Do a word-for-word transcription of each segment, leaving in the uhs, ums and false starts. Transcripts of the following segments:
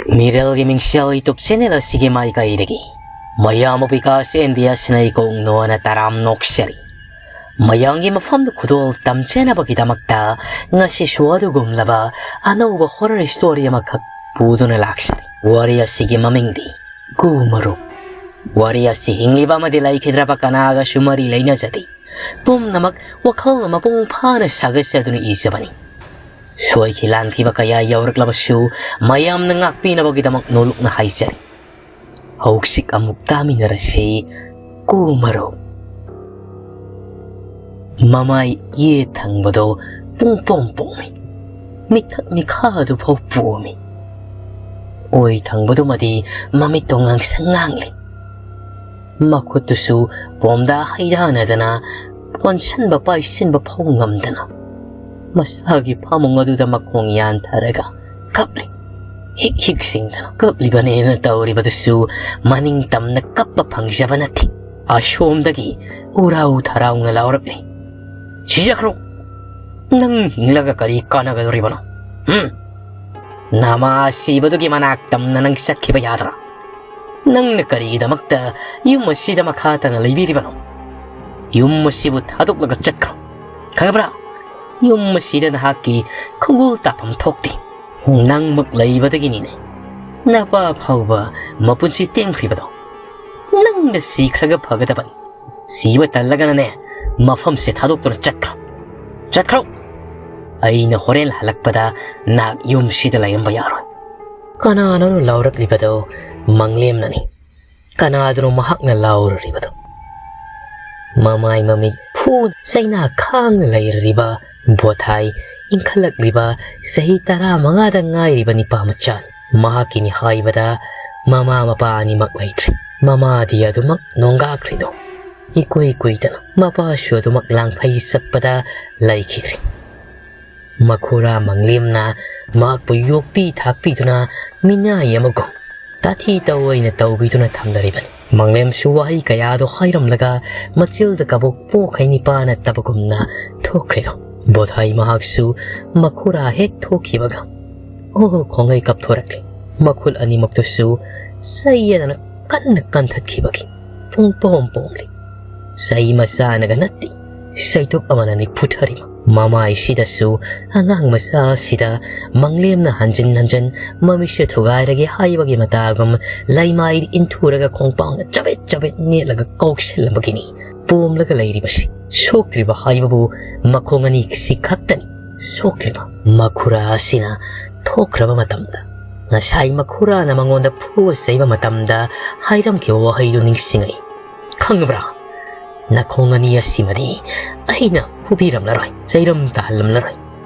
ꯃꯤꯔꯦꯜꯒꯤ ꯃꯤꯡꯁꯦꯜ YouTube channel ꯑꯁꯤꯒꯤ ꯃꯥꯏꯀꯩꯗꯒꯤ ꯃꯌꯥꯝꯕꯨ ꯕꯤꯀꯥꯁ ꯑꯦꯟ ꯕꯤ ꯑꯦꯁꯅ ꯏꯀꯣꯛ ꯅꯣꯟꯅ ꯇꯔꯥꯝ ꯅꯣꯛꯆꯔꯤ꯫ ꯃꯌꯥꯝꯒꯤ ꯃꯐꯝꯗ ꯈꯨꯗꯣꯜ ꯇꯝꯖꯅꯕꯒꯤꯗꯃꯛꯇ ꯉꯁꯤꯁꯨ ꯑꯗꯨꯒꯨꯝꯂꯕ ꯑꯅꯧꯕ horror story ꯑꯃꯈꯛ ꯄꯨꯗꯨꯅ ꯂꯥꯛꯆꯔꯤ꯫ ꯋꯥꯔꯤ ꯑꯁꯤꯒꯤ ꯃꯃꯤꯡꯗꯤ ꯀꯨ ꯃꯔꯨꯞ꯫ ꯋꯥꯔꯤ ꯑꯁꯤ ꯍꯤꯡꯂꯤꯕ ꯑꯃꯗꯤ ꯂꯩꯈꯤꯗ꯭ꯔꯕ ꯀꯅꯥꯒꯁꯨ ꯃꯔꯤ ꯂꯩꯅꯖꯗꯦ꯫ ꯄꯨꯝꯅꯃꯛ ꯋꯥꯈꯜꯅ ꯃꯄꯨꯡ ꯐꯥꯅ ꯁꯥꯒꯠꯆꯗꯨꯅ ꯏꯖꯕꯅꯤ꯫ ꯁꯣꯏꯈꯤ ꯂꯥꯟꯈꯤꯕ ꯀꯌꯥ ꯌꯥꯎꯔꯛꯂꯕꯁꯨ ꯃꯌꯥꯝꯅ ꯉꯥꯛꯄꯤꯅꯕꯒꯤꯗꯃꯛ ꯅꯣꯂꯨꯛꯅ ꯍꯥꯏꯖꯔꯤ꯫ ꯍꯧꯖꯤꯛ ꯑꯃꯨꯛ ꯇꯥꯃꯤꯟꯅꯔꯁꯤ ꯀꯨ ꯃꯔꯨꯞ꯫ ꯃꯃꯥꯏ ꯌꯦꯠ ꯊꯪꯕꯗꯣ ꯄꯨꯡ ꯄꯣꯝ ꯄꯣꯝꯃꯤ꯫ ꯃꯤꯊꯛ ꯃꯤꯈꯥ ꯑꯗꯨꯐꯥꯎ ꯄꯣꯝꯃꯤ꯫ ꯑꯣꯏ ꯊꯪꯕꯗꯨꯃꯗꯤ ꯃꯃꯤꯠꯇꯣ ꯉꯥꯡꯁꯪ ꯉꯥꯡꯂꯤ꯫ ꯃꯈꯨꯠꯇꯨꯁꯨ ꯄꯣꯝꯗ ꯍꯩꯗꯥꯅꯗꯅ ꯀꯣꯟꯁꯤꯟꯕ ꯄꯥꯏꯁꯤꯟꯕ ꯐꯥꯎ ꯉꯝꯗꯅ ꯃꯁꯥꯒꯤ ꯐꯃꯨꯡ ꯑꯗꯨꯗ ꯃꯈꯣꯡ ꯌꯥꯟꯊꯔꯒ ꯀꯞꯂꯤ꯫ ꯍꯤꯛ ꯍꯤꯛ ꯁꯤꯡꯗꯅ ꯀꯞꯂꯤꯕꯅꯦꯅ ꯇꯧꯔꯤꯕꯗꯨꯁꯨ ꯃꯅꯤꯡ ꯇꯝꯅ ꯀꯞꯄ ꯐꯪꯖꯕ ꯅꯠꯇꯦ꯫ ꯑꯁꯣꯝꯗꯒꯤ ꯎꯔꯥꯎ ꯊꯔꯥꯎꯅ ꯂꯥꯎꯔꯛꯂꯤ, "ꯁꯤꯖꯈ꯭ꯔꯣ! ꯅꯪ ꯍꯤꯡꯂꯒ ꯀꯔꯤ ꯀꯥꯟꯅꯒꯗꯧꯔꯤꯕꯅꯣ? ꯍꯨꯝ? ꯅꯃꯥ ꯁꯤꯕꯗꯨꯒꯤ ꯃꯅꯥꯛ ꯇꯝꯅ ꯅꯪ ꯆꯠꯈꯤꯕ ꯌꯥꯗ꯭ꯔꯥ? ꯅꯪꯅ ꯀꯔꯤꯒꯤꯗꯃꯛꯇ ꯌꯨꯝ ꯑꯁꯤꯗ ꯃꯈꯥ ꯇꯥꯅ ꯂꯩꯕꯤꯔꯤꯕꯅꯣ? ꯌꯨꯝ ꯑꯁꯤꯕꯨ ꯊꯥꯗꯣꯛꯂꯒ ꯆꯠꯈ꯭ꯔꯣ꯫ ꯈꯪꯉꯕ꯭ꯔꯥ? ꯌꯨꯝ ꯑꯁꯤꯗ ꯅꯍꯥꯛꯀꯤ ꯈꯣꯡꯒꯨꯜ ꯇꯥꯐꯝ ꯊꯣꯛꯇꯦ꯫ ꯅꯪꯃꯛ ꯂꯩꯕꯗꯒꯤꯅꯤꯅꯦ ꯅꯄꯥ ꯐꯥꯎꯕ ꯃꯄꯨꯟꯁꯤ ꯇꯦꯟꯈ꯭ꯔꯤꯕꯗꯣ꯫ ꯅꯪꯅ ꯁꯤꯈ꯭ꯔꯒ ꯐꯒꯗꯕꯅꯤ꯫ ꯁꯤꯕ ꯇꯜꯂꯒꯅꯅꯦ, ꯃꯐꯝꯁꯦ ꯊꯥꯗꯣꯛꯇꯨꯅ ꯆꯠꯈ꯭ꯔꯣ꯫ ꯆꯠꯈ꯭ꯔꯣ! ꯑꯩꯅ ꯍꯣꯔꯦꯟ ꯍꯜꯂꯛꯄꯗ ꯅꯍꯥꯛ ꯌꯨꯝꯁꯤꯗ ꯂꯩꯔꯝꯕ ꯌꯥꯔꯣꯏ꯫" ꯀꯅꯥꯅꯣꯅꯣ ꯂꯥꯎꯔꯛꯂꯤꯕꯗꯣ? ꯃꯪꯂꯦꯝꯅꯅꯤ꯫ ꯀꯅꯥꯗꯅꯣ ꯃꯍꯥꯛꯅ ꯂꯥꯎꯔꯨꯔꯤꯕꯗꯣ? ꯃꯃꯥꯏ ꯃꯃꯤꯠ ꯐꯨ ꯆꯩꯅꯥ ꯈꯥꯡꯅ ꯂꯩꯔꯤꯕ ꯕꯣꯊꯥꯏ, ꯏꯟꯈꯠꯂꯛꯂꯤꯕ ꯆꯍꯤ ꯇꯔꯥꯃꯉꯥꯗ ꯉꯥꯏꯔꯤꯕ ꯅꯤꯄꯥ ꯃꯆꯥꯅꯤ꯫ ꯃꯍꯥꯛꯀꯤꯅꯤ ꯍꯥꯏꯕꯗ ꯃꯃꯥ ꯃꯄꯥ ꯑꯅꯤꯃꯛ ꯂꯩꯇ꯭ꯔꯦ꯫ ꯃꯃꯥꯗꯤ ꯑꯗꯨꯃꯛ ꯅꯣꯡꯒꯥꯈ꯭ꯔꯤꯗꯣ ꯏꯀꯨꯏ ꯀꯨꯏꯗꯅ ꯃꯄꯥꯁꯨ ꯑꯗꯨꯃꯛ ꯂꯥꯡꯐꯩ ꯆꯠꯄꯗ ꯂꯩꯈꯤꯗ꯭ꯔꯦ꯫ ꯃꯈꯨꯔꯥ ꯃꯪꯂꯦꯝꯅ ꯃꯍꯥꯛꯄꯨ ꯌꯣꯛꯄꯤ ꯊꯥꯛꯄꯤꯗꯨꯅ ꯃꯤꯅꯥꯏ ꯑꯃꯒꯨꯝ ꯇꯥꯊꯤ ꯇꯧꯑꯣꯏꯅ ꯇꯧꯕꯤꯗꯨꯅ ꯊꯝꯂꯔꯤꯕꯅꯤ꯫ ꯃꯪꯂꯦꯝꯁꯨ ꯋꯥꯍꯩ ꯀꯌꯥꯗꯣ ꯍꯥꯏꯔꯝꯂꯒ ꯃꯆꯤꯜꯗ ꯀꯕꯣꯛ ꯄꯣꯛꯈꯩ ꯅꯤꯄꯥꯅ ꯇꯕꯒꯨꯝꯅ ꯊꯣꯛꯈ꯭ꯔꯦꯗꯣ꯫ ꯕꯣꯊꯥꯏ ꯃꯍꯥꯛꯁꯨ ꯃꯈꯨꯔꯥ ꯍꯦꯛ ꯊꯣꯛꯈꯤꯕꯒ ꯑꯣ ꯈꯣꯡꯉꯩ ꯀꯞꯊꯣꯔꯛꯂꯤ꯫ ꯃꯈꯨꯠ ꯑꯅꯤꯃꯛꯇꯨꯁꯨ ꯆꯩ ꯑꯗꯨꯅ ꯀꯟꯅ ꯀꯟꯊꯠꯈꯤꯕꯒꯤ ꯄꯨꯡꯄꯣꯝ ꯄꯣꯝꯂꯤ꯫ ꯆꯩ ꯃꯆꯥꯅꯒ ꯅꯠꯇꯦ, ꯆꯩꯇꯨꯞ ꯑꯃꯅꯅꯤ ꯐꯨꯊꯔꯤꯕ꯫ ꯃꯃꯥꯏꯁꯤꯗꯁꯨ ꯑꯉꯥꯡ ꯃꯆꯥ ꯑꯁꯤꯗ ꯃꯪꯂꯦꯝꯅ ꯍꯟꯖꯤꯟ ꯍꯟꯖꯤꯟ ꯃꯃꯤꯠꯁꯦ ꯊꯨꯒꯥꯏꯔꯒꯦ ꯍꯥꯏꯕꯒꯤ ꯃꯇꯥꯒꯨꯝ ꯂꯩꯃꯥꯏ ꯏꯟꯊꯨꯔꯒ ꯈꯣꯡꯄꯥꯛꯅ ꯆꯕꯦꯠ ꯆꯕꯦꯠ ꯅꯦꯠꯂꯒ ꯀꯧꯁꯤꯜꯂꯕꯒꯤꯅꯤ ꯄꯣꯝꯂꯒ ꯂꯩꯔꯤꯕꯁꯤ꯫ ꯁꯣꯛꯇ꯭ꯔꯤꯕ ꯍꯥꯏꯕꯕꯨ ꯃꯈꯣꯡ ꯑꯅꯤꯁꯤ ꯈꯛꯇꯅꯤ ꯁꯣꯛꯂꯤꯕ꯫ ꯃꯈꯨꯔꯥ ꯑꯁꯤꯅ ꯊꯣꯛꯈ꯭ꯔꯕ ꯃꯇꯝꯗ ꯉꯁꯥꯏ ꯃꯈꯨꯔꯥꯅ ꯃꯉꯣꯟꯗ ꯐꯨꯕ ꯆꯩꯕ ꯃꯇꯝꯗ ꯍꯥꯏꯔꯝꯈꯤꯕ ꯋꯥꯍꯩꯗꯨ ꯅꯤꯡꯁꯤꯡꯉꯤ꯫ "ꯈꯪꯕ꯭ꯔꯥ? ꯅꯈꯣꯡ ꯑꯅꯤ ꯑꯁꯤꯃꯗꯤ ꯑꯩꯅ ꯐꯨꯕꯤꯔꯝꯂꯔꯣꯏ, ꯆꯩꯔꯝ ꯇꯥꯍꯜꯂꯝꯂꯔꯣꯏ꯫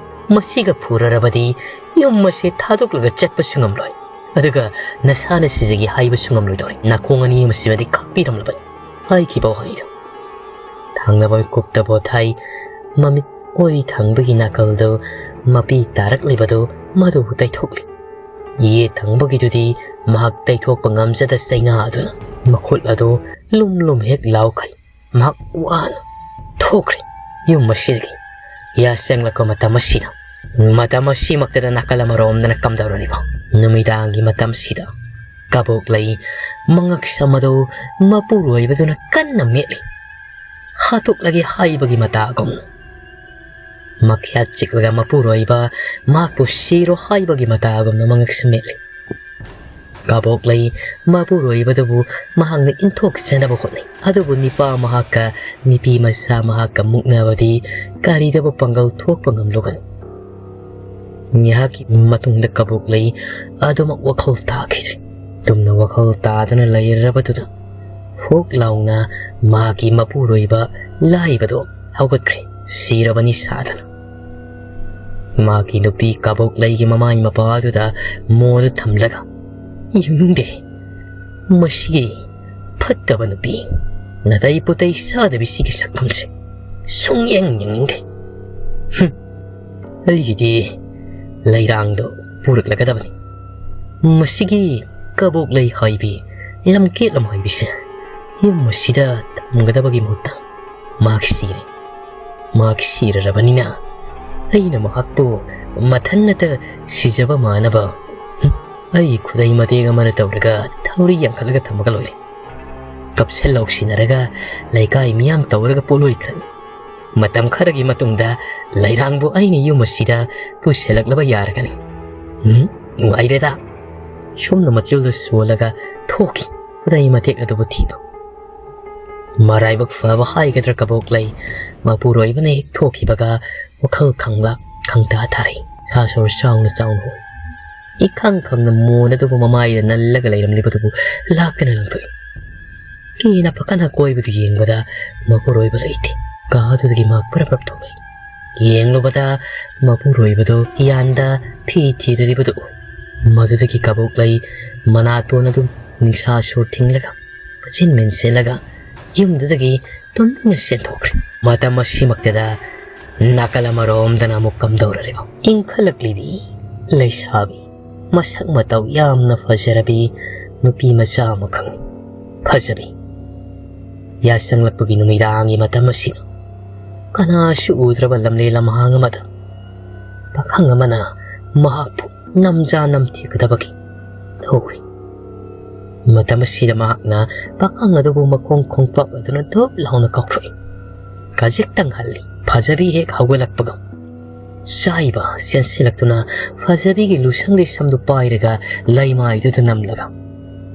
ꯃꯁꯤꯒ ꯐꯨꯔꯔꯕꯗꯤ ꯌꯨꯝ ꯑꯁꯤ ꯊꯥꯗꯣꯛꯂꯒ ꯆꯠꯄꯁꯨ ꯉꯝꯂꯣꯏ, ꯑꯗꯨꯒ ꯅꯁꯥꯅ ꯁꯤꯖꯒꯦ ꯍꯥꯏꯕꯁꯨ ꯉꯝꯂꯣꯏꯗꯧꯔꯦ꯫ ꯅꯈꯣꯡ ꯑꯅꯤ ꯑꯁꯤꯃꯗꯤ ꯈꯥꯛꯄꯤꯔꯝꯂꯕꯅꯤ" ꯍꯥꯏꯈꯤꯕ ꯋꯥꯍꯩꯗꯨ꯫ ꯊꯪꯅꯕ ꯀꯨꯞꯇ ꯄꯣꯊꯥꯏ꯫ ꯃꯃꯤꯠ ꯑꯣꯏ ꯊꯪꯕꯒꯤ ꯅꯥꯀꯜꯗꯨ ꯃꯄꯤ ꯇꯥꯔꯛꯂꯤꯕꯗꯨ ꯃꯗꯨꯕꯨ ꯇꯩꯊꯣꯛꯂꯤ꯫ ꯌꯦꯠ ꯊꯪꯕꯒꯤꯗꯨꯗꯤ ꯃꯍꯥꯛ ꯇꯩꯊꯣꯛꯄ ꯉꯝꯖꯗ ꯆꯩꯅꯥꯗꯨꯅ ꯃꯈꯨꯠ ꯑꯗꯨ ꯂꯨꯝ ꯂꯨꯝ ꯍꯦꯛ ꯂꯥꯎꯈꯩ ꯃꯍꯥꯛ ꯋꯥꯅ ꯊꯣꯛꯈ꯭ꯔꯦ ꯌꯨꯝ ꯑꯁꯤꯗꯒꯤ꯫ ꯌꯥꯆꯪꯂꯛꯄ ꯃꯇꯝ ꯑꯁꯤꯗ, ꯃꯇꯝ ꯑꯁꯤꯃꯛꯇꯗ ꯅꯥꯀꯜ ꯑꯃꯔꯣꯝꯗꯅ ꯀꯝꯗꯧꯔꯤꯕ ꯅꯨꯃꯤꯗꯥꯡꯒꯤ ꯃꯇꯝꯁꯤꯗ ꯀꯕꯣꯛꯂꯩ ꯃꯉꯛꯁꯝ ꯑꯗꯨ ꯃꯄꯨꯔꯣꯏꯕꯗꯨꯅ ꯀꯟꯅ ꯃꯦꯠꯂꯤ꯫ ꯍꯥꯠꯇꯣꯛꯂꯒꯦ ꯍꯥꯏꯕꯒꯤ ꯃꯇꯥꯒꯨꯝꯅ꯫ ꯃꯈ꯭ꯌꯥꯠ ꯆꯤꯛꯂꯒ ꯃꯄꯨꯔꯣꯏꯕ ꯃꯍꯥꯛꯄꯨ ꯁꯤꯔꯣ ꯍꯥꯏꯕꯒꯤ ꯃꯇꯥꯒꯨꯝꯅ ꯃꯉꯛꯁꯝ ꯃꯦꯠꯂꯤ꯫ ꯀꯕꯣꯛꯂꯩ ꯃꯄꯨꯔꯣꯏꯕꯗꯨꯕꯨ ꯃꯍꯥꯛꯅ ꯏꯟꯊꯣꯛꯆꯅꯕ ꯍꯣꯠꯅꯩ꯫ ꯑꯗꯨꯕꯨ ꯅꯤꯄꯥ ꯃꯍꯥꯛꯀ ꯅꯤꯄꯤ ꯃꯆꯥ ꯃꯍꯥꯛꯀ ꯃꯨꯛꯅꯕꯗꯤ ꯀꯔꯤꯗꯕꯨ ꯄꯥꯡꯒꯜ ꯊꯣꯛꯄ ꯉꯝꯂꯨꯒꯅꯤ? ꯉꯥꯏꯍꯥꯛꯀꯤ ꯃꯇꯨꯡꯗ ꯀꯕꯣꯛꯂꯩ ꯑꯗꯨꯃꯛ ꯋꯥꯈꯜ ꯇꯥꯈꯤꯗ꯭ꯔꯦ꯫ ꯇꯨꯝꯅ ꯋꯥꯈꯜ ꯇꯥꯗꯅ ꯂꯩꯔꯕꯗꯨꯗ ꯍꯣꯛ ꯂꯥꯎꯅ ꯃꯥꯒꯤ ꯃꯄꯨꯔꯣꯏꯕ ꯂꯥꯏꯕꯗꯣ ꯍꯧꯒꯠꯈ꯭ꯔꯦ, ꯁꯤꯔꯕꯅꯤ ꯁꯥꯗꯅ꯫ ꯃꯥꯒꯤ ꯅꯨꯄꯤ ꯀꯕꯣꯛꯂꯩꯒꯤ ꯃꯃꯥꯏ ꯃꯄꯥꯗꯨꯗ ꯃꯣꯟꯗꯨ ꯊꯝꯂꯒ, "ꯌꯦꯡꯅꯤꯡꯗꯦ ꯃꯁꯤꯒꯤ ꯐꯠꯇꯕ ꯅꯨꯄꯤ, ꯅꯥꯇꯩ ꯄꯨꯇꯩ ꯆꯥꯗꯕꯤ ꯁꯤꯒꯤ ꯁꯛꯐꯝꯁꯦ꯫ ꯁꯨꯡꯌꯦꯡ ꯌꯦꯡꯅꯤꯡꯗꯦ꯫ ꯍꯨꯝ, ꯑꯩꯒꯤꯗꯤ ꯂꯩꯔꯥꯡꯗꯣ ꯄꯨꯔꯛꯂꯒꯗꯕꯅꯤ꯫ ꯃꯁꯤꯒꯤ ꯀꯕꯣꯛꯂꯩ ꯍꯥꯏꯕꯤ, ꯂꯝꯀꯦꯠ ꯂꯝꯍꯥꯏꯕꯤꯁꯦ ꯌꯨꯝ ꯑꯁꯤꯗ ꯊꯝꯒꯗꯕꯒꯤ ꯃꯍꯨꯠꯇ ꯃꯍꯥꯛ ꯁꯤꯔꯦ꯫ ꯃꯍꯥꯛ ꯁꯤꯔꯔꯕꯅꯤꯅ ꯑꯩꯅ ꯃꯍꯥꯛꯄꯨ ꯃꯊꯟꯅꯇ ꯁꯤꯖꯕ ꯃꯥꯟꯅꯕ, ꯍꯨꯝ, ꯑꯩꯒꯤ ꯈꯨꯗꯩ ꯃꯇꯦꯛ ꯑꯃꯅ ꯇꯧꯔꯒ ꯊꯧꯔꯤ ꯌꯥꯟꯈꯠꯂꯒ ꯊꯝꯃꯒ ꯂꯣꯏꯔꯦ꯫ ꯀꯞꯁꯦꯜ ꯂꯥꯎꯁꯤꯟꯅꯔꯒ ꯂꯩꯀꯥꯏ ꯃꯤꯌꯥꯝ ꯇꯧꯔꯒ ꯄꯣꯠꯂꯣꯏꯈ꯭ꯔꯅꯤ꯫ ꯃꯇꯝ ꯈꯔꯒꯤ ꯃꯇꯨꯡꯗ ꯂꯩꯔꯥꯡꯕꯨ ꯑꯩꯅ ꯌꯨꯝ ꯑꯁꯤꯗ ꯄꯨꯁꯤꯜꯂꯛꯂꯕ ꯌꯥꯔꯒꯅꯤ꯫ ꯎꯝ, ꯅꯨꯡꯉꯥꯏꯔꯦꯗ꯫ ꯁꯣꯝꯅ ꯃꯆꯤꯜꯗ ꯁꯣꯜꯂꯒ ꯊꯣꯛꯈꯤ꯫ ꯈꯨꯗꯩ ꯃꯇꯦꯛ ꯑꯗꯨꯕꯨ ꯊꯤꯕ꯫ ꯃꯔꯥꯏꯕꯛ ꯐꯕ ꯍꯥꯏꯒꯗ꯭ꯔꯥ ꯀꯕꯣꯛꯂꯩ, ꯃꯄꯨꯔꯣꯏꯕꯅ ꯍꯦꯛ ꯊꯣꯛꯈꯤꯕꯒ ꯋꯥꯈꯜ ꯈꯪꯕ ꯈꯪꯇꯥ ꯊꯥꯔꯛꯏ꯫ ꯁꯥ ꯁꯣꯔ ꯆꯥꯎꯅ ꯆꯥꯎꯅ ꯍꯣꯟ꯫ ꯏꯈꯪ ꯈꯪꯅ ꯃꯣꯟ ꯑꯗꯨꯕꯨ ꯃꯃꯥꯏꯗ ꯅꯜꯂꯒ ꯂꯩꯔꯝꯂꯤꯕꯗꯨꯕꯨ ꯂꯥꯛꯇꯅ ꯂꯪꯊꯣꯛꯏ꯫ ꯀꯦꯅ ꯄꯥꯈꯠꯅ ꯀꯣꯏꯕꯗꯨ ꯌꯦꯡꯕꯗ ꯃꯄꯨꯔꯣꯏꯕ ꯂꯩꯇꯦ꯫ ꯀꯥ ꯑꯗꯨꯗꯒꯤ ꯃꯍꯥꯛ ꯄꯔꯞ ꯄꯔꯞ ꯊꯣꯛꯂꯛꯏ꯫ ꯌꯦꯡꯂꯨꯕꯗ ꯃꯄꯨꯔꯣꯏꯕꯗꯨ ꯍꯤꯌꯥꯟꯗ ꯐꯤ ꯊꯤꯔꯤꯕꯗꯨ ꯎ꯫ ꯃꯗꯨꯗꯒꯤ ꯀꯕꯣꯛꯂꯩ ꯃꯅꯥꯇꯣꯟ ꯑꯗꯨ ꯅꯤꯡꯁꯥ ꯁꯣꯔ ꯊꯤꯡꯂꯒ ꯃꯆꯤꯟ ꯃꯦꯟꯁꯤꯜꯂꯒ ꯌꯨꯝꯗꯨꯗꯒꯤ ꯇꯨꯃꯤꯟꯅ ꯆꯦꯟꯊꯣꯛꯈ꯭ꯔꯦ꯫ ꯃꯇꯝ ꯑꯁꯤꯃꯛꯇꯗ ꯅꯥꯀꯜ ꯑꯃꯔꯣꯝꯗꯅ ꯑꯃꯨꯛ ꯀꯝꯗꯧꯔꯔꯤꯕ ꯏꯪꯈꯠꯂꯛꯂꯤꯕꯤ ꯂꯩꯁꯥꯕꯤ ꯃꯁꯛ ꯃꯇꯧ ꯌꯥꯝꯅ ꯐꯖꯔꯕꯤ ꯅꯨꯄꯤ ꯃꯆꯥ ꯑꯃ ꯈꯪꯏ꯫ ꯐꯖꯕꯤ꯫ ꯌꯥꯆꯪꯂꯛꯄꯒꯤ ꯅꯨꯃꯤꯗꯥꯡꯒꯤ ꯃꯇꯝ ꯑꯁꯤꯗ ꯀꯅꯥꯁꯨ ꯎꯗ꯭ꯔꯕ ꯂꯝꯂꯦ ꯂꯝꯍꯥꯡ ꯑꯃꯗ ꯄꯥꯈꯪ ꯑꯃꯅ ꯃꯍꯥꯛꯄꯨ ꯅꯝꯖꯥ ꯅꯝꯊꯦꯛꯀꯗꯕꯒꯤ ꯊꯧꯔꯤ꯫ ꯃꯇꯝ ꯑꯁꯤꯗ ꯃꯍꯥꯛꯅ ꯄꯥꯈꯪ ꯑꯗꯨꯕꯨ ꯃꯈꯣꯡ ꯈꯣꯡꯄꯥꯛ ꯑꯗꯨꯅ ꯙꯨꯞ ꯂꯥꯎꯅ ꯀꯥꯎꯊꯣꯛꯏ꯫ ꯈꯖꯤꯛꯇꯪ ꯍꯜꯂꯤ꯫ ꯐꯖꯕꯤ ꯍꯦꯛ ꯍꯧꯒꯠꯂꯛꯄꯒ ꯆꯥꯏꯕ ꯆꯦꯟꯁꯤꯜꯂꯛꯇꯨꯅ ꯐꯖꯕꯤꯒꯤ ꯂꯨꯁꯪꯒꯤ ꯁꯝꯗꯨ ꯄꯥꯏꯔꯒ ꯂꯩꯃꯥꯏꯗꯨꯗ ꯅꯝꯂꯒ,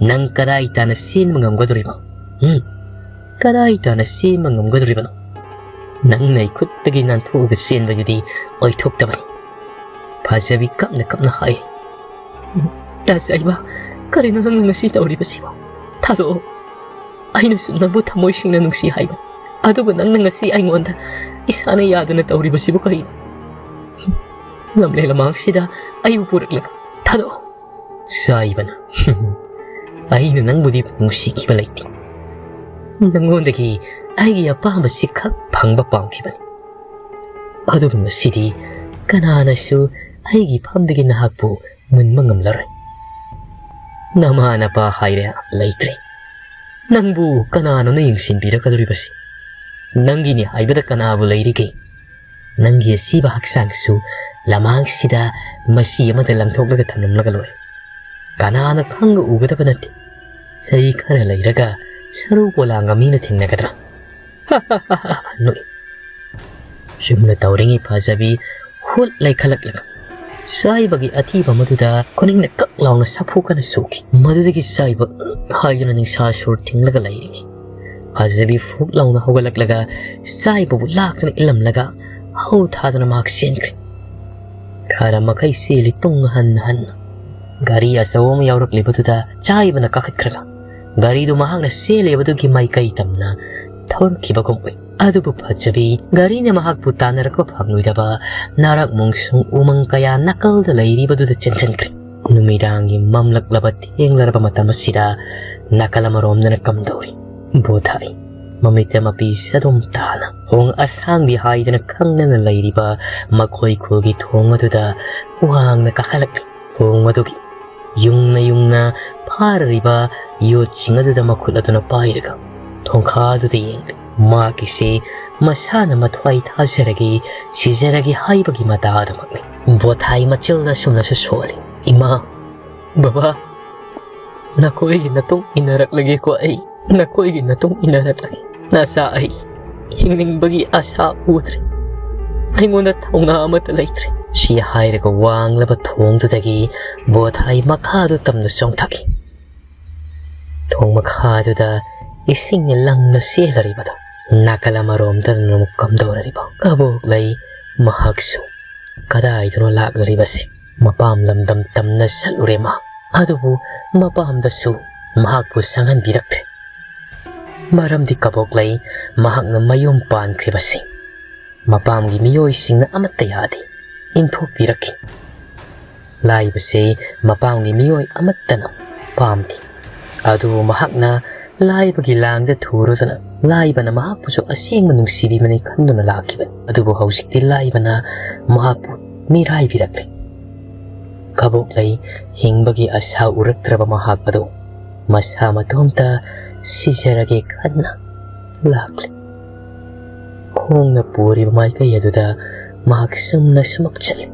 "ꯅꯪ ꯀꯗꯥꯏ ꯇꯥꯅ ꯆꯦꯟꯕ ꯉꯝꯒꯗꯧꯔꯤꯕ? ꯎꯝ? ꯀꯗꯥꯏ ꯇꯥꯅ ꯆꯦꯟꯕ ꯉꯝꯒꯗꯧꯔꯤꯕꯅꯣ? ꯅꯪ ꯅꯩ ꯈꯨꯠꯇꯒꯤ ꯅꯥꯟꯊꯣꯛꯑꯒ ꯆꯦꯟꯕꯗꯨꯗꯤ ꯑꯣꯏꯊꯣꯛꯇꯕꯅꯤ"꯫ ꯐꯖꯕꯤ ꯀꯞꯅ ꯀꯞꯅ ꯍꯥꯏ꯫ "ꯇꯥꯖꯥꯏꯕ, ꯀꯔꯤꯅꯣ ꯅꯪꯅ ꯉꯁꯤ ꯇꯧꯔꯤꯕꯁꯤꯕꯣ? ꯊꯥꯗꯣꯛꯑꯣ꯫ ꯑꯩꯅꯁꯨ ꯅꯪꯕꯨ ꯊꯃꯣꯏ ꯁꯦꯡꯅ ꯅꯨꯡꯁꯤ ꯍꯥꯏꯕ, ꯑꯗꯨꯕꯨ ꯅꯪꯅ ꯉꯁꯤ ꯑꯩꯉꯣꯟꯗ ꯏꯁꯥꯅ ꯌꯥꯗꯅ ꯇꯧꯔꯤꯕꯁꯤꯕꯨ ꯀꯔꯤꯅꯣ? ꯂꯝꯂꯦꯟ ꯂꯃꯥꯡꯁꯤꯗ ꯑꯩꯕꯨ ꯄꯨꯔꯛꯂꯒ ꯊꯥꯗꯣꯛꯑꯣ"꯫ ꯆꯥꯏꯕꯅ, "ꯑꯩꯅ ꯅꯪꯕꯨꯗꯤ ꯅꯨꯡꯁꯤꯈꯤꯕ ꯂꯩꯇꯦ꯫ ꯅꯪꯉꯣꯟꯗꯒꯤ ꯑꯩꯒꯤ ꯑꯄꯥꯝꯕꯁꯤ ꯈꯛ ꯐꯪꯕ ꯄꯥꯝꯈꯤꯕꯅꯤ꯫ ꯑꯗꯨꯕꯨ ꯉꯁꯤꯗꯤ ꯀꯅꯥꯅꯁꯨ ꯑꯩꯒꯤ ꯐꯝꯗꯒꯤ ꯅꯍꯥꯛꯄꯨ ꯃꯨꯟꯕ ꯉꯝꯂꯔꯣꯏ꯫ ꯅꯃꯥ ꯅꯄꯥ ꯍꯥꯏꯔꯦ ꯂꯩꯇ꯭ꯔꯦ꯫ ꯅꯪꯕꯨ ꯀꯅꯥꯅꯣꯅ ꯌꯦꯡꯁꯤꯟꯕꯤꯔꯛꯀꯗꯧꯔꯤꯕꯁꯤ? ꯅꯪꯒꯤꯅꯤ ꯍꯥꯏꯕꯗ ꯀꯅꯥꯕꯨ ꯂꯩꯔꯤꯒꯦ? ꯅꯪꯒꯤ ꯑꯁꯤꯕ ꯍꯛꯆꯥꯡꯁꯨ ꯂꯃꯥꯡꯁꯤꯗ ꯃꯆꯤ ꯑꯃꯗ ꯂꯪꯊꯣꯛꯂꯒ ꯊꯝꯂꯝꯂꯒ ꯂꯣꯏꯔꯦ"꯫ ꯀꯅꯥꯅ ꯈꯪꯅ ꯎꯒꯗꯕ ꯅꯠꯇꯦ꯫ ꯆꯍꯤ ꯈꯔ ꯂꯩꯔꯒ ꯁꯔꯨ ꯄꯣꯂꯥꯡꯒ ꯃꯤꯅ ꯊꯦꯡꯅꯒꯗ꯭ꯔꯥ? ꯅꯣꯛꯏ꯫ ꯁꯨꯝꯅ ꯇꯧꯔꯤꯉꯩ ꯐꯖꯕꯤ ꯍꯨꯠ ꯂꯩꯈꯠꯂꯛꯂꯒ ꯆꯥꯏꯕꯒꯤ ꯑꯊꯤꯕ ꯃꯗꯨꯗ ꯈꯨꯅꯤꯡꯅ ꯀꯛ ꯂꯥꯎꯅ ꯁꯥꯐꯨ ꯀꯟꯅ ꯁꯣꯛꯈꯤ꯫ ꯃꯗꯨꯗꯒꯤ ꯆꯥꯏꯕ ꯍꯥꯏꯗꯨꯅ ꯅꯤꯡꯁꯥ ꯁꯨꯔ ꯊꯤꯡꯂꯒ ꯂꯩꯔꯤꯉꯩ ꯐꯖꯕꯤ ꯐꯨꯛ ꯂꯥꯎꯅ ꯍꯧꯒꯠꯂꯛꯂꯒ ꯆꯥꯏꯕꯕꯨ ꯂꯥꯛꯇꯨꯅ ꯏꯜꯂꯝꯂꯒ ꯍꯧ ꯊꯥꯗꯨꯅ ꯃꯍꯥꯛ ꯆꯦꯟꯈ꯭ꯔꯦ꯫ ꯈꯔ ꯃꯈꯩ ꯆꯦꯜꯂꯤ ꯇꯨꯡ ꯍꯟꯅ ꯍꯟꯅ꯫ ꯒꯥꯔꯤ ꯑꯆꯧꯕ ꯑꯃ ꯌꯥꯎꯔꯛꯂꯤꯕꯗꯨꯗ ꯆꯥꯏꯕꯅ ꯀꯥꯈꯠꯈ꯭ꯔꯒ ꯒꯥꯔꯤꯗꯨ ꯃꯍꯥꯛꯅ ꯆꯦꯜꯂꯤꯕꯗꯨꯒꯤ ꯃꯥꯏꯀꯩ ꯇꯝꯅ ꯊꯧꯔꯛꯈꯤꯕꯒꯨꯝ ꯎꯏ꯫ ꯑꯗꯨꯕꯨ ꯐꯖꯕꯤ ꯒꯥꯔꯤꯅ ꯃꯍꯥꯛꯄꯨ ꯇꯥꯟꯅꯔꯛꯄ ꯐꯪꯂꯣꯏꯗꯕ ꯅꯥꯔꯛ ꯃꯣꯡꯁꯣꯡ ꯎꯃꯪ ꯀꯌꯥ ꯅꯥꯀꯜꯗ ꯂꯩꯔꯤꯕꯗꯨꯗ ꯆꯦꯟꯁꯤꯟꯈ꯭ꯔꯦ꯫ ꯅꯨꯃꯤꯗꯥꯡꯒꯤ ꯃꯝꯂꯛꯂꯕ ꯊꯦꯡꯂꯔꯕ ꯃꯇꯝ ꯑꯁꯤꯗ ꯅꯥꯀꯜ ꯑꯃꯔꯣꯝꯗꯅ ꯀꯝꯗꯧꯔꯤ? ꯕꯣꯊꯥꯏ ꯃꯃꯤꯠꯇ ꯃꯄꯤ ꯆꯗꯨꯝ ꯇꯥꯅ ꯊꯣꯡ ꯑꯁꯥꯡꯕꯤ ꯍꯥꯏꯗꯅ ꯈꯪꯅꯅ ꯂꯩꯔꯤꯕ ꯃꯈꯣꯏ ꯈꯨꯜꯒꯤ ꯊꯣꯡ ꯑꯗꯨꯗ ꯋꯥꯡꯅ ꯀꯥꯈꯠꯂꯛꯂꯤ꯫ ꯊꯣꯡ ꯑꯗꯨꯒꯤ ꯌꯨꯡꯅ ꯌꯨꯡꯅ ꯐꯥꯔꯔꯤꯕ ꯌꯣꯠꯁꯤꯡ ꯑꯗꯨꯗ ꯃꯈꯨꯠ ꯑꯗꯨꯅ ꯄꯥꯏꯔꯒ ꯊꯣꯡꯈꯥ ꯑꯗꯨꯗ ꯌꯦꯡꯂꯤ꯫ ꯃꯍꯥꯛꯀꯤꯁꯦ ꯃꯁꯥꯅ ꯃꯊ꯭ꯋꯥꯏ ꯊꯥꯖꯔꯒꯦ, ꯁꯤꯖꯔꯒꯦ ꯍꯥꯏꯕꯒꯤ ꯃꯇꯥ ꯑꯗꯨꯃꯛꯅꯤ꯫ ꯕꯣꯊꯥꯏ ꯃꯆꯤꯜꯗ ꯑꯁꯨꯝꯅꯁꯨ ꯁꯣꯜꯂꯤ, "ꯏꯃꯥ, ꯕꯕꯥ, ꯅꯈꯣꯏꯒꯤ ꯅꯇꯨꯡ ꯏꯟꯅꯔꯛꯂꯒꯦꯀꯣ ꯑꯩ, ꯅꯈꯣꯏꯒꯤ ꯅꯇꯨꯡ ꯏꯟꯅꯔꯛꯂꯒꯦ꯫ ꯅꯆꯥ ꯑꯩ ꯍꯤꯡꯅꯤꯡꯕꯒꯤ ꯑꯁꯥ ꯎꯗ꯭ꯔꯦ꯫ ꯑꯩꯉꯣꯟꯗ ꯊꯧꯅꯥ ꯑꯃꯠꯇ ꯂꯩꯇ꯭ꯔꯦ"꯫ ꯁꯤ ꯍꯥꯏꯔꯒ ꯋꯥꯡꯂꯕ ꯊꯣꯡꯗꯨꯗꯒꯤ ꯕꯣꯊꯥꯏ ꯃꯈꯥꯗꯨ ꯇꯝꯅ ꯆꯣꯡꯊꯈꯤ꯫ ꯊꯣꯡ ꯃꯈꯥꯗꯨꯗ ꯏꯁꯤꯡꯅ ꯂꯪꯅ ꯆꯦꯜꯂꯔꯤꯕꯗꯨ ꯅꯥꯀꯜ ꯑꯃꯔꯣꯝꯗ ꯑꯃꯨꯛ ꯀꯝꯗꯧꯔꯔꯤꯕ ꯀꯕꯣꯛꯂꯩ ꯃꯍꯥꯛꯁꯨ ꯀꯗꯥꯏꯗꯅꯣ ꯂꯥꯛꯂꯔꯤꯕꯁꯤ꯫ ꯃꯄꯥꯝ ꯂꯝꯗꯝ ꯇꯝꯅ ꯆꯠꯂꯨꯔꯦ ꯃꯍꯥꯛ꯫ ꯑꯗꯨꯕꯨ ꯃꯄꯥꯝꯗꯁꯨ ꯃꯍꯥꯛꯄꯨ ꯆꯪꯍꯟꯕꯤꯔꯛꯇ꯭ꯔꯦ꯫ ꯃꯔꯝꯗꯤ ꯀꯕꯣꯛꯂꯩ ꯃꯍꯥꯛꯅ ꯃꯌꯨꯝ ꯄꯥꯟꯈ꯭ꯔꯤꯕꯁꯤ ꯃꯄꯥꯝꯒꯤ ꯃꯤꯑꯣꯏꯁꯤꯡꯅ ꯑꯃꯠꯇ ꯌꯥꯗꯦ, ꯏꯟꯊꯣꯛꯄꯤꯔꯛꯈꯤ꯫ ꯂꯥꯏꯕꯁꯤ ꯃꯄꯥꯝꯒꯤ ꯃꯤꯑꯣꯏ ꯑꯃꯠꯇꯅ ꯄꯥꯝꯗꯦ꯫ ꯑꯗꯨꯕꯨ ꯃꯍꯥꯛꯅ ꯂꯥꯏꯕꯒꯤ ꯂꯥꯡꯗ ꯊꯨꯔꯗꯨꯅ ꯂꯥꯏꯕꯅ ꯃꯍꯥꯛꯄꯨꯁꯨ ꯑꯁꯦꯡꯕ ꯅꯨꯡꯁꯤꯕꯤꯕꯅꯤ ꯈꯟꯗꯨꯅ ꯂꯥꯛꯈꯤꯕꯅꯤ꯫ ꯑꯗꯨꯕꯨ ꯍꯧꯖꯤꯛꯇꯤ ꯂꯥꯏꯕꯅ ꯃꯍꯥꯛꯄꯨ ꯃꯤꯔꯥꯏꯕꯤꯔꯛꯂꯦ꯫ ꯀꯕꯣꯛꯂꯩ ꯍꯤꯡꯕꯒꯤ ꯑꯁꯥ ꯎꯔꯛꯇ꯭ꯔꯕ ꯃꯍꯥꯛ ꯑꯗꯨ ꯃꯁꯥ ꯃꯇꯣꯝꯇ ꯁꯤꯖꯔꯒꯦ ꯈꯟꯅ ꯂꯥꯛꯂꯦ꯫ ꯈꯣꯡꯅ ꯄꯨꯔꯤꯕ ꯃꯥꯏꯀꯩ ꯑꯗꯨꯗ ꯃꯍꯥꯛ ꯆꯨꯝꯅ ꯁꯨꯃꯛ ꯆꯠꯂꯤ꯫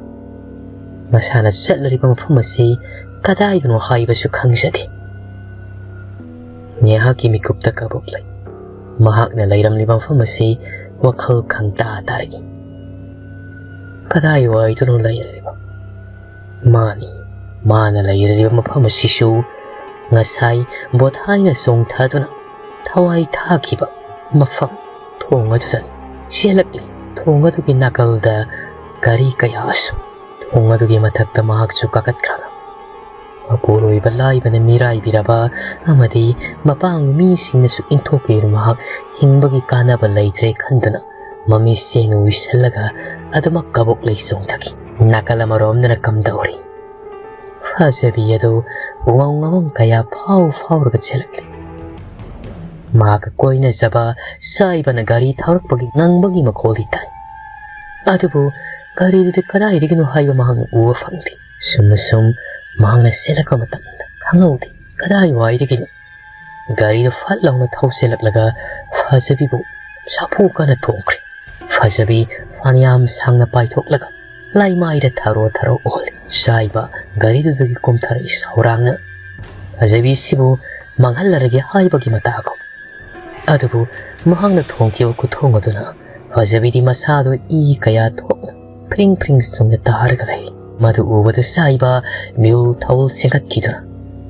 ꯃꯁꯥꯅ ꯆꯠꯂꯨꯔꯤꯕ ꯃꯐꯝ ꯑꯁꯤ ꯀꯗꯥꯏꯗꯅꯣ ꯍꯥꯏꯕꯁꯨ ꯈꯪꯖꯗꯦ꯫ ꯉꯥꯏꯍꯥꯛꯀꯤ ꯃꯤꯀꯨꯞꯇ ꯀꯕꯣꯛ ꯂꯩ꯫ ꯃꯍꯥꯛꯅ ꯂꯩꯔꯝꯂꯤꯕ ꯃꯐꯝ ꯑꯁꯤ ꯋꯥꯈꯜ ꯈꯪꯇꯥ ꯇꯥꯔꯛꯏ꯫ ꯀꯗꯥꯏꯋꯥꯏꯗꯅꯣ ꯂꯩꯔꯤꯕ? ꯃꯥꯅꯤ, ꯃꯥꯅ ꯂꯩꯔꯤꯕ ꯃꯐꯝ ꯑꯁꯤꯁꯨ ꯉꯁꯥꯏ ꯕꯣꯊꯥꯏꯅ ꯆꯣꯡꯊꯗꯨꯅ ꯊꯋꯥꯏ ꯊꯥꯈꯤꯕ ꯃꯐꯝ, ꯊꯣꯡ ꯑꯗꯨꯗꯅꯤ꯫ ꯆꯦꯜꯂꯛꯂꯤ꯫ ꯊꯣꯡ ꯑꯗꯨꯒꯤ ꯅꯥꯀꯜꯗ ꯒꯥꯔꯤ ꯀꯌꯥꯁꯨ ꯊꯣꯡ ꯑꯗꯨꯒꯤ ꯃꯊꯛꯇ ꯃꯍꯥꯛꯁꯨ ꯀꯥꯈꯠꯈ꯭ꯔꯕ꯫ ꯃꯄꯨꯔꯣꯏꯕ ꯂꯥꯏꯕꯅ ꯃꯤꯔꯥꯏꯕꯤꯔꯕ ꯑꯃꯗꯤ ꯃꯄꯥꯡꯒꯤ ꯃꯤꯁꯤꯡꯅꯁꯨ ꯏꯟꯊꯣꯛꯄꯤꯔꯕ ꯃꯍꯥꯛ ꯍꯤꯡꯕꯒꯤ ꯀꯥꯟꯅꯕ ꯂꯩꯇ꯭ꯔꯦ ꯈꯟꯗꯨꯅ ꯃꯃꯤꯠꯁꯤꯡ ꯎꯏꯁꯜꯂꯒ ꯑꯗꯨꯃꯛ ꯀꯕꯣꯛ ꯂꯩ ꯆꯣꯡꯊꯈꯤ꯫ ꯅꯥꯀꯜ ꯑꯃꯔꯣꯝꯗꯅ ꯀꯝꯗꯧꯔꯤ? ꯐꯖꯕꯤ ꯑꯗꯨ ꯎꯃꯪ ꯋꯥꯃꯪ ꯀꯌꯥ ꯐꯥꯎ ꯐꯥꯎꯔꯒ ꯆꯦꯜꯂꯛꯂꯤ꯫ ꯃꯍꯥꯛꯀ ꯀꯣꯏꯅꯖꯕ ꯆꯥꯏꯕꯅ ꯒꯥꯔꯤ ꯊꯧꯔꯛꯄꯒꯤ ꯉꯪꯕꯒꯤ ꯃꯈꯣꯜꯗꯤ ꯇꯥꯏ꯫ ꯑꯗꯨꯕꯨ ꯒꯥꯔꯤꯗꯨꯗꯤ ꯀꯗꯥꯏꯗꯒꯤꯅꯣ ꯍꯥꯏꯕ ꯃꯍꯥꯛꯅ ꯎꯕ ꯐꯪꯗꯦ꯫ ꯁꯨꯝꯅ ꯁꯨꯝ ꯃꯍꯥꯛꯅ ꯆꯦꯜꯂꯛꯄ ꯃꯇꯝꯗ ꯈꯪꯍꯧꯗꯦ ꯀꯗꯥꯏꯋꯥꯏꯗꯒꯤꯅꯣ ꯒꯥꯔꯤꯗꯨ ꯐꯠ ꯂꯥꯎꯅ ꯊꯧꯆꯦꯜꯂꯛꯂꯒ ꯐꯖꯕꯤꯕꯨ ꯁꯥꯐꯨ ꯀꯟꯅ ꯊꯣꯝꯈ꯭ꯔꯦ꯫ ꯐꯖꯕꯤ ꯐꯅꯌꯥꯝ ꯁꯥꯡꯅ ꯄꯥꯏꯊꯣꯛꯂꯒ ꯂꯥꯏꯃꯥꯏꯗ ꯊꯔꯣ ꯊꯔꯣ ꯑꯣꯜꯂꯤ꯫ ꯆꯥꯏꯕ ꯒꯥꯔꯤꯗꯨꯗꯒꯤ ꯀꯨꯝꯊꯔꯛꯏ ꯁꯧꯔꯥꯡꯅ ꯐꯖꯕꯤꯁꯤꯕꯨ ꯃꯥꯡꯍꯜꯂꯔꯒꯦ ꯍꯥꯏꯕꯒꯤ ꯃꯇꯥꯒꯨꯝ꯫ ꯑꯗꯨꯕꯨ ꯃꯍꯥꯛꯅ ꯊꯣꯡꯈꯤꯕ ꯈꯨꯊꯣꯡ ꯑꯗꯨꯅ ꯐꯖꯕꯤꯗꯤ ꯃꯁꯥꯗꯨ ꯏ ꯀꯌꯥ ꯊꯣꯛꯅ ꯐ꯭ꯔꯤꯡ ꯐ꯭ꯔꯤꯡ ꯆꯨꯝꯅ ꯇꯥꯔꯒ ꯂꯩ꯫ ꯃꯗꯨ ꯎꯕꯗ ꯆꯥꯏꯕ ꯃꯤꯍꯨꯜ ꯊꯧꯜ ꯆꯦꯟꯈꯠꯈꯤꯗꯨꯅ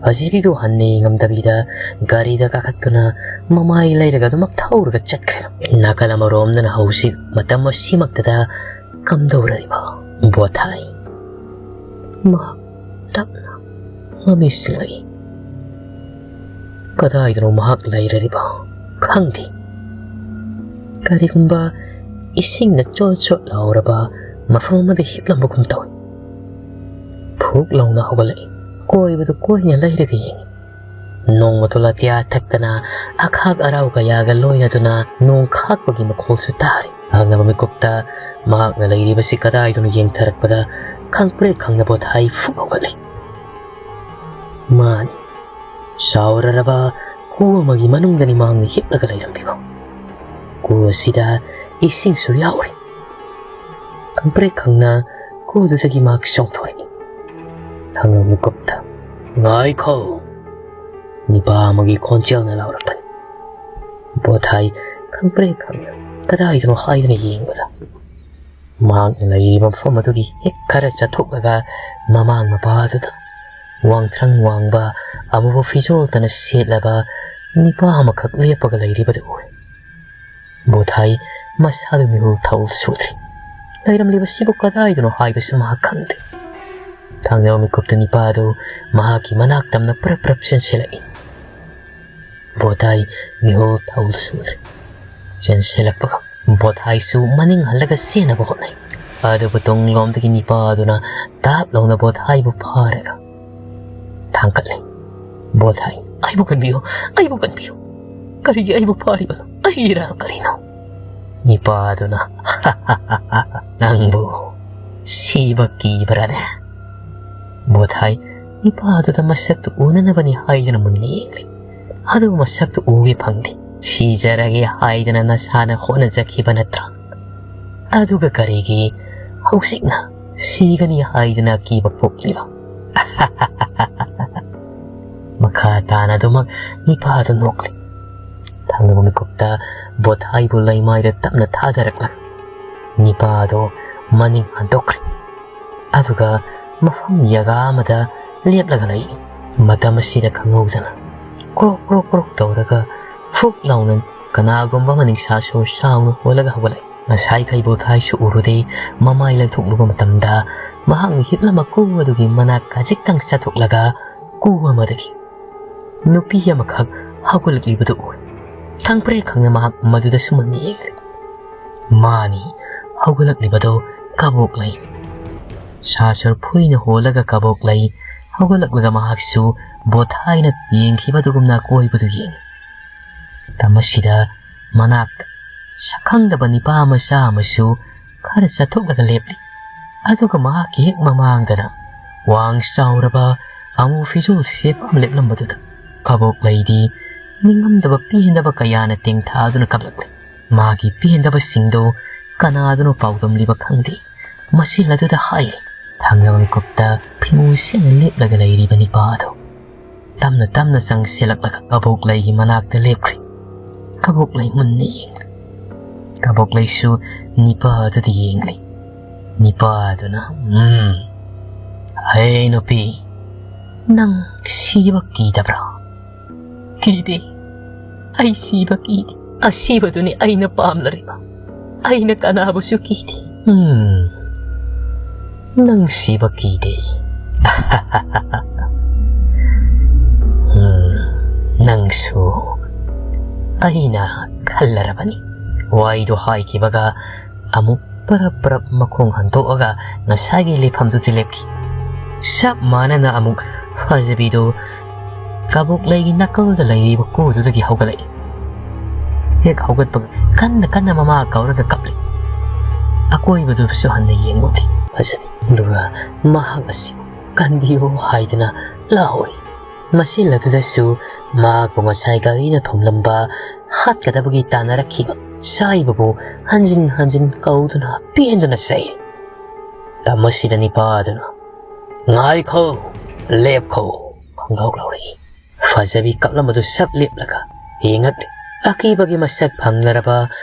ꯐꯖꯕꯤꯕꯨ ꯍꯟꯅ ꯌꯦꯡꯉꯝꯗꯕꯤꯗ ꯒꯥꯔꯤꯗ ꯀꯥꯈꯠꯇꯨꯅ ꯃꯃꯥꯏ ꯂꯩꯔꯒ ꯑꯗꯨꯃꯛ ꯊꯧꯔꯒ ꯆꯠꯈ꯭ꯔꯦ꯫ ꯅꯥꯀꯜ ꯑꯃꯔꯣꯝꯗꯅ ꯍꯧꯖꯤꯛ ꯃꯇꯝ ꯑꯁꯤꯃꯛꯇꯗ ꯀꯝꯗꯧꯔꯤꯕ ꯕꯣꯊꯥꯏ꯫ ꯃꯍꯥꯛ ꯇꯞꯅ ꯃꯃꯤꯠ ꯁꯤꯡꯂꯛꯏ꯫ ꯀꯗꯥꯏꯗꯅꯣ ꯃꯍꯥꯛ ꯂꯩꯔꯤꯕ? ꯈꯪꯗꯦ꯫ ꯀꯔꯤꯒꯨꯝꯕ ꯏꯁꯤꯡꯅ ꯆꯣꯠ ꯆꯣꯠ ꯂꯥꯎꯔꯕ ꯃꯐꯝ ꯑꯃꯗ ꯍꯤꯞꯂꯝꯕꯒꯨꯝ ꯇꯧꯏ꯫ ꯐꯨꯛ ꯂꯥꯎꯅ ꯍꯧꯒꯠꯂꯛꯏ꯫ ꯀꯣꯏꯕꯗꯨ ꯀꯣꯏꯅ ꯂꯩꯔꯒ ꯌꯦꯡꯏ꯫ ꯅꯣꯡ ꯃꯇꯨꯜ ꯑꯇꯤꯌꯥ ꯊꯛꯇꯅ ꯑꯈꯥꯛ ꯑꯔꯥꯎ ꯀꯌꯥꯒ ꯂꯣꯏꯅꯗꯨꯅ ꯅꯣꯡ ꯈꯥꯛꯄꯒꯤ ꯃꯈꯣꯜꯁꯨ ꯇꯥꯔꯤ꯫ ꯍꯪꯅꯕ ꯃꯤꯀꯨꯞꯇ ꯃꯍꯥꯛꯅ ꯂꯩꯔꯤꯕꯁꯤ ꯀꯗꯥꯏꯗꯅꯣ ꯌꯦꯡꯊꯔꯛꯄꯗ ꯈꯪꯄ꯭ꯔꯦꯛ ꯈꯪꯅ ꯕꯣꯊꯥꯏ ꯐꯨꯛ ꯍꯧꯒꯠꯂꯤ꯫ ꯃꯥꯅꯤ, ꯆꯥꯎꯔꯔꯕ ꯀꯨ ꯑꯃꯒꯤ ꯃꯅꯨꯡꯗꯅꯤ ꯃꯍꯥꯛꯅ ꯍꯤꯞꯂꯒ ꯂꯩꯔꯝꯂꯤꯕ꯫ ꯀꯨ ꯑꯁꯤꯗ ꯏꯁꯤꯡꯁꯨ ꯌꯥꯎꯔꯤ꯫ ꯈꯪꯄ꯭ꯔꯦꯛ ꯈꯪꯅ ꯀꯨ ꯎꯗꯨꯗꯒꯤ ꯃꯍꯥꯛ ꯆꯣꯡꯊꯣꯔꯛꯏ꯫ ꯊꯥꯡꯅꯕ ꯃꯤꯀꯨꯞꯇ, "ꯉꯥꯏꯈꯣ!" ꯅꯤꯄꯥ ꯑꯃꯒꯤ ꯈꯣꯟꯖꯦꯜꯅ ꯂꯥꯎꯔꯛꯄꯅꯤ꯫ ꯕꯣꯊꯥꯏ ꯈꯪꯄ꯭ꯔꯦꯛ ꯈꯪꯅ ꯀꯗꯥꯏꯗꯅꯣ ꯍꯥꯏꯗꯨꯅ ꯌꯦꯡꯕꯗ, ꯃꯍꯥꯛꯅ ꯂꯩꯔꯤꯕ ꯃꯐꯝ ꯑꯗꯨꯒꯤ ꯍꯦꯛ ꯈꯔ ꯆꯠꯊꯣꯛꯂꯒ ꯃꯃꯥꯡ ꯃꯄꯥꯗꯨꯗ ꯋꯥꯡꯊ꯭ꯔꯪ ꯋꯥꯡꯕ ꯑꯃꯨꯕ ꯐꯤꯖꯣꯜꯇꯅ ꯁꯦꯠꯂꯕ ꯅꯤꯄꯥ ꯑꯃꯈꯛ ꯂꯦꯞꯄꯒ ꯂꯩꯔꯤꯕꯗꯨ ꯎꯏ꯫ ꯕꯣꯊꯥꯏ ꯃꯁꯥꯗꯨ ꯃꯤꯍꯨꯜ ꯊꯥꯍꯨꯜ ꯁꯨꯗ꯭ꯔꯤ꯫ ꯂꯩꯔꯝꯂꯤꯕꯁꯤꯕꯨ ꯀꯗꯥꯏꯗꯅꯣ ꯍꯥꯏꯕꯁꯨ ꯃꯍꯥꯛ ꯈꯪꯗꯦ꯫ ꯊꯥꯡꯅꯕ ꯃꯤꯀꯨꯞꯇ ꯅꯤꯄꯥ ꯑꯗꯨ ꯃꯍꯥꯛꯀꯤ ꯃꯅꯥꯛ ꯇꯝꯅ ꯄ꯭ꯔꯞ ꯄ꯭ꯔꯞ ꯆꯦꯟꯁꯤꯜꯂꯛꯏ꯫ ꯕꯣꯊꯥꯏ ꯃꯤꯍꯨꯜ ꯊꯥꯍꯨꯜ ꯁꯨꯗ꯭ꯔꯤ꯫ ꯆꯦꯟꯁꯤꯜꯂꯛꯄꯒ ꯕꯣꯊꯥꯏꯁꯨ ꯃꯅꯤꯡ ꯍꯜꯂꯒ ꯆꯦꯟꯅꯕ ꯍꯣꯠꯅꯩ꯫ ꯑꯗꯨꯕꯨ ꯇꯨꯡꯂꯣꯝꯗꯒꯤ ꯅꯤꯄꯥ ꯑꯗꯨꯅ ꯇꯥꯞ ꯂꯥꯎꯅ ꯕꯣꯊꯥꯏꯕꯨ ꯐꯥꯔꯒ ꯊꯥꯡꯒꯠꯂꯦ꯫ ꯕꯣꯊꯥꯏ, "ꯑꯩꯕꯨ ꯀꯟꯕꯤꯌꯨ, ꯑꯩꯕꯨ ꯀꯟꯕꯤꯌꯨ꯫ ꯀꯔꯤꯒꯤ ꯑꯩꯕꯨ ꯐꯥꯔꯤꯕꯅꯣ? ꯑꯩ ꯏꯔꯥꯜ ꯀꯔꯤꯅꯣ?" ꯅꯤꯄꯥ ꯑꯗꯨꯅ, "ꯅꯪꯕꯨ ꯁꯤꯕ ꯀꯤꯕ꯭ꯔꯥꯅꯦ?" ꯕꯣꯊꯥꯏ ꯅꯤꯄꯥ ꯑꯗꯨꯗ ꯃꯁꯛꯇꯨ ꯎꯅꯅꯕꯅꯤ ꯍꯥꯏꯗꯨꯅ ꯃꯨꯟꯅ ꯌꯦꯡꯂꯤ꯫ ꯑꯗꯨꯕꯨ ꯃꯁꯛꯇꯨ ꯎꯒꯦ ꯐꯪꯗꯦ꯫ "ꯁꯤꯖꯔꯒꯦ ꯍꯥꯏꯗꯅ ꯅꯁꯥꯅ ꯍꯣꯠꯅꯖꯈꯤꯕ ꯅꯠꯇ꯭ꯔꯥ? ꯑꯗꯨꯒ ꯀꯔꯤꯒꯤ ꯍꯧꯖꯤꯛꯅ ꯁꯤꯒꯅꯤ ꯍꯥꯏꯗꯅ ꯑꯀꯤꯕ ꯄꯣꯛꯂꯤꯕ?" ꯃꯈꯥ ꯇꯥꯅ ꯑꯗꯨꯃꯛ ꯅꯤꯄꯥꯗꯨ ꯅꯣꯛꯂꯤ꯫ ꯊꯥꯡꯅꯕ ꯃꯤꯀꯨꯞꯇ ꯕꯣꯊꯥꯏꯕꯨ ꯂꯩꯃꯥꯏꯗ ꯇꯞꯅ ꯊꯥꯗꯔꯛꯂꯒ ꯅꯤꯄꯥꯗꯣ ꯃꯅꯤꯡ ꯍꯟꯗꯣꯛꯈ꯭ꯔꯦ꯫ ꯑꯗꯨꯒ ꯃꯐꯝ ꯌꯥꯒꯥ ꯑꯃꯗ ꯂꯦꯞꯂꯒ ꯂꯩ꯫ ꯃꯇꯝ ꯑꯁꯤꯗ ꯈꯪꯍꯧꯗꯅ ꯀ꯭ꯔꯣꯛ ꯀ꯭ꯔꯣꯛ ꯀ꯭ꯔꯣꯛ ꯇꯧꯔꯒ ꯐꯨꯛ ꯂꯥꯎꯅ ꯀꯅꯥꯒꯨꯝꯕ ꯑꯃ ꯅꯤꯡꯁꯥ ꯁꯣꯔ ꯁꯥꯡꯅ ꯍꯣꯜꯂꯒ ꯍꯧꯒꯠꯂꯛꯏ꯫ ꯉꯁꯥꯏ ꯈꯩꯕꯣ ꯊꯥꯏꯁꯨ ꯎꯔꯨꯗꯦ꯫ ꯃꯃꯥꯏ ꯂꯪꯊꯣꯛꯂꯨꯕ ꯃꯇꯝꯗ ꯃꯍꯥꯛꯅ ꯍꯤꯞꯂꯝꯕ ꯀꯨ ꯑꯗꯨꯒꯤ ꯃꯅꯥꯛ ꯈꯖꯤꯛꯇꯪ ꯆꯠꯊꯣꯛꯂꯒ ꯀꯨ ꯑꯃꯗꯒꯤ ꯅꯨꯄꯤ ꯑꯃꯈꯛ ꯍꯧꯒꯠꯂꯛꯂꯤꯕꯗꯨ ꯎꯏ꯫ ꯈꯪꯄ꯭ꯔꯦꯛ ꯈꯪꯅ ꯃꯍꯥꯛ ꯃꯗꯨꯗꯁꯨ ꯃꯨꯟꯅ ꯌꯦꯡꯂꯤ꯫ ꯃꯥꯅꯤ ꯍꯧꯒꯠꯂꯛꯂꯤꯕꯗꯨ ꯀꯕꯣꯛ ꯂꯩ꯫ ꯁꯥ ꯁꯣꯔ ꯐꯨꯏꯅ ꯍꯣꯜꯂꯒ ꯀꯕꯣꯛ ꯂꯩ ꯍꯧꯒꯠꯂꯛꯂꯒ ꯃꯍꯥꯛꯁꯨ ꯕꯣꯊꯥꯏꯅ ꯌꯦꯡꯈꯤꯕꯗꯨꯒꯨꯝꯅ ꯑꯀꯣꯏꯕꯗꯨ ꯌꯦꯡꯏ꯫ ꯃꯇꯝ ꯑꯁꯤꯗ ꯃꯅꯥꯛꯇ ꯁꯛꯈꯪꯗꯕ ꯅꯤꯄꯥ ꯃꯆꯥ ꯑꯃꯁꯨ ꯈꯔ ꯆꯠꯊꯣꯛꯂꯒ ꯂꯦꯞꯂꯤ꯫ ꯑꯗꯨꯒ ꯃꯍꯥꯛꯀꯤ ꯍꯦꯛ ꯃꯃꯥꯡꯗꯅ ꯋꯥꯡ ꯆꯥꯎꯔꯕ ꯑꯃꯨ ꯐꯤꯖꯣꯜ ꯁꯦꯠꯄ ꯑꯃ ꯂꯦꯞꯂꯝꯕꯗꯨꯗ ꯀꯕꯣꯛ ꯂꯩꯗꯤ ꯅꯤꯡꯉꯝꯗꯕ ꯄꯦꯟꯗꯕ ꯀꯌꯥꯅ ꯇꯦꯡꯊꯥꯗꯨꯅ ꯀꯞꯂꯛꯂꯤ꯫ ꯃꯥꯒꯤ ꯄꯦꯟꯗꯕꯁꯤꯡꯗꯨ ꯀꯅꯥꯗꯅꯣ ꯄꯥꯎꯗꯝꯂꯤꯕ ꯈꯪꯗꯦ꯫ ꯃꯆꯤꯜ ꯑꯗꯨꯗ ꯍꯥꯏꯔꯤ꯫ ꯊꯪꯅꯕ ꯃꯤꯀꯨꯞꯇ ꯐꯤꯃꯨ ꯁꯦꯠꯅ ꯂꯦꯞꯂꯒ ꯂꯩꯔꯤꯕ ꯅꯤꯄꯥ ꯑꯗꯨ ꯇꯞꯅ ꯇꯞꯅ ꯆꯪꯁꯤꯜꯂꯛꯂꯒ ꯀꯕꯣꯛꯂꯩꯒꯤ ꯃꯅꯥꯛꯇ ꯂꯦꯞꯈ꯭ꯔꯦ꯫ ꯀꯕꯣꯛꯂꯩ ꯃꯨꯟꯅ ꯌꯦꯡꯂꯤ꯫ ꯀꯕꯣꯛꯂꯩꯁꯨ ꯅꯤꯄꯥ ꯑꯗꯨꯗ ꯌꯦꯡꯂꯤ꯫ ꯅꯤꯄꯥ ꯑꯗꯨꯅ, "ꯎꯝ, ꯍꯦ ꯅꯨꯄꯤ, ꯅꯪ ꯁꯤꯕ ꯀꯤꯗꯕ꯭ꯔꯥ?" "ꯀꯤꯗꯦ꯫ ꯑꯩ ꯁꯤꯕ ꯀꯤꯗꯦ꯫ ꯑꯁꯤꯕꯗꯨꯅꯤ ꯑꯩꯅ ꯄꯥꯝꯂꯔꯤꯕ꯫ ꯑꯩꯅ ꯀꯅꯥꯕꯨꯁꯨ ꯀꯤꯗꯦ꯫" "ꯎꯝ, ꯅꯪ ꯁꯤꯕ ꯀꯤꯗꯦ꯫ ꯎꯝ, ꯅꯪꯁꯨ ꯑꯩꯅ ꯈꯜꯂꯔꯕꯅꯤ꯫" ꯋꯥꯍꯩꯗꯨ ꯍꯥꯏꯈꯤꯕꯒ ꯑꯃꯨꯛ ꯄꯔꯞ ꯄꯔꯞ ꯃꯈꯣꯡ ꯍꯟꯗꯣꯛꯑꯒ ꯉꯁꯥꯏꯒꯤ ꯂꯩꯐꯝꯗꯨꯗ ꯂꯦꯞꯈꯤ꯫ ꯆꯞ ꯃꯥꯟꯅꯅ ꯑꯃꯨꯛ ꯐꯖꯕꯤꯗꯨ ꯀꯕꯣꯛꯂꯩꯒꯤ ꯅꯥꯀꯜꯗ ꯂꯩꯔꯤꯕ ꯀꯨꯗꯨꯗꯒꯤ ꯍꯧꯒꯠꯂꯛꯏ꯫ ꯍꯦꯛ ꯍꯧꯒꯠꯄꯒ ꯀꯟꯅ ꯀꯟꯅ ꯃꯃꯥ ꯀꯧꯔꯒ ꯀꯞꯂꯤ꯫ ꯑꯀꯣꯏꯕꯗꯨꯁꯨ ꯍꯟꯅ ꯌꯦꯡꯂꯨꯗꯦ ꯐꯖꯕꯤ꯫ ꯑꯗꯨꯒ ꯃꯍꯥꯛ ꯑꯁꯤ "ꯀꯟꯕꯤꯌꯨ" ꯍꯥꯏꯗꯨꯅ ꯂꯥꯎꯔꯤ꯫ ꯃꯆꯤꯜ ꯑꯗꯨꯗꯁꯨ ꯃꯍꯥꯛꯄꯨ ꯉꯁꯥꯏ ꯒꯥꯔꯤꯅ ꯊꯣꯝꯂꯝꯕ ꯍꯥꯠꯀꯗꯕꯒꯤ ꯇꯥꯟꯅꯔꯛꯈꯤꯕ ꯆꯥꯏꯕꯕꯨ ꯍꯟꯖꯤꯟ ꯍꯟꯖꯤꯟ ꯀꯧꯗꯨꯅ ꯄꯦꯟꯗꯨꯅ ꯆꯩ꯫ ꯇꯝ ꯑꯁꯤꯗ ꯅꯤꯄꯥ ꯑꯗꯨꯅ, "ꯉꯥꯏꯈꯣ, ꯂꯦꯞꯈꯣ", ꯈꯣꯡꯒꯥꯎ ꯂꯥꯎꯔꯛꯏ꯫ ꯐꯖꯕꯤ ꯀꯞꯂꯝꯕꯗꯨ ꯁꯞ ꯂꯦꯞꯂꯒ ꯌꯦꯡꯉꯛꯂꯤ꯫ ꯑꯀꯤꯕꯒꯤ ꯃꯁꯛ ꯐꯪꯂꯔꯕ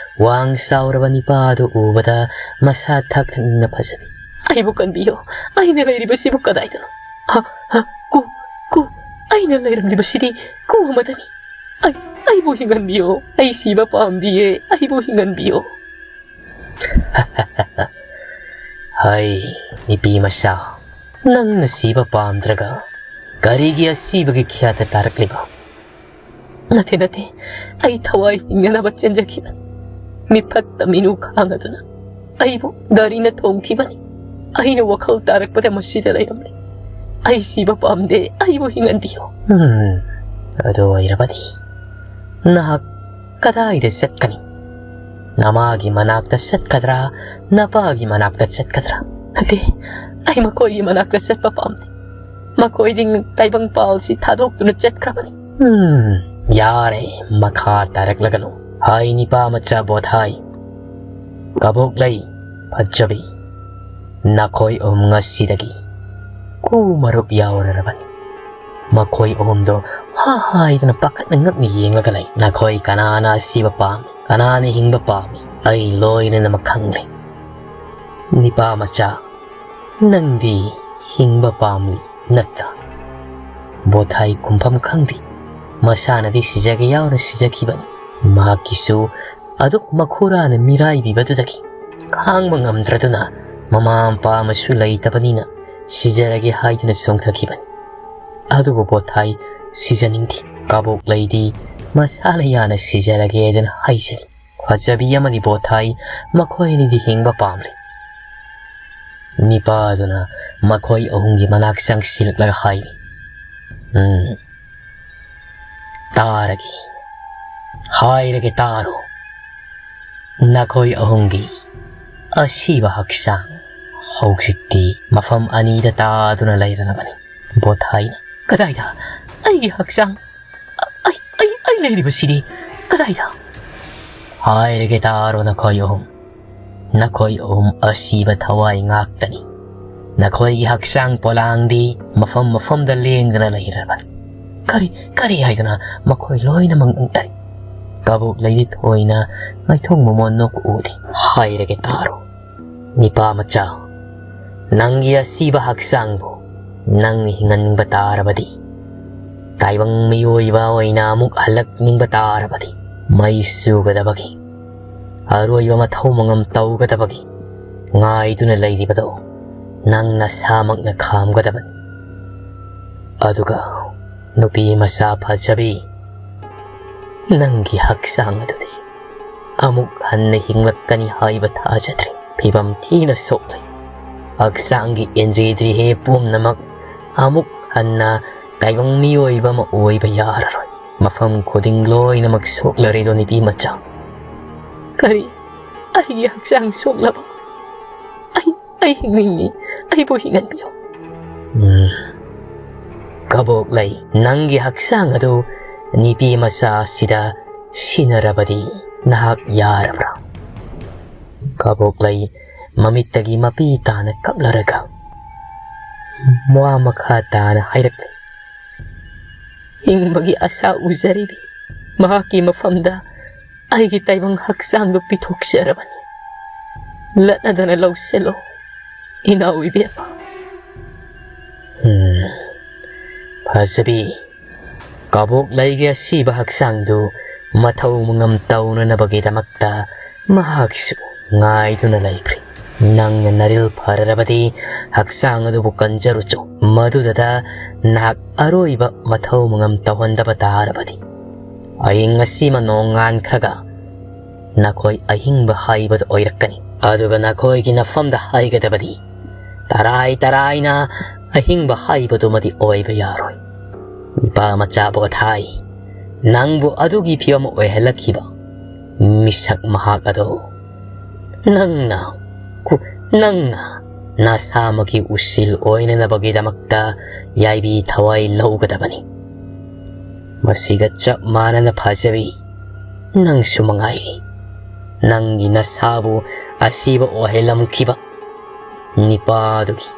ꯋꯥꯡ ꯆꯥꯎꯔꯕ ꯅꯤꯄꯥ ꯑꯗꯨ ꯎꯕꯗ ꯃꯁꯥ ꯊꯛ ꯊꯛꯅꯤꯡꯅ ꯐꯖꯕꯤ, "ꯑꯩꯕꯨ ꯀꯟꯕꯤꯌꯨ꯫ ꯑꯩꯅ ꯂꯩꯔꯤꯕꯁꯤꯕꯨ ꯀꯗꯥꯏꯗꯅꯣ? ꯍ, ꯍ, ꯀꯨ, ꯀꯨ, ꯑꯩꯅ ꯂꯩꯔꯝꯂꯤꯕꯁꯤꯗꯤ ꯀꯨ ꯑꯃꯗꯅꯤ꯫ ꯑꯩ, ꯑꯩꯕꯨ ꯍꯤꯡꯍꯟꯕꯤꯌꯨ꯫ ꯑꯩ ꯁꯤꯕ ꯄꯥꯝꯗꯤꯌꯦ꯫ ꯑꯩꯕꯨ ꯍꯤꯡꯍꯟꯕꯤꯌꯨ꯫" "ꯍꯩ, ꯅꯨꯄꯤ ꯃꯆꯥ, ꯅꯪꯅ ꯁꯤꯕ ꯄꯥꯝꯗ꯭ꯔꯒ ꯀꯔꯤꯒꯤ ꯑꯁꯤꯕꯒꯤ ꯈ꯭ꯌꯥꯗ ꯇꯥꯔꯛꯂꯤꯕ?" "ꯅꯠꯇꯦ, ꯅꯠꯇꯦ꯫ ꯑꯩ ꯊꯋꯥꯏ ꯍꯤꯡꯅꯅꯕ ꯆꯦꯟꯖꯈꯤꯕꯅꯤ꯫ ꯃꯤꯐꯠꯇ ꯃꯤꯅꯨ ꯈꯥꯡꯉꯗꯨꯅ ꯑꯩꯕꯨ ꯒꯥꯔꯤꯅ ꯊꯣꯝꯈꯤꯕꯅꯤ꯫ ꯑꯩꯅ ꯋꯥꯈꯜ ꯇꯥꯔꯛꯄꯗ ꯃꯁꯤꯗ ꯂꯩꯔꯝꯂꯦ꯫ ꯑꯩ ꯁꯤꯕ ꯄꯥꯝꯗꯦ꯫ ꯑꯩꯕꯨ ꯍꯤꯡꯍꯟꯕꯤꯌꯨ꯫" "ꯎꯝ, ꯑꯗꯨ ꯑꯣꯏꯔꯕꯗꯤ ꯅꯍꯥꯛ ꯀꯗꯥꯏꯗ ꯆꯠꯀꯅꯤ? ꯅꯃꯥꯒꯤ ꯃꯅꯥꯛꯇ ꯆꯠꯀꯗ꯭ꯔꯥ, ꯅꯄꯥꯒꯤ ꯃꯅꯥꯛꯇ ꯆꯠꯀꯗ꯭ꯔꯥ?" "ꯅꯠꯇꯦ, ꯑꯩ ꯃꯈꯣꯏꯒꯤ ꯃꯅꯥꯛꯇ ꯆꯠꯄ ꯄꯥꯝꯗꯦ꯫ ꯃꯈꯣꯏꯗꯤ ꯇꯥꯏꯕꯪꯄꯥꯜꯁꯤ ꯊꯥꯗꯣꯛꯇꯨꯅ ꯆꯠꯈ꯭ꯔꯕꯅꯤ꯫" "ꯎꯝ, ꯌꯥꯔꯦ, ꯃꯈꯥ ꯇꯥꯔꯛꯂꯒꯅꯨ꯫ ꯍꯥꯏ ꯅꯤꯄꯥ ꯃꯆꯥ ꯕꯣꯊꯥꯏ, ꯀꯕꯣꯛꯂꯩ, ꯐꯖꯕꯤ, ꯅꯈꯣꯏ ꯑꯍꯨꯝ ꯉꯁꯤꯗꯒꯤ ꯀꯨ ꯃꯔꯨꯞ ꯌꯥꯎꯔꯔꯕꯅꯤ꯫ ꯃꯈꯣꯏ ꯑꯍꯨꯝꯗꯣ ꯍꯥ ꯍꯥꯏꯗꯨꯅ ꯄꯥꯈꯠꯅ ꯉꯛꯅ ꯌꯦꯡꯂꯒ ꯂꯩ꯫ ꯅꯈꯣꯏ ꯀꯅꯥꯅ ꯑꯁꯤꯕ ꯄꯥꯝꯃꯤ, ꯀꯅꯥꯅ ꯍꯤꯡꯕ ꯄꯥꯝꯃꯤ, ꯑꯩ ꯂꯣꯏꯅꯃꯛ ꯈꯪꯂꯦ꯫ ꯅꯤꯄꯥ ꯃꯆꯥ, ꯅꯪꯗꯤ ꯍꯤꯡꯕ ꯄꯥꯝꯂꯤ ꯅꯠꯇ꯭ꯔꯥ? ꯕꯣꯊꯥꯏ ꯈꯨꯝꯐꯝ ꯈꯪꯗꯦ꯫ ꯃꯁꯥꯅꯗꯤ ꯁꯤꯖꯒꯦ ꯌꯥꯎꯅ ꯁꯤꯖꯈꯤꯕꯅꯤ꯫ ꯃꯍꯥꯛꯀꯤꯁꯨ ꯑꯗꯨꯛ ꯃꯈꯨꯔꯥꯅ ꯃꯤꯔꯥꯏꯕꯤꯕꯗꯨꯗꯒꯤ ꯈꯥꯡꯕ ꯉꯝꯗ꯭ꯔꯗꯨꯅ ꯃꯃꯥ ꯃꯄꯥ ꯑꯃꯁꯨ ꯂꯩꯇꯕꯅꯤꯅ ꯁꯤꯖꯔꯒꯦ ꯍꯥꯏꯗꯨꯅ ꯆꯣꯡꯊꯈꯤꯕꯅꯤ꯫ ꯑꯗꯨꯕꯨ ꯕꯣꯊꯥꯏ ꯁꯤꯖꯅꯤꯡꯗꯦ꯫ ꯀꯕꯣꯛꯂꯩꯗꯤ ꯃꯁꯥꯅ ꯌꯥꯅ ꯁꯤꯖꯔꯒꯦ ꯍꯥꯏꯗꯅ ꯍꯥꯏꯖꯔꯤ꯫ ꯐꯖꯕꯤ ꯑꯃꯗꯤ ꯕꯣꯊꯥꯏ ꯃꯈꯣꯏ ꯑꯅꯤꯗꯤ ꯍꯤꯡꯕ ꯄꯥꯝꯂꯤ꯫ ꯅꯤꯄꯥꯗꯨꯅ ꯃꯈꯣꯏ ꯑꯍꯨꯝꯒꯤ ꯃꯅꯥꯛ ꯆꯪꯁꯤꯜꯂꯛꯂꯒ ꯍꯥꯏꯔꯤ, "ꯎꯝ, ꯇꯥꯔꯒꯦ, ꯍꯥꯏꯔꯒꯦ ꯇꯥꯔꯣ꯫ ꯅꯈꯣꯏ ꯑꯍꯨꯝꯒꯤ ꯑꯁꯤꯕ ꯍꯛꯆꯥꯡ ꯍꯧꯖꯤꯛꯇꯤ ꯃꯐꯝ ꯑꯅꯤꯗ ꯇꯥꯗꯨꯅ ꯂꯩꯔꯕꯅꯤ꯫" ꯕꯣꯊꯥꯏꯅ, "ꯀꯗꯥꯏꯗ? ꯑꯩꯒꯤ ꯍꯛꯆꯥꯡ? ꯑꯩ, ꯑꯩ, ꯑꯩ ꯂꯩꯔꯤꯕꯁꯤꯗꯤ ꯀꯗꯥꯏꯗ?" "ꯍꯥꯏꯔꯒꯦ ꯇꯥꯔꯣ ꯅꯈꯣꯏ ꯑꯍꯨꯝ꯫ ꯅꯈꯣꯏ ꯑꯍꯨꯝ ꯑꯁꯤꯕ ꯊꯋꯥꯏ ꯉꯥꯛꯇꯅꯤ꯫ ꯅꯈꯣꯏꯒꯤ ꯍꯛꯆꯥꯡ ꯄꯣꯂꯥꯡꯗꯤ ꯃꯐꯝ ꯃꯐꯝꯗ ꯂꯦꯡꯗꯅ ꯂꯩꯔꯕꯅꯤ꯫" "ꯀꯔꯤ, ꯀꯔꯤ ꯍꯥꯏꯗꯅ ꯃꯈꯣꯏ ꯂꯣꯏꯅꯃꯛ ꯅꯪ-, ꯑꯩ?" ꯀꯕꯣꯛꯂꯩꯗꯤ ꯊꯣꯏꯅ ꯃꯥꯏꯊꯣꯡ ꯃꯃꯣꯟ ꯅꯣꯛꯄ ꯎꯗꯦ꯫ "ꯍꯥꯏꯔꯒꯦ ꯇꯥꯔꯣ꯫ ꯅꯤꯄꯥ ꯃꯆꯥ, ꯅꯪꯒꯤ ꯑꯁꯤꯕ ꯍꯛꯆꯥꯡꯕꯨ ꯅꯪꯅ ꯍꯤꯡꯍꯟꯅꯤꯡꯕ ꯇꯥꯔꯕꯗꯤ, ꯇꯥꯏꯕꯪ ꯃꯤꯑꯣꯏꯕ ꯑꯣꯏꯅ ꯑꯃꯨꯛ ꯍꯜꯂꯛꯅꯤꯡꯕ ꯇꯥꯔꯕꯗꯤ, ꯃꯩ ꯆꯨꯒꯗꯕꯒꯤ ꯑꯔꯣꯏꯕ ꯃꯊꯧ ꯃꯉꯝ ꯇꯧꯒꯗꯕꯒꯤ ꯉꯥꯏꯗꯨꯅ ꯂꯩꯔꯤꯕꯗꯣ ꯅꯪ ꯅꯁꯥꯃꯛꯅ ꯈꯥꯝꯒꯗꯕꯅꯤ꯫ ꯑꯗꯨꯒ ꯅꯨꯄꯤ ꯃꯆꯥ ꯐꯖꯕꯤ, ꯅꯪꯒꯤ ꯍꯛꯆꯥꯡ ꯑꯗꯨꯗꯤ ꯑꯃꯨꯛ ꯍꯟꯅ ꯍꯤꯡꯂꯛꯀꯅꯤ ꯍꯥꯏꯕ ꯊꯥꯖꯗ꯭ꯔꯦ꯫ ꯐꯤꯕꯝ ꯊꯤꯅ ꯁꯣꯛꯂꯦ꯫ ꯍꯛꯆꯥꯡꯒꯤ ꯏꯟꯗ꯭ꯔꯤꯗ꯭ꯔꯤꯍꯦ ꯄꯨꯝꯅꯃꯛ ꯑꯃꯨꯛ ꯍꯟꯅ ꯇꯥꯏꯕꯪ ꯃꯤꯑꯣꯏꯕ ꯑꯃ ꯑꯣꯏꯕ ꯌꯥꯔꯔꯣꯏ꯫ ꯃꯐꯝ ꯈꯨꯗꯤꯡ ꯂꯣꯏꯅꯃꯛ ꯁꯣꯛꯂꯔꯦꯗꯣ ꯅꯨꯄꯤ ꯃꯆꯥ꯫" "ꯀꯔꯤ? ꯑꯩꯒꯤ ꯍꯛꯆꯥꯡ ꯁꯣꯛꯂꯕ? ꯑꯩ, ꯑꯩ ꯍꯤꯡꯅꯤꯡꯉꯤ꯫ ꯑꯩꯕꯨ ꯍꯤꯡꯍꯟꯕꯤꯌꯨ꯫" "ꯎꯝ, ꯀꯕꯣꯛꯂꯩ, ꯅꯪꯒꯤ ꯍꯛꯆꯥꯡ ꯑꯗꯨ ꯅꯨꯄꯤ ꯃꯆꯥ ꯑꯁꯤꯗ ꯁꯤꯟꯅꯔꯕꯗꯤ ꯅꯍꯥꯛ ꯌꯥꯔꯕ꯭ꯔꯥ?" ꯀꯕꯣꯛꯂꯩ ꯃꯃꯤꯠꯇꯒꯤ ꯃꯄꯤ ꯇꯥꯅ ꯀꯞꯂꯔꯒ ꯋꯥ ꯃꯈꯥ ꯇꯥꯅ ꯍꯥꯏꯔꯛꯂꯤ꯫ ꯍꯤꯡꯕꯒꯤ ꯑꯁꯥ ꯎꯖꯔꯤꯕꯤ ꯃꯍꯥꯛꯀꯤ ꯃꯐꯝꯗ ꯑꯩꯒꯤ ꯇꯥꯏꯕꯪ ꯍꯛꯆꯥꯡꯗꯨ ꯄꯤꯊꯣꯛꯆꯔꯕꯅꯤ꯫ ꯂꯠꯅꯗꯅ ꯂꯧꯁꯤꯜꯂꯣ, ꯏꯅꯥꯎ ꯏꯕꯦꯝꯃ꯫ ꯎꯝ, ꯐꯖꯕꯤ, ꯀꯕꯣꯛꯂꯩꯒꯤ ꯑꯁꯤꯕ ꯍꯛꯆꯥꯡꯗꯨ ꯃꯊꯧ ꯃꯉꯝ ꯇꯧꯅꯅꯕꯒꯤꯗꯃꯛꯇ ꯃꯍꯥꯛꯁꯨ ꯉꯥꯏꯗꯨꯅ ꯂꯩꯈ꯭ꯔꯦ꯫ ꯅꯪꯅ ꯅꯔꯤꯜ ꯐꯔꯔꯕꯗꯤ ꯍꯛꯆꯥꯡ ꯑꯗꯨꯕꯨ ꯀꯟꯖꯔꯨꯆꯣ꯫ ꯃꯗꯨꯗ ꯅꯍꯥꯛ ꯑꯔꯣꯏꯕ ꯃꯊꯧ ꯃꯉꯝ ꯇꯧꯍꯟꯗꯕ ꯇꯥꯔꯕꯗꯤ ꯑꯏꯪ ꯑꯁꯤꯃ ꯅꯣꯡꯉꯥꯟꯈ꯭ꯔꯒ ꯅꯈꯣꯏ ꯑꯍꯤꯡꯕ ꯍꯥꯏꯕꯗꯨ ꯑꯣꯏꯔꯛꯀꯅꯤ꯫ ꯑꯗꯨꯒ ꯅꯈꯣꯏꯒꯤ ꯅꯐꯝꯗ ꯍꯥꯏꯒꯗꯕꯗꯤ ꯇꯔꯥꯏ ꯇꯔꯥꯏꯅ ꯑꯍꯤꯡꯕ ꯍꯥꯏꯕꯗꯨꯃꯗꯤ ꯑꯣꯏꯕ ꯌꯥꯔꯣꯏ꯫ ꯅꯨꯄꯥ ꯃꯆꯥ ꯄꯣꯊꯥꯏ, ꯅꯪꯕꯨ ꯑꯗꯨꯒꯤ ꯐꯤꯕꯝ ꯑꯣꯏꯍꯜꯂꯛꯈꯤꯕ ꯃꯤꯁꯛ ꯃꯍꯥꯛ ꯑꯗꯣ ꯅꯪꯅ, ꯀꯨ-, ꯅꯪꯅ ꯅꯁꯥꯃꯛꯀꯤ ꯎꯁꯤꯜ ꯑꯣꯏꯅꯅꯕꯒꯤꯗꯃꯛꯇ ꯌꯥꯏꯕꯤ ꯊꯋꯥꯏ ꯂꯧꯒꯗꯕꯅꯤ꯫ ꯃꯁꯤꯒ ꯆꯞ ꯃꯥꯟꯅꯅ ꯐꯖꯕꯤ, ꯅꯪꯁꯨ ꯃꯉꯥꯏꯔꯤ꯫ ꯅꯪꯒꯤ ꯅꯁꯥꯕꯨ ꯑꯁꯤꯕ ꯑꯣꯏꯍꯜꯂꯝꯈꯤꯕ ꯅꯤꯄꯥꯗꯨꯒꯤ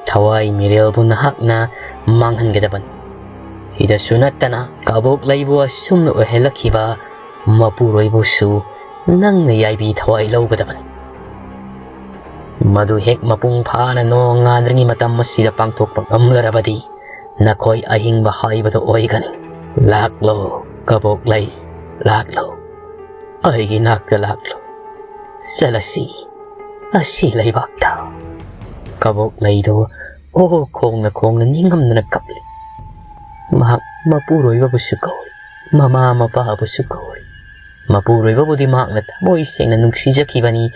ꯊꯋꯥꯏ ꯃꯤꯔꯦꯜꯕꯨ ꯅꯍꯥꯛꯅ ꯃꯥꯡꯍꯟꯒꯗꯕꯅꯤ꯫ ꯁꯤꯗꯁꯨ ꯅꯠꯇꯅ ꯀꯕꯣꯛꯂꯩꯕꯨ ꯑꯁꯨꯝꯅ ꯑꯣꯏꯍꯜꯂꯛꯈꯤꯕ ꯃꯄꯨꯔꯣꯏꯕꯨꯁꯨ ꯅꯪꯅ ꯌꯥꯏꯕꯤ ꯊꯋꯥꯏ ꯂꯧꯒꯗꯕꯅꯤ꯫ ꯃꯗꯨ ꯍꯦꯛ ꯃꯄꯨꯡ ꯐꯥꯅ ꯅꯣꯡ ꯉꯥꯟꯗ꯭ꯔꯤꯉꯩ ꯃꯇꯝ ꯑꯁꯤꯗ ꯄꯥꯡꯊꯣꯛꯄ ꯉꯝꯂꯔꯕꯗꯤ ꯅꯈꯣꯏ ꯑꯍꯤꯡꯕ ꯍꯥꯏꯕꯗꯨ ꯑꯣꯏꯒꯅꯤ꯫ ꯂꯥꯛꯂꯣ, ꯀꯕꯣꯛꯂꯩ, ꯂꯥꯛꯂꯣ꯫ ꯑꯩꯒꯤ ꯅꯥꯛꯇ ꯂꯥꯛꯂꯣ꯫ ꯆꯠꯂꯁꯤ, ꯑꯁꯤ ꯂꯩꯕꯥꯛꯇ꯫ ꯀꯕꯣꯛꯂꯩꯗꯣ ꯑꯣ ꯈꯣꯡꯅ ꯈꯣꯡꯅ ꯅꯤꯡꯉꯝꯗꯅ ꯀꯞꯂꯤ꯫ ꯃꯍꯥꯛ ꯃꯄꯨꯔꯣꯏꯕꯕꯨꯁꯨ ꯀꯧꯔꯤ, ꯃꯃꯥ ꯃꯄꯥꯕꯨꯁꯨ ꯀꯧꯔꯤ꯫ ꯃꯄꯨꯔꯣꯏꯕꯕꯨꯗꯤ ꯃꯍꯥꯛꯅ ꯊꯃꯣꯏ ꯁꯦꯡꯅ ꯅꯨꯡꯁꯤꯖꯈꯤꯕꯅꯤ,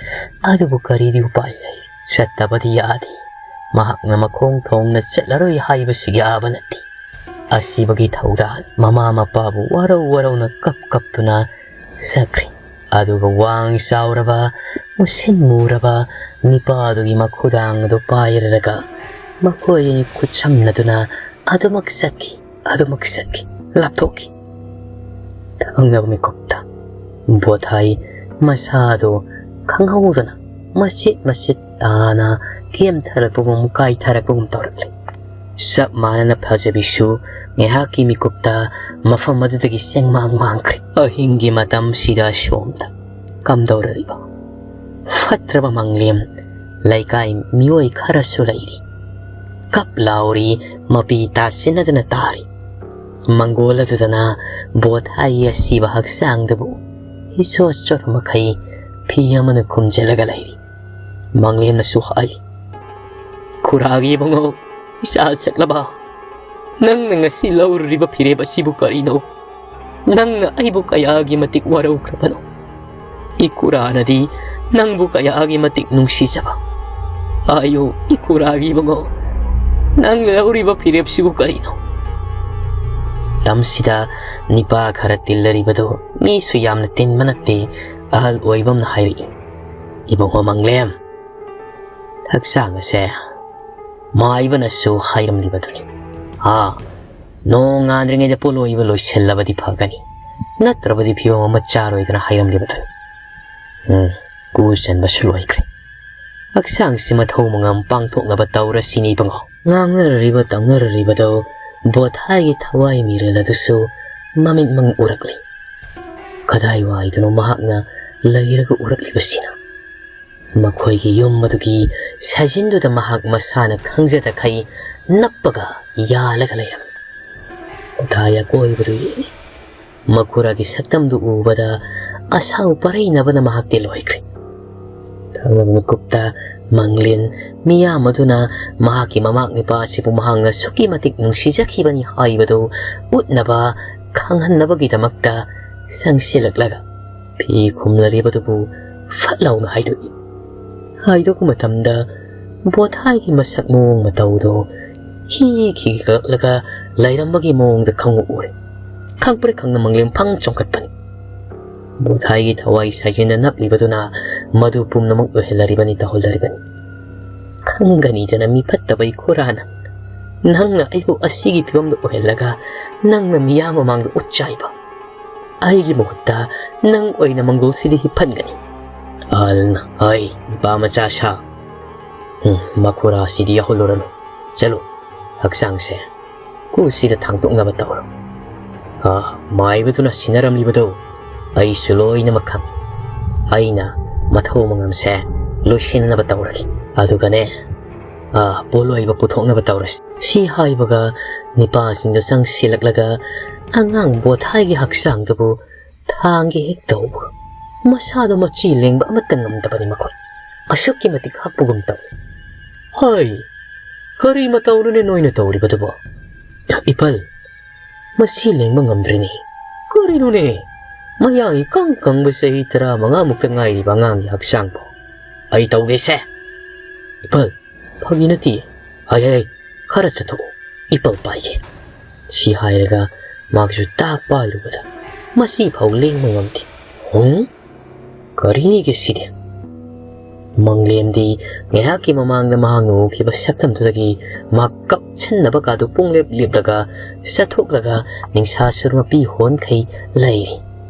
ꯑꯗꯨꯕꯨ ꯀꯔꯤꯗꯤ ꯎꯄꯥꯏ ꯂꯩ? ꯆꯠꯇꯕꯗꯤ ꯌꯥꯗꯦ꯫ ꯃꯍꯥꯛꯅ ꯃꯈꯣꯡ ꯊꯣꯡꯅ ꯆꯠꯂꯔꯣꯏ ꯍꯥꯏꯕꯁꯨ ꯌꯥꯕ ꯅꯠꯇꯦ꯫ ꯑꯁꯤꯕꯒꯤ ꯊꯧꯗꯥꯡ꯫ ꯃꯃꯥ ꯃꯄꯥꯕꯨ ꯋꯥꯔꯧ ꯋꯥꯔꯧꯅ ꯀꯞ ꯀꯞꯇꯨꯅ ꯆꯠꯈ꯭ꯔꯦ꯫ ꯑꯗꯨꯒ ꯋꯥꯡ ꯆꯥꯎꯔꯕ, ꯃꯨꯁꯤꯟ ꯃꯨꯔꯕ ꯅꯤꯄꯥꯗꯨꯒꯤ ꯃꯈꯨꯗꯥꯡ ꯑꯗꯨ ꯄꯥꯏꯔꯒ ꯃꯈꯣꯏ ꯑꯅꯤ ꯈꯨꯠꯁꯝꯅꯗꯨꯅ ꯑꯗꯨꯃꯛ ꯆꯠꯈꯤ, ꯑꯗꯨꯃꯛ ꯆꯠꯈꯤ, ꯂꯥꯞꯊꯣꯛꯈꯤ꯫ ꯊꯪꯅꯕ ꯃꯤꯀꯨꯞꯇ ꯕꯣꯊꯥꯏ ꯃꯁꯥꯗꯨ ꯈꯪꯍꯧꯗꯅ ꯃꯆꯤꯠ ꯃꯆꯤꯠ ꯇꯥꯅ ꯀꯦꯝꯊꯔꯛꯄꯒꯨꯝ ꯀꯥꯏꯊꯔꯛꯄꯒꯨꯝ ꯇꯧꯔꯛꯂꯤ꯫ ꯆꯞ ꯃꯥꯟꯅꯅ ꯐꯖꯕꯤꯁꯨ ꯉꯥꯏꯍꯥꯛꯀꯤ ꯃꯤꯀꯨꯞꯇ ꯃꯐꯝ ꯑꯗꯨꯗꯒꯤ ꯆꯦꯡꯃꯥꯡ ꯃꯥꯡꯈ꯭ꯔꯦ꯫ ꯑꯍꯤꯡꯒꯤ ꯃꯇꯝꯁꯤꯗ ꯑꯁꯣꯝꯗ ꯀꯝꯗꯧꯔꯤꯕ ꯐꯠꯇ꯭ꯔꯕ ꯃꯪꯂꯦꯝ ꯂꯩꯀꯥꯏ ꯃꯤꯑꯣꯏ ꯈꯔꯁꯨ ꯂꯩꯔꯤ꯫ ꯀꯞ ꯂꯥꯎꯔꯤ, ꯃꯄꯤ ꯇꯥꯁꯤꯟꯅꯗꯅ ꯇꯥꯔꯤ꯫ ꯃꯪꯒꯣꯜ ꯑꯗꯨꯗꯅ ꯕꯣꯊꯥꯏꯒꯤ ꯑꯁꯤꯕ ꯍꯛꯆꯥꯡꯗꯨꯕꯨ ꯏꯆꯣꯠ ꯆꯣꯠꯄ ꯃꯈꯩ ꯐꯤ ꯑꯃꯅ ꯈꯨꯝꯖꯤꯜꯂꯒ ꯂꯩꯔꯤ꯫ ꯃꯪꯂꯦꯝꯅꯁꯨ ꯍꯥꯏ, "ꯈꯨꯔꯥꯒꯤ ꯏꯕꯨꯡꯉꯣ, ꯏꯆꯥ ꯁꯛꯂꯕ, ꯅꯪꯅ ꯉꯁꯤ ꯂꯧꯔꯨꯔꯤꯕ ꯐꯤꯔꯦꯞ ꯑꯁꯤꯕꯨ ꯀꯔꯤꯅꯣ? ꯅꯪꯅ ꯑꯩꯕꯨ ꯀꯌꯥꯒꯤ ꯃꯇꯤꯛ ꯋꯥꯔꯧꯈ꯭ꯔꯕꯅꯣ? ꯏꯀꯨꯔꯥꯅꯗꯤ ꯅꯪꯕꯨ ꯀꯌꯥꯒꯤ ꯃꯇꯤꯛ ꯅꯨꯡꯁꯤꯖꯕ꯫ ꯍꯥꯏꯌꯨ, ꯏꯀꯨꯔꯥꯒꯤ ꯏꯕꯨꯡꯉꯣ, ꯅꯪꯅ ꯂꯧꯔꯤꯕ ꯐꯤꯔꯦꯞꯁꯤꯕꯨ ꯀꯔꯤꯅꯣ?" ꯃꯇꯝꯁꯤꯗ ꯅꯤꯄꯥ ꯈꯔ ꯇꯤꯜꯂꯔꯤꯕꯗꯨ ꯃꯤꯁꯨ ꯌꯥꯝꯅ ꯇꯤꯟꯕ ꯅꯠꯇꯦ, ꯑꯍꯜ ꯑꯣꯏꯕ ꯑꯃꯅ ꯍꯥꯏꯔꯛꯏ, "ꯏꯕꯨꯡꯉꯣ ꯃꯪꯂꯦꯝ, ꯍꯛꯆꯥꯡ ꯑꯁꯦ ꯃꯥꯏꯕꯅꯁꯨ ꯍꯥꯏꯔꯝꯂꯤꯕꯗꯨꯅꯤ꯫ ꯑꯥ, ꯅꯣꯡ ꯉꯥꯟꯗ꯭ꯔꯤꯉꯩꯗ ꯄꯣꯠꯂꯣꯏꯕ ꯂꯣꯏꯁꯤꯜꯂꯕꯗꯤ ꯐꯒꯅꯤ, ꯅꯠꯇ꯭ꯔꯕꯗꯤ ꯐꯤꯕꯝ ꯑꯃ ꯆꯥꯔꯣꯏꯗꯅ ꯍꯥꯏꯔꯝꯂꯤꯕꯗꯨꯅꯤ꯫ ꯎꯝ, ꯀꯨ ꯆꯟꯕꯁꯨ ꯂꯣꯏꯈ꯭ꯔꯦ꯫ ꯍꯛꯆꯥꯡꯁꯤ ꯃꯊꯧ ꯃꯉꯝ ꯄꯥꯡꯊꯣꯛꯅꯕ ꯇꯧꯔꯁꯤꯅꯤ ꯏꯕꯨꯡꯉꯣ꯫" ꯉꯥꯡꯅꯔꯤꯕ ꯇꯧꯅꯔꯤꯕꯗꯨ ꯕꯣꯊꯥꯏꯒꯤ ꯊꯋꯥꯏ ꯃꯤꯔꯦꯜ ꯑꯗꯨꯁꯨ ꯃꯃꯤꯠꯃꯛꯅ ꯎꯔꯛꯂꯤ꯫ ꯀꯗꯥꯏꯋꯥꯏꯗꯅꯣ ꯃꯍꯥꯛꯅ ꯂꯩꯔꯒ ꯎꯔꯛꯂꯤꯕꯁꯤꯅ? ꯃꯈꯣꯏꯒꯤ ꯌꯨꯝ ꯑꯗꯨꯒꯤ ꯁꯥꯖꯤꯟꯗꯨꯗ ꯃꯍꯥꯛ ꯃꯁꯥꯅ ꯈꯪꯖꯗꯈꯩ ꯅꯞꯄꯒ ꯌꯥꯜꯂꯒ ꯂꯩꯔꯝꯃꯤ꯫ ꯕꯣꯊꯥꯏ ꯑꯀꯣꯏꯕꯗꯨ ꯌꯦꯡꯉꯤ꯫ ꯃꯈꯨꯔꯥꯒꯤ ꯁꯛꯇꯝꯗꯨ ꯎꯕꯗ ꯑꯁꯥꯎ ꯄꯔꯩꯅꯕꯅ ꯃꯍꯥꯛꯇꯤ ꯂꯣꯏꯈ꯭ꯔꯦ꯫ ꯊꯪꯅꯕ ꯃꯤꯀꯨꯞꯇ ꯃꯪꯂꯦꯝ ꯃꯤꯌꯥꯝ ꯑꯗꯨꯅ ꯃꯍꯥꯛꯀꯤ ꯃꯃꯥꯛ ꯅꯤꯄꯥ ꯑꯁꯤꯕꯨ ꯃꯍꯥꯛꯅ ꯑꯁꯨꯛꯀꯤ ꯃꯇꯤꯛ ꯅꯨꯡꯁꯤꯖꯈꯤꯕꯅꯤ ꯍꯥꯏꯕꯗꯨ ꯎꯠꯅꯕ ꯈꯪꯍꯟꯅꯕꯒꯤꯗꯃꯛꯇ ꯆꯪꯁꯤꯜꯂꯛꯂꯒ ꯐꯤ ꯈꯨꯝꯂꯔꯤꯕꯗꯨꯕꯨ ꯐꯠ ꯂꯥꯎꯅ ꯍꯥꯏꯗꯣꯛꯏ꯫ ꯍꯥꯏꯗꯣꯛꯄ ꯃꯇꯝꯗ ꯕꯣꯊꯥꯏꯒꯤ ꯃꯁꯛ ꯃꯑꯣꯡ ꯃꯇꯧꯗꯨ ꯍꯤ ꯈꯤꯒꯠꯂꯒ ꯂꯩꯔꯝꯕꯒꯤ ꯃꯑꯣꯡꯗ ꯈꯪꯎ ꯎꯔꯦ꯫ ꯈꯪꯄ꯭ꯔꯦꯛ ꯈꯪꯅ ꯃꯪꯂꯦꯝ ꯐꯪ ꯆꯣꯡꯈꯠꯄꯅꯤ꯫ ꯕꯣꯊꯥꯏꯒꯤ ꯊꯋꯥꯏ ꯁꯥꯏꯖꯤꯟꯗ ꯅꯞꯂꯤꯕꯗꯨꯅ ꯃꯗꯨ ꯄꯨꯝꯅꯃꯛ ꯑꯣꯏꯍꯜꯂꯔꯤꯕꯅꯤ, ꯇꯧꯍꯜꯂꯔꯤꯕꯅꯤ꯫ ꯈꯪꯒꯅꯤꯗꯅ ꯃꯤ ꯐꯠꯇꯕ ꯏꯈꯨꯔꯥꯅ, ꯅꯪꯅ ꯑꯩꯕꯨ ꯑꯁꯤꯒꯤ ꯐꯤꯕꯝꯗ ꯑꯣꯏꯍꯜꯂꯒ ꯅꯪꯅ ꯃꯤꯌꯥꯝ ꯃꯃꯥꯡꯗ ꯎꯠꯆꯥꯏꯕ꯫ ꯑꯩꯒꯤ ꯃꯍꯨꯠꯇ ꯅꯪ ꯑꯣꯏꯅ ꯃꯪꯒꯣꯜꯁꯤꯗ ꯍꯤꯞꯍꯟꯒꯅꯤ꯫ ꯑꯍꯜꯅ, "ꯍꯩ, ꯅꯨꯄꯥ ꯃꯆꯥ ꯁꯥ꯫ ꯎꯝ, ꯃꯈꯨꯔꯥꯁꯤꯗꯤ ꯌꯥꯎꯍꯜꯂꯨꯔꯅꯨ꯫ ꯆꯠꯂꯨ, ꯍꯛꯆꯥꯡꯁꯦ ꯀꯨꯁꯤꯗ ꯊꯥꯡꯗꯣꯛꯅꯕ ꯇꯧꯔꯣ꯫ ꯑꯥ, ꯃꯥꯏꯕꯗꯨꯅ ꯁꯤꯟꯅꯔꯝꯂꯤꯕꯗꯨ ꯑꯩꯁꯨ ꯂꯣꯏꯅꯃꯛ ꯈꯪꯏ꯫ ꯑꯩꯅ ꯃꯊꯧ ꯃꯉꯝꯁꯦ ꯂꯣꯏꯁꯤꯟꯅꯕ ꯇꯧꯔꯒꯦ꯫ ꯑꯗꯨꯒꯅꯦ, ꯑꯥ, ꯄꯣꯠꯂꯣꯏꯕ ꯄꯨꯊꯣꯛꯅꯕ ꯇꯧꯔꯁꯤ"꯫ ꯁꯤ ꯍꯥꯏꯕꯒ ꯅꯤꯄꯥꯁꯤꯡꯗꯨ ꯆꯪꯁꯤꯜꯂꯛꯂꯒ ꯑꯉꯥꯡ ꯕꯣꯊꯥꯏꯒꯤ ꯍꯛꯆꯥꯡꯗꯨꯕꯨ ꯊꯥꯡꯒꯦ ꯍꯦꯛ ꯇꯧꯕ, ꯃꯁꯥꯗꯣ ꯃꯆꯤ ꯂꯦꯡꯕ ꯑꯃꯠꯇ ꯉꯝꯗꯕꯅꯤ ꯃꯈꯣꯏ꯫ ꯑꯁꯨꯛꯀꯤ ꯃꯇꯤꯛ ꯍꯛꯄꯒꯨꯝ ꯇꯧꯏ꯫ "ꯍꯩ, ꯀꯔꯤ ꯃꯇꯧꯅꯣꯅꯦ ꯅꯣꯏꯅ ꯇꯧꯔꯤꯕꯗꯨꯕꯣ? ꯏꯄꯜ, ꯃꯁꯤ ꯂꯦꯡꯕ ꯉꯝꯗ꯭ꯔꯤꯅꯦ꯫ ꯀꯔꯤꯅꯣꯅꯦ? ꯃꯌꯥ ꯏꯀꯪ ꯀꯪꯕ ꯆꯍꯤ ꯇꯔꯥꯃꯉꯥ ꯃꯨꯛꯇ ꯉꯥꯏꯔꯤꯕ ꯑꯉꯥꯡꯒꯤ ꯍꯛꯆꯥꯡꯕꯨ꯫ ꯑꯩ ꯇꯧꯒꯦꯁꯦ꯫ ꯏꯄꯜ, ꯐꯥꯒꯤ ꯅꯠꯇꯦ꯫ ꯍꯩ, ꯍꯩ, ꯈꯔ ꯆꯠꯊꯣꯛꯎ꯫ ꯏꯄꯜ ꯄꯥꯏꯒꯦ"꯫ ꯁꯤ ꯍꯥꯏꯔꯒ ꯃꯥꯒꯤꯁꯨ ꯇꯥꯛ ꯄꯥꯏꯔꯨꯕꯗ ꯃꯁꯤ ꯐꯥꯎ ꯂꯦꯡꯕ ꯉꯝꯗꯦ꯫ ꯍꯨꯝ? ꯀꯔꯤꯅꯤꯒꯦ ꯁꯤꯗꯤ? ꯃꯪꯂꯦꯝꯗꯤ ꯉꯥꯏꯍꯥꯛꯀꯤ ꯃꯃꯥꯡꯗ ꯃꯍꯥꯛꯅ ꯎꯈꯤꯕ ꯁꯛꯇꯝꯗꯨꯗꯒꯤ ꯃꯍꯥꯛ ꯀꯞꯁꯟꯅꯕ ꯀꯥꯗꯨ ꯄꯨꯡꯂꯦꯞ ꯂꯦꯞꯂꯒ ꯆꯠꯊꯣꯛꯂꯒ ꯅꯤꯡꯁꯥ ꯁꯨꯔ ꯃꯄꯤ ꯍꯣꯟꯈꯩ ꯂꯩꯔꯤ꯫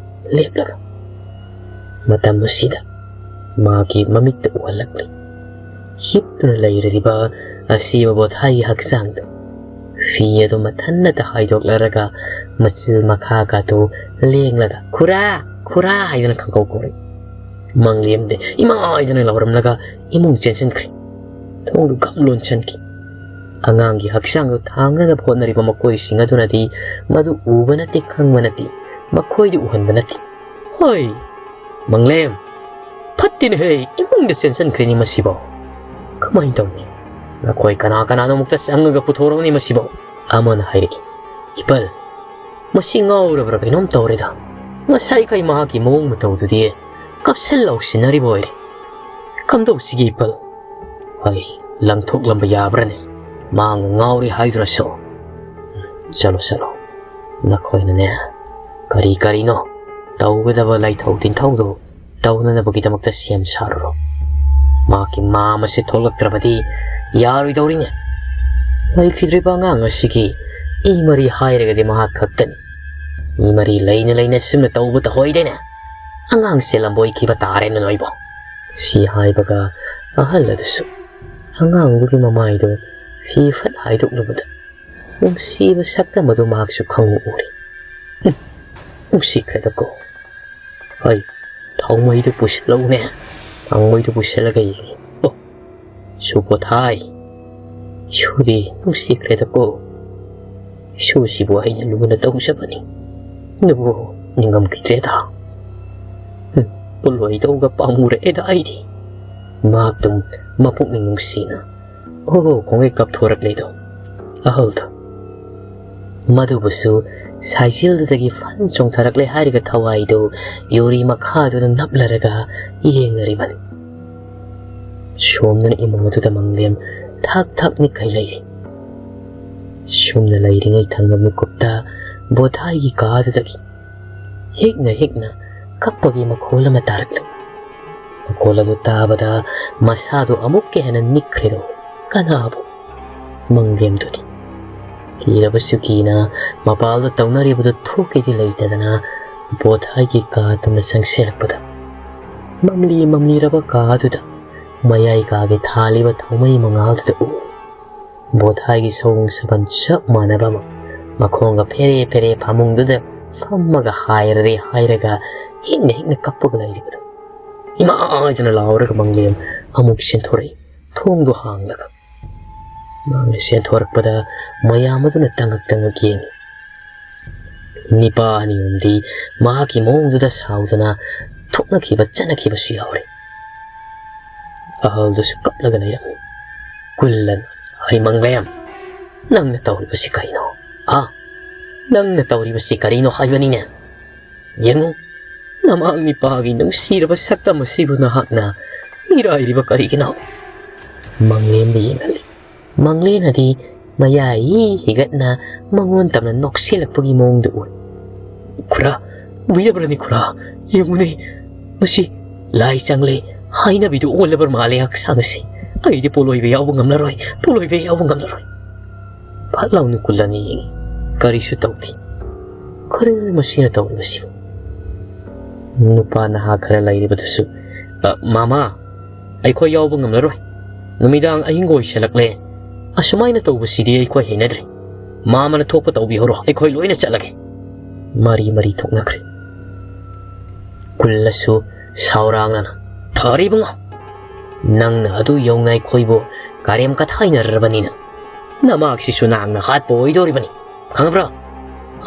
ꯂꯦꯞꯂꯒ ꯃꯇꯝ ꯑꯁꯤꯗ ꯃꯥꯒꯤ ꯃꯃꯤꯠꯇ ꯎꯍꯜꯂꯛꯂꯤ꯫ ꯍꯤꯞꯇꯨꯅ ꯂꯩꯔꯤꯕ ꯑꯁꯤꯕ ꯕꯣꯊꯥꯏꯒꯤ ꯍꯛꯆꯥꯡꯗꯨ, ꯐꯤ ꯑꯗꯨ ꯃꯊꯟꯅꯇ ꯍꯥꯏꯗꯣꯛꯂꯔꯒ ꯃꯆꯤꯜ ꯃꯈꯥꯒꯗꯨ ꯂꯦꯡꯂꯒ, "ꯈꯨꯔꯥ! ꯈꯨꯔꯥ!" ꯍꯥꯏꯗꯨꯅ ꯈꯪꯀꯧ ꯀꯧꯔꯛꯏ꯫ ꯃꯪꯂꯦꯝꯗꯤ "ꯏꯃꯥ!" ꯍꯥꯏꯗꯨꯅ ꯂꯥꯎꯔꯝꯂꯒ ꯏꯃꯨꯡ ꯆꯦꯟꯁꯤꯟꯈ꯭ꯔꯦ꯫ ꯊꯣꯡꯗꯨ ꯒꯝ ꯂꯣꯟꯁꯤꯟꯈꯤ꯫ ꯑꯉꯥꯡꯒꯤ ꯍꯛꯆꯥꯡꯗꯨ ꯊꯥꯡꯅꯅꯕ ꯍꯣꯠꯅꯔꯤꯕ ꯃꯈꯣꯏꯁꯤꯡ ꯑꯗꯨꯅꯗꯤ ꯃꯗꯨ ꯎꯕ ꯅꯠꯇꯦ, ꯈꯪꯕ ꯅꯠꯇꯦ, ꯃꯈꯣꯏꯗ ꯎꯍꯟꯕ ꯅꯠꯇꯦ꯫ "ꯍꯣꯏ, ꯃꯪꯂꯦꯝ, ꯐꯠꯇꯦꯅꯦꯍꯦ, ꯏꯃꯨꯡꯗ ꯆꯦꯟꯁꯤꯟꯈ꯭ꯔꯦꯅꯦ ꯃꯁꯤꯕꯣ꯫ ꯀꯃꯥꯏꯅ ꯇꯧꯅꯤ? ꯅꯈꯣꯏ ꯀꯅꯥ ꯀꯅꯥꯅꯣ ꯑꯃꯨꯛꯇ ꯆꯪꯉꯒ ꯄꯨꯊꯣꯔꯛꯎꯅꯦ ꯃꯁꯤꯕꯣ"꯫ ꯑꯃꯅ ꯍꯥꯏꯔꯛꯏ꯫ "ꯏꯄꯜ, ꯃꯁꯤ ꯉꯥꯎꯔꯕ꯭ꯔꯥ ꯀꯩꯅꯣꯝ ꯇꯧꯔꯦꯗ꯫ ꯉꯁꯥꯏꯈꯩ ꯃꯍꯥꯛꯀꯤ ꯃꯑꯣꯡ ꯃꯇꯧꯗꯨꯗꯤ ꯀꯞꯁꯜ ꯂꯥꯎꯁꯤꯟꯅꯔꯤꯕ ꯑꯣꯏꯔꯦ꯫ ꯀꯝꯗꯧꯁꯤꯒꯦ ꯏꯄꯜ? ꯑꯩ ꯂꯪꯊꯣꯛꯂꯝꯕ ꯌꯥꯕ꯭ꯔꯅꯦ? ꯃꯥ ꯉꯥꯎꯔꯦ ꯍꯥꯏꯗꯨꯅꯁꯨ꯫ ꯆꯠꯂꯣ, ꯆꯠꯂꯣ꯫ ꯅꯈꯣꯏꯅꯅꯦ, ꯀꯔꯤ ꯀꯔꯤꯅꯣ ꯇꯧꯒꯗꯕ ꯂꯥꯏꯊꯧ ꯇꯤꯟꯊꯧꯗꯨ ꯇꯧꯅꯅꯕꯒꯤꯗꯃꯛꯇ ꯁꯦꯝ ꯁꯥꯔꯨꯔꯣ꯫ ꯃꯍꯥꯛꯀꯤ ꯃꯥ ꯑꯃꯁꯦ ꯊꯣꯛꯂꯛꯇ꯭ꯔꯕꯗꯤ ꯌꯥꯔꯣꯏꯗꯧꯔꯤꯅꯦ꯫ ꯂꯩꯈꯤꯗ꯭ꯔꯤꯕ ꯑꯉꯥꯡ ꯑꯁꯤꯒꯤ ꯏ ꯃꯔꯤ ꯍꯥꯏꯔꯒꯗꯤ ꯃꯍꯥꯛ ꯈꯛꯇꯅꯤ꯫ ꯏ ꯃꯔꯤ ꯂꯩꯅ ꯂꯩꯅ ꯁꯨꯝꯅ ꯇꯧꯕ ꯇꯧꯍꯣꯏꯗꯦꯅꯦ꯫ ꯑꯉꯥꯡꯁꯦ ꯂꯝꯕꯣꯏꯈꯤꯕ ꯇꯥꯔꯦꯅꯦ ꯅꯣꯏꯕꯣ꯫ ꯁꯤ ꯍꯥꯏꯕꯒ ꯑꯍꯜ ꯑꯗꯨꯁꯨ ꯑꯉꯥꯡꯗꯨꯒꯤ ꯃꯃꯥꯏꯗꯨ ꯐꯤ ꯐꯠ ꯍꯥꯏꯗꯣꯛꯂꯨꯕꯗ ꯅꯨꯡꯁꯤꯕ ꯁꯛꯇꯝ ꯑꯗꯨ ꯃꯍꯥꯛꯁꯨ ꯈꯪꯎ ꯎꯔꯦ꯫ "ꯍꯨꯝ, ꯅꯨꯡꯁꯤꯈ꯭ꯔꯦꯗꯀꯣ꯫ ꯍꯣꯏ, ꯊꯥꯎꯃꯩꯗꯨ ꯄꯨꯁꯤꯜꯂꯛꯎꯅꯦ꯫ ꯊꯥꯎꯃꯩꯗꯨ ꯄꯨꯁꯤꯜꯂꯒ ꯌꯦꯡꯉꯤ꯫ ꯑꯣ, ꯁꯨ ꯄꯣꯊꯥꯏ꯫ ꯁꯨꯗꯤ ꯅꯨꯡꯁꯤꯈ꯭ꯔꯦꯗꯀꯣ꯫ ꯁꯨꯁꯤꯕꯨ ꯑꯩꯅ ꯂꯨꯅ ꯇꯧꯖꯕꯅꯤ꯫ ꯑꯗꯨꯕꯨ ꯅꯤꯡꯉꯝꯈꯤꯗ꯭ꯔꯦꯗ꯫ ꯍꯨꯝ, ꯄꯣꯠꯂꯣꯏꯗꯧꯒ ꯄꯥꯝꯃꯨꯔꯛꯑꯦꯗ ꯑꯩꯗꯤ꯫" ꯃꯍꯥꯛꯇꯨ ꯃꯄꯨꯛꯅꯤꯡ ꯅꯨꯡꯁꯤꯅ ꯑꯣ ꯈꯣꯡꯒꯩ ꯀꯞꯊꯣꯔꯛꯂꯦꯗꯣ꯫ ꯑꯍꯜꯗꯣ ꯃꯗꯨꯕꯨꯁꯨ ꯁꯥꯏꯖꯦꯜꯗꯨꯗꯒꯤ ꯐꯟ ꯆꯣꯡꯊꯔꯛꯂꯦ ꯍꯥꯏꯔꯒ ꯊꯋꯥꯏꯗꯨ ꯌꯨꯔꯤ ꯃꯈꯥꯗꯨꯗ ꯅꯞꯂꯔꯒ ꯌꯦꯡꯅꯔꯤꯕꯅꯤ꯫ ꯁꯣꯝꯗꯅ ꯏꯃꯨꯡ ꯑꯗꯨꯗ ꯃꯪꯂꯦꯝ ꯊꯥꯛ ꯊꯥꯛ ꯅꯤꯛꯈꯩ ꯂꯩꯔꯤ꯫ ꯁꯨꯝꯅ ꯂꯩꯔꯤꯉꯩ ꯊꯪꯅ ꯃꯤꯀꯨꯞꯇ ꯕꯣꯙꯥꯏꯒꯤ ꯀꯥꯗꯨꯗꯒꯤ ꯍꯤꯛꯅ ꯍꯤꯛꯅ ꯀꯞꯄꯒꯤ ꯃꯈꯣꯜ ꯑꯃ ꯇꯥꯔꯛꯂꯦ꯫ ꯃꯈꯣꯜ ꯑꯗꯨ ꯇꯥꯕꯗ ꯃꯁꯥꯗꯨ ꯑꯃꯨꯛꯀ ꯍꯦꯟꯅ ꯅꯤꯛꯈ꯭ꯔꯦꯗꯣ꯫ ꯀꯅꯥꯕꯨ? ꯃꯪꯂꯦꯝꯗꯨꯗꯤ꯫ ꯀꯤꯔꯕꯁꯨ ꯀꯤꯅ ꯃꯄꯥꯜꯗ ꯇꯧꯅꯔꯤꯕꯗꯨ ꯊꯣꯛꯀꯦꯗꯤ ꯂꯩꯇꯗꯅ ꯕꯣꯙꯥꯏꯒꯤ ꯀꯥꯗꯨꯅ ꯆꯪꯁꯤꯜꯂꯛꯄꯗ ꯃꯝꯂꯤ ꯃꯝꯂꯤꯔꯕ ꯀꯥꯗꯨꯗ ꯃꯌꯥꯏ ꯀꯥꯒꯤ ꯊꯥꯜꯂꯤꯕ ꯊꯥꯎꯃꯩ ꯃꯉꯥꯜꯗꯨꯗ ꯎ꯫ ꯕꯣꯙꯥꯏꯒꯤ ꯁꯑꯣꯡ ꯁꯥꯕꯟ ꯆꯞ ꯃꯥꯟꯅꯕ ꯑꯃ ꯃꯈꯣꯡꯒ ꯐꯦꯔꯦ ꯐꯦꯔꯦ ꯐꯃꯨꯡꯗꯨꯗ ꯐꯝꯃꯒ ꯍꯥꯏꯔꯦ ꯍꯥꯏꯔꯒ ꯍꯤꯛꯅ ꯍꯤꯛꯅ ꯀꯞꯄꯒ ꯂꯩꯔꯤꯕꯗꯣ꯫ "ꯏꯃꯥ!" ꯍꯥꯏꯗꯨꯅ ꯂꯥꯎꯔꯒ ꯃꯪꯂꯦꯝ ꯑꯃꯨꯛ ꯆꯦꯟꯊꯣꯔꯛꯏ꯫ ꯊꯣꯡꯗꯣ ꯍꯥꯡꯂꯒ ꯃꯥꯅ ꯆꯦꯟꯊꯣꯔꯛꯄꯗ ꯃꯌꯥꯝ ꯑꯗꯨꯅ ꯇꯉꯛ ꯇꯉꯛ ꯌꯦꯡꯉꯤ꯫ ꯅꯤꯄꯥ ꯑꯅꯤ ꯑꯍꯨꯝꯗꯤ ꯃꯍꯥꯛꯀꯤ ꯃꯑꯣꯡꯗꯨꯗ ꯁꯥꯎꯗꯅ ꯊꯣꯛꯅꯈꯤꯕ ꯆꯠꯅꯈꯤꯕꯁꯨ ꯌꯥꯎꯔꯦ꯫ ꯑꯍꯜꯗꯨꯁꯨ ꯀꯞꯂꯒ ꯂꯩꯔꯝꯃꯤ꯫ ꯀꯨꯜꯂꯟ, "ꯍꯩ ꯃꯪꯂꯦꯝ, ꯅꯪꯅ ꯇꯧꯔꯤꯕꯁꯤ ꯀꯔꯤꯅꯣ? ꯍꯥ? ꯅꯪꯅ ꯇꯧꯔꯤꯕꯁꯤ ꯀꯔꯤꯅꯣ ꯍꯥꯏꯕꯅꯤꯅꯦ? ꯌꯦꯡꯉꯨ, ꯅꯃꯥꯡ ꯅꯤꯄꯥꯒꯤ ꯅꯨꯡꯁꯤꯔꯕ ꯁꯛꯇꯝ ꯑꯁꯤꯕꯨ ꯅꯍꯥꯛꯅ ꯃꯤꯔꯥꯏꯔꯤꯕ ꯀꯔꯤꯒꯤꯅꯣ?" ꯃꯪꯂꯦꯝꯗ ꯌꯦꯡꯍꯜꯂꯤ꯫ ꯃꯪꯂꯦꯝꯅꯗꯤ ꯃꯌꯥ ꯏ ꯍꯤꯒꯠꯅ ꯃꯉꯣꯟ ꯇꯝꯅ ꯅꯣꯛꯁꯤꯜꯂꯛꯄꯒꯤ ꯃꯑꯣꯡꯗ ꯎꯏ꯫ "ꯈꯨꯔꯥ, ꯎꯕꯤꯔꯕ꯭ꯔꯅꯤ ꯈꯨꯔꯥ? ꯌꯦꯡꯉꯨꯅꯦ, ꯃꯁꯤ ꯂꯥꯏ ꯆꯪꯂꯦ ꯍꯥꯏꯅꯕꯤꯗꯨ ꯑꯣꯜꯂꯕ ꯃꯥꯜꯂꯦ ꯍꯛꯆꯥꯡ ꯑꯁꯤ꯫ ꯑꯩꯗꯤ ꯄꯣꯂꯣꯏꯕ ꯌꯥꯎꯕ ꯉꯝꯂꯔꯣꯏ, ꯄꯣꯂꯣꯏꯕ ꯌꯥꯎꯕ ꯉꯝꯂꯔꯣꯏ꯫" ꯐꯠ ꯂꯥꯎꯅ ꯀꯨꯜꯂꯟ ꯌꯦꯡꯉꯤ꯫ ꯀꯔꯤꯁꯨ ꯇꯧꯗꯦ꯫ ꯀꯔꯤꯅꯣ ꯃꯁꯤꯅ ꯇꯧꯔꯤꯕꯁꯤꯕꯨ? ꯅꯨꯄꯥ ꯅꯍꯥ ꯈꯔ ꯂꯩꯔꯤꯕꯗꯨꯁꯨ "ꯑ, ꯃꯥꯃꯥ, ꯑꯩꯈꯣꯏ ꯌꯥꯎꯕ ꯉꯝꯂꯔꯣꯏ꯫ ꯅꯨꯃꯤꯗꯥꯡ ꯑꯍꯤꯡꯒ ꯑꯣꯏꯁꯜꯂꯛꯂꯦ꯫ ꯑꯁꯨꯃꯥꯏꯅ ꯇꯧꯕꯁꯤꯗꯤ ꯑꯩꯈꯣꯏ ꯍꯩꯅꯗ꯭ꯔꯦ꯫ ꯃꯥꯃꯥꯅ ꯊꯣꯛꯄ ꯇꯧꯕꯤꯍꯧꯔꯣ, ꯑꯩꯈꯣꯏ ꯂꯣꯏꯅ ꯆꯠꯂꯒꯦ꯫" ꯃꯔꯤ ꯃꯔꯤ ꯊꯣꯛꯅꯈ꯭ꯔꯦ꯫ ꯀꯨꯜꯂꯁꯨ ꯁꯥꯎꯔꯥꯡꯅꯅ, "ꯐꯔꯦ ꯏꯕꯨꯡꯉꯣ, ꯅꯪꯅ ꯑꯗꯨ ꯌꯧꯅ ꯑꯩꯈꯣꯏꯕꯨ ꯀꯔꯦꯝ ꯀꯊꯥꯏꯅꯔꯕꯅꯤꯅ ꯅꯃꯥꯛꯁꯤꯁꯨ ꯅꯍꯥꯛꯅ ꯍꯥꯠꯄ ꯑꯣꯏꯗꯧꯔꯤꯕꯅꯤ, ꯈꯪꯉꯕ꯭ꯔꯥ?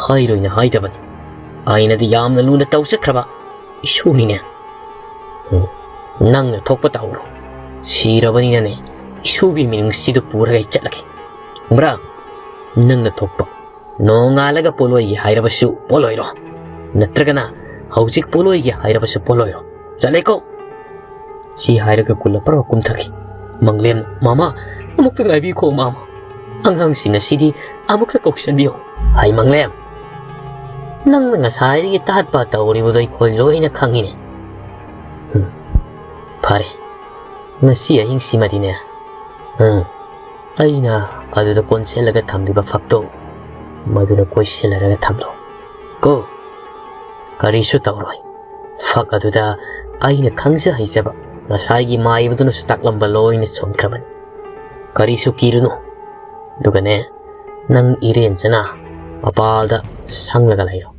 ꯍꯥꯏꯔꯣꯏꯅ ꯍꯥꯏꯗꯕꯅꯤ꯫ ꯑꯩꯅꯗꯤ ꯌꯥꯝꯅ ꯂꯨꯅ ꯇꯧꯖꯈ꯭ꯔꯕ ꯏꯁꯨꯅꯤꯅꯦ꯫ ꯎꯝ, ꯅꯪꯅ ꯊꯣꯛꯄ ꯇꯧꯔꯣ꯫ ꯁꯤꯔꯕꯅꯤꯅꯅꯦ, ꯏꯁꯨꯒꯤ ꯃꯤꯅꯨꯡꯁꯤꯗꯨ ꯄꯨꯔꯒ ꯑꯩ ꯆꯠꯂꯒꯦ꯫ ꯈꯪꯕ꯭ꯔꯥ? ꯅꯪꯅ ꯊꯣꯛꯄ꯫ ꯅꯣꯡꯉꯥꯜꯂꯒ ꯄꯣꯠꯂꯣꯏꯒꯦ ꯍꯥꯏꯔꯕꯁꯨ ꯄꯣꯠꯂꯣꯏꯔꯣ, ꯅꯠꯇ꯭ꯔꯒꯅ ꯍꯧꯖꯤꯛ ꯄꯣꯠꯂꯣꯏꯒꯦ ꯍꯥꯏꯔꯕꯁꯨ ꯄꯣꯠꯂꯣꯏꯔꯣ꯫ ꯆꯠꯂꯦꯀꯣ?" ꯁꯤ ꯍꯥꯏꯔꯒ ꯀꯨꯜꯂ ꯄꯔ ꯀꯨꯝꯊꯈꯤ꯫ ꯃꯪꯂꯦꯝ, "ꯃꯥꯃꯥ, ꯑꯃꯨꯛꯇ ꯉꯥꯏꯕꯤꯈꯣ ꯃꯥꯃꯥ꯫ ꯑꯉꯥꯡꯁꯤꯡ ꯑꯁꯤꯗꯤ ꯑꯃꯨꯛꯇ ꯀꯧꯁꯟꯕꯤꯌꯨ꯫" "ꯍꯥꯏ ꯃꯪꯂꯦꯝ, ꯅꯪꯅ ꯉꯁꯥꯏꯗꯒꯤ ꯇꯥꯠꯄ ꯇꯧꯔꯤꯕꯗꯣ ꯑꯩꯈꯣꯏ ꯂꯣꯏꯅ ꯈꯪꯉꯤꯅꯦ꯫" "ꯎꯝ, ꯐꯔꯦ, ꯉꯁꯤ ꯑꯍꯤꯡꯁꯤꯃꯗꯤꯅꯦ, ꯎꯝ, ꯑꯩꯅ ꯑꯗꯨꯗ ꯀꯣꯟꯁꯤꯜꯂꯒ ꯊꯝꯂꯤꯕ ꯐꯛꯇꯣ ꯃꯗꯨꯅ ꯀꯣꯏꯁꯤꯜꯂꯔꯒ ꯊꯝꯂꯣ ꯀꯣ꯫ ꯀꯔꯤꯁꯨ ꯇꯧꯔꯣꯏ꯫ ꯐꯛ ꯑꯗꯨꯗ ꯑꯩꯅ ꯈꯪꯖ ꯍꯩꯖꯕ ꯉꯁꯥꯏꯒꯤ ꯃꯥꯏꯕꯗꯨꯅꯁꯨ ꯇꯥꯛꯂꯝꯕ ꯂꯣꯏꯅ ꯁꯣꯟꯈ꯭ꯔꯕꯅꯤ꯫ ꯀꯔꯤꯁꯨ ꯀꯤꯔꯨꯅꯨ꯫ ꯑꯗꯨꯒꯅꯦ, ꯅꯪ ꯏꯔꯦꯟꯖꯅ ꯃꯄꯥꯜꯗ ꯁꯪꯂꯒ ꯂꯩꯔꯣ꯫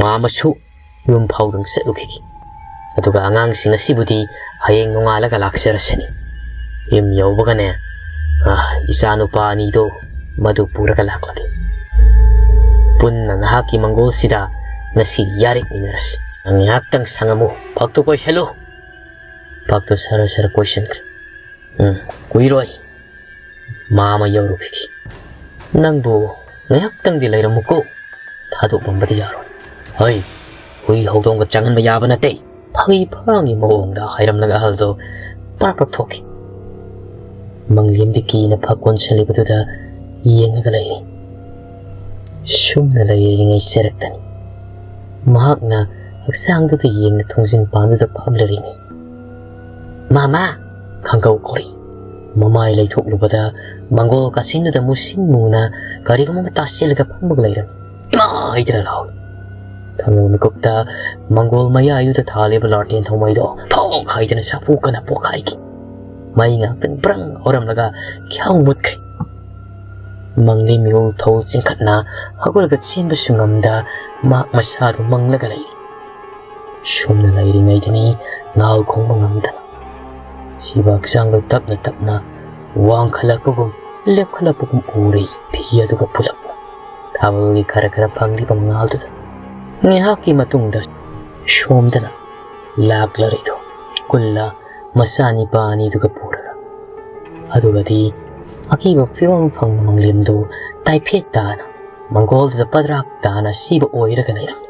ꯃꯥꯃꯁꯨ ꯌꯨꯝ ꯐꯥꯎꯗꯪ ꯆꯠꯂꯨꯈꯤꯒꯦ꯫ ꯑꯗꯨꯒ ꯑꯉꯥꯡꯁꯤꯡ ꯑꯁꯤꯕꯨꯗꯤ ꯍꯌꯦꯡ ꯅꯣꯡꯉꯥꯜꯂꯒ ꯂꯥꯛꯆꯔꯁꯅꯤ꯫ ꯌꯨꯝ ꯌꯧꯕꯒꯅꯦ, ꯑ, ꯏꯆꯥꯅꯨꯄꯥ ꯑꯅꯤꯗꯣ ꯃꯗꯨ ꯄꯨꯔꯒ ꯂꯥꯛꯂꯒꯦ꯫ ꯄꯨꯟꯅ ꯅꯍꯥꯛꯀꯤ ꯃꯪꯒꯣꯜꯁꯤꯗ ꯉꯁꯤ ꯌꯥꯔꯦꯛꯃꯤꯟꯅꯔꯁꯤ꯫ ꯅꯪ ꯉꯥꯏꯍꯥꯛꯇꯪ ꯁꯪꯉꯝꯃꯨ꯫ ꯐꯛꯇꯨ ꯀꯣꯏꯁꯜꯂꯨ꯫" ꯐꯛꯇꯨ ꯁꯔ ꯁꯔ ꯀꯣꯏꯁꯤꯟꯈ꯭ꯔꯦ꯫ "ꯎꯝ, ꯀꯨꯏꯔꯣꯏ꯫" ꯃꯥꯃ ꯌꯧꯔꯨꯈꯤꯒꯦ꯫ "ꯅꯪꯕꯨ ꯉꯥꯏꯍꯥꯛꯇꯪꯗꯤ ꯂꯩꯔꯝꯃꯨꯀꯣ꯫ ꯊꯥꯗꯣꯛꯂꯝꯕꯗꯤ ꯌꯥꯔꯣꯏ꯫" "ꯍꯩ, ꯍꯨꯏ ꯍꯧꯗꯣꯡꯒ ꯆꯪꯍꯟꯕ ꯌꯥꯕ ꯅꯠꯇꯦ꯫" ꯐꯥꯒꯤ ꯐꯔꯥꯡꯒꯤ ꯃꯑꯣꯡꯗ ꯍꯥꯏꯔꯝꯂꯒ ꯑꯍꯜꯗꯣ ꯄ꯭ꯔꯞ ꯄ꯭ꯔꯞ ꯊꯣꯛꯈꯤ꯫ ꯃꯪꯂꯦꯝꯗꯤ ꯀꯤꯅ ꯐꯛ ꯀꯣꯟꯁꯤꯜꯂꯤꯕꯗꯨꯗ ꯌꯦꯡꯂꯒ ꯂꯩꯔꯤ꯫ ꯁꯨꯝꯅ ꯂꯩꯔꯤꯉꯩ ꯆꯔꯛꯇꯅꯤ꯫ ꯃꯍꯥꯛꯅ ꯍꯛꯆꯥꯡꯗꯨꯗ ꯌꯦꯡꯅ ꯊꯣꯡꯖꯤꯟ ꯄꯥꯟꯗꯨꯗ ꯐꯝꯂꯔꯤꯉꯩ, "ꯃꯥꯃꯥ!" ꯈꯪꯒꯧ ꯀꯧꯔꯤ꯫ ꯃꯃꯥꯏ ꯂꯩꯊꯣꯛꯂꯨꯕꯗ ꯃꯪꯒꯣꯜ ꯀꯥꯆꯤꯟꯗꯨꯗ ꯃꯨꯁꯤꯟ ꯃꯨꯅ ꯀꯔꯤꯒꯨꯝꯕ ꯑꯃ ꯇꯥꯁꯤꯜꯂꯒ ꯐꯝꯃꯒ ꯂꯩꯔꯝꯃꯤ꯫ "ꯏꯃꯥ!" ꯍꯥꯏꯗꯅ ꯂꯥꯎꯏ꯫ ꯊꯥꯡꯅꯧ ꯃꯤꯀꯨꯞꯇ ꯃꯪꯒꯣꯜ ꯃꯌꯥꯏꯗꯨꯗ ꯊꯥꯜꯂꯤꯕ ꯂꯥꯇꯦꯟ ꯊꯧꯃꯩꯗꯣ ꯐꯣꯛ ꯍꯥꯏꯗꯅ ꯁꯥꯐꯨ ꯀꯟꯅ ꯄꯣꯛꯈꯥꯏꯈꯤ꯫ ꯃꯩ ꯉꯥꯛꯇꯪ ꯕ꯭ꯔꯪ ꯍꯧꯔꯝꯂꯒ ꯈ꯭ꯌꯥꯎ ꯃꯨꯠꯈ꯭ꯔꯦ꯫ ꯃꯪꯂꯤ ꯃꯤꯍꯨꯜ ꯊꯧ ꯆꯤꯡꯈꯠꯅ ꯍꯧꯒꯠꯂꯒ ꯆꯦꯟꯕꯁꯨ ꯉꯝꯗ ꯃꯍꯥꯛ ꯃꯁꯥꯗꯨ ꯃꯪꯂꯒ ꯂꯩꯔꯤ꯫ ꯁꯨꯝꯅ ꯂꯩꯔꯤꯉꯩꯗꯅꯤ ꯉꯥꯎ ꯈꯣꯡꯕ ꯉꯝꯗꯅ ꯁꯤꯕ ꯍꯛꯆꯥꯡꯗꯨ ꯇꯞꯅ ꯇꯞꯅ ꯋꯥꯡꯈꯠꯂꯛꯄꯒꯨꯝ ꯂꯦꯞꯈꯠꯂꯛꯄꯒꯨꯝ ꯎꯔꯦ꯫ ꯐꯤ ꯑꯗꯨꯒ ꯄꯨꯂꯞꯅ ꯊꯥꯕꯜꯒꯤ ꯈꯔ ꯈꯔ ꯐꯪꯂꯤꯕ ꯃꯉꯥꯜꯗꯨꯗ ꯉꯥꯏꯍꯥꯛꯀꯤ ꯃꯇꯨꯡꯗ ꯁꯣꯝꯗꯅ ꯂꯥꯛꯂꯔꯤꯗꯣ ꯀꯨꯜꯂ ꯃꯆꯥ ꯅꯤꯄꯥ ꯑꯅꯤꯗꯨꯒ ꯄꯨꯔꯒ꯫ ꯑꯗꯨꯒꯗꯤ ꯑꯀꯤꯕ ꯐꯤꯕꯝ ꯐꯪꯅ ꯃꯪꯂꯦꯝꯗꯨ ꯇꯥꯏꯐꯦꯠ ꯇꯥꯅ ꯃꯪꯒꯣꯜꯗꯨꯗ ꯄꯗ꯭ꯔꯥꯛ ꯇꯥꯅ ꯁꯤꯕ ꯑꯣꯏꯔꯒ ꯂꯩꯔꯝꯃꯤ꯫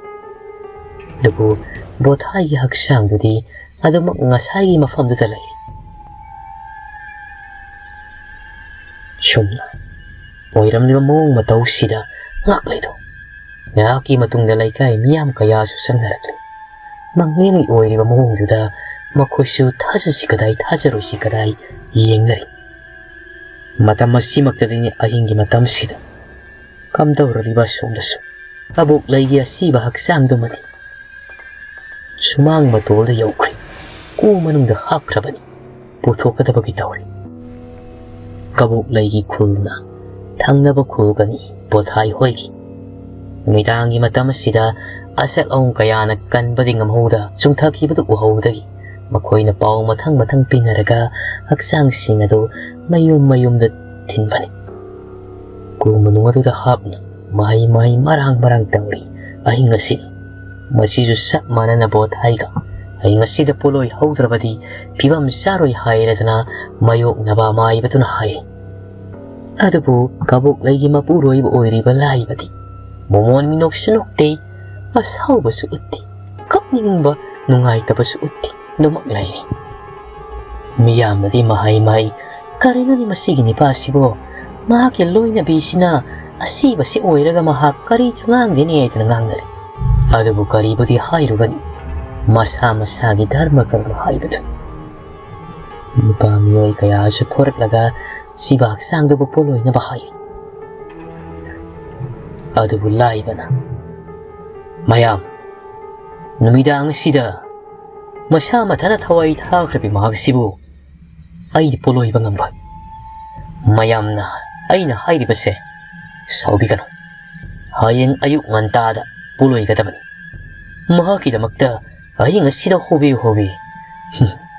ꯑꯗꯨꯕꯨ ꯕꯣꯊꯥꯏꯒꯤ ꯍꯛꯆꯥꯡꯗꯨꯗꯤ ꯑꯗꯨꯃꯛ ꯉꯁꯥꯏꯒꯤ ꯃꯐꯝꯗꯨꯗ ꯂꯩ꯫ ꯁꯨꯝꯅ ꯑꯣꯏꯔꯝꯂꯤꯕ ꯃꯑꯣꯡ ꯃꯇꯧꯁꯤꯗ ꯉꯥꯛꯂꯩꯗꯣ ꯉꯥꯏꯍꯥꯛꯀꯤ ꯃꯇꯨꯡꯗ ꯂꯩꯀꯥꯏ ꯃꯤꯌꯥꯝ ꯀꯌꯥꯁꯨ ꯆꯪꯅꯔꯛꯂꯤ꯫ ꯃꯪꯂꯦꯝꯒꯤ ꯑꯣꯏꯔꯤꯕ ꯃꯑꯣꯡꯗꯨꯗ ꯃꯈꯣꯏꯁꯨ ꯊꯥꯖꯁꯤ ꯀꯗꯥꯏ ꯊꯥꯖꯔꯣꯏꯁꯤ ꯀꯗꯥꯏ ꯌꯦꯡꯅꯔꯤ꯫ ꯃꯇꯝ ꯑꯁꯤꯃꯛꯇꯗꯅꯤ ꯑꯍꯤꯡꯒꯤ ꯃꯇꯝꯁꯤꯗ ꯀꯝꯗꯧꯔꯤꯕ ꯑꯁꯣꯝꯗꯁꯨ ꯀꯕꯣꯛꯂꯩꯒꯤ ꯑꯁꯤꯕ ꯍꯛꯆꯥꯡꯗꯨꯃꯗꯤ ꯁꯨꯃꯥꯡ ꯃꯇꯣꯜꯗ ꯌꯧꯈ꯭ꯔꯦ꯫ ꯀꯨ ꯃꯅꯨꯡꯗ ꯍꯥꯞꯈ꯭ꯔꯕꯅꯤ꯫ ꯄꯨꯊꯣꯛꯀꯗꯕꯒꯤ ꯇꯧꯔꯤ꯫ ꯀꯕꯣꯛꯂꯩꯒꯤ ꯈꯨꯜꯅ ꯊꯪꯅꯕ ꯈꯨꯜꯒꯅꯤ ꯄꯣꯊꯥꯏ ꯍꯣꯏꯒꯤ꯫ ꯅꯨꯃꯤꯗꯥꯡꯒꯤ ꯃꯇꯝ ꯑꯁꯤꯗ ꯑꯁꯛ ꯑꯍꯣꯡ ꯀꯌꯥꯅ ꯀꯟꯕꯗꯤ ꯉꯝꯍꯧꯗ ꯆꯨꯡꯊꯈꯤꯕꯗꯨ ꯎꯍꯧꯕꯗꯒꯤ ꯃꯈꯣꯏꯅ ꯄꯥꯎ ꯃꯊꯪ ꯃꯊꯪ ꯄꯤꯅꯔꯒ ꯍꯛꯆꯥꯡꯁꯤꯡ ꯑꯗꯨ ꯃꯌꯨꯝ ꯃꯌꯨꯝꯗ ꯊꯤꯟꯕꯅꯤ꯫ ꯀꯨ ꯃꯅꯨꯡ ꯑꯗꯨꯗ ꯍꯥꯞꯅ ꯃꯍꯩ ꯃꯍꯩ ꯃꯔꯥꯡ ꯃꯔꯥꯡ ꯇꯧꯔꯤ꯫ ꯑꯍꯤꯡ ꯑꯁꯤ ꯃꯁꯤꯁꯨ ꯆꯞ ꯃꯥꯟꯅꯅ ꯕꯣꯠ ꯍꯥꯏꯒ ꯑꯍꯤꯡ ꯑꯁꯤꯗ ꯄꯣꯠꯂꯣꯏ ꯍꯧꯗ꯭ꯔꯕꯗꯤ ꯐꯤꯕꯝ ꯆꯥꯔꯣꯏ ꯍꯥꯏꯔꯗꯅ ꯃꯥꯌꯣꯛꯅꯕ ꯃꯥꯏꯕꯗꯨꯅ ꯍꯥꯏ꯫ ꯑꯗꯨꯕꯨ ꯀꯕꯣꯛꯂꯩꯒꯤ ꯃꯄꯨꯔꯣꯏꯕ ꯑꯣꯏꯔꯤꯕ ꯂꯥꯏꯕꯗꯤ ꯃꯣꯃꯣꯟ ꯃꯤꯅꯣꯛꯁꯨ ꯅꯣꯛꯇꯦ, ꯑꯁꯥꯎꯕꯁꯨ ꯎꯠꯇꯦ, ꯀꯞꯅꯤꯡꯕ ꯅꯨꯡꯉꯥꯏꯇꯕꯁꯨ ꯎꯠꯇꯦ꯫ ꯑꯗꯨꯃꯛ ꯂꯩꯔꯤ꯫ ꯃꯤꯌꯥꯝꯅꯗꯤ ꯃꯍꯩ ꯃꯍꯩ, "ꯀꯔꯤꯅꯣꯅꯦ ꯃꯁꯤꯒꯤ ꯅꯤꯄꯥꯁꯤꯕꯣ? ꯃꯍꯥꯛꯀꯤ ꯂꯣꯏꯅꯕꯤꯁꯤꯅ ꯑꯁꯤꯕꯁꯤ ꯑꯣꯏꯔꯒ ꯃꯍꯥꯛ ꯀꯔꯤꯁꯨ ꯉꯥꯡꯗꯦꯅꯦ" ꯍꯥꯏꯗꯅ ꯉꯥꯡꯅꯔꯤ꯫ ꯑꯗꯨꯕꯨ ꯀꯔꯤꯕꯨꯗꯤ ꯍꯥꯏꯔꯨꯒꯅꯤ, ꯃꯁꯥ ꯃꯁꯥꯒꯤ ꯙꯔꯃ ꯀꯔꯃ ꯍꯥꯏꯕꯗꯨ꯫ ꯅꯨꯄꯥ ꯃꯤꯑꯣꯏ ꯀꯌꯥꯁꯨ ꯊꯣꯔꯛꯂꯒ ꯁꯤꯕ ꯍꯛꯆꯥꯡꯗꯨꯕꯨ ꯄꯣꯠꯂꯣꯏꯅꯕ ꯍꯥꯏ꯫ ꯑꯗꯨꯕꯨ ꯂꯥꯏꯕꯅ ꯃꯌꯥꯝ, ꯅꯨꯃꯤꯗꯥꯡ ꯑꯁꯤꯗ ꯃꯁꯥ ꯃꯊꯟꯇ ꯊꯋꯥꯏ ꯊꯥꯈ꯭ꯔꯕꯤ ꯃꯍꯥꯛ ꯑꯁꯤꯕꯨ ꯑꯩꯗꯤ ꯄꯣꯂꯣꯏꯕ ꯉꯝꯂꯣꯏ꯫ ꯃꯌꯥꯝꯅ ꯑꯩꯅ ꯍꯥꯏꯔꯤꯕꯁꯦ ꯁꯥꯎꯕꯤꯒꯅꯨ꯫ ꯍꯌꯦꯡ ꯑꯌꯨꯛ ꯉꯟꯇꯥꯗ ꯄꯣꯂꯣꯏꯒꯗꯕꯅꯤ꯫ ꯃꯍꯥꯛꯀꯤꯗꯃꯛꯇ ꯑꯍꯤꯡ ꯑꯁꯤꯗ ꯍꯣꯕꯦ ꯍꯣꯕꯦ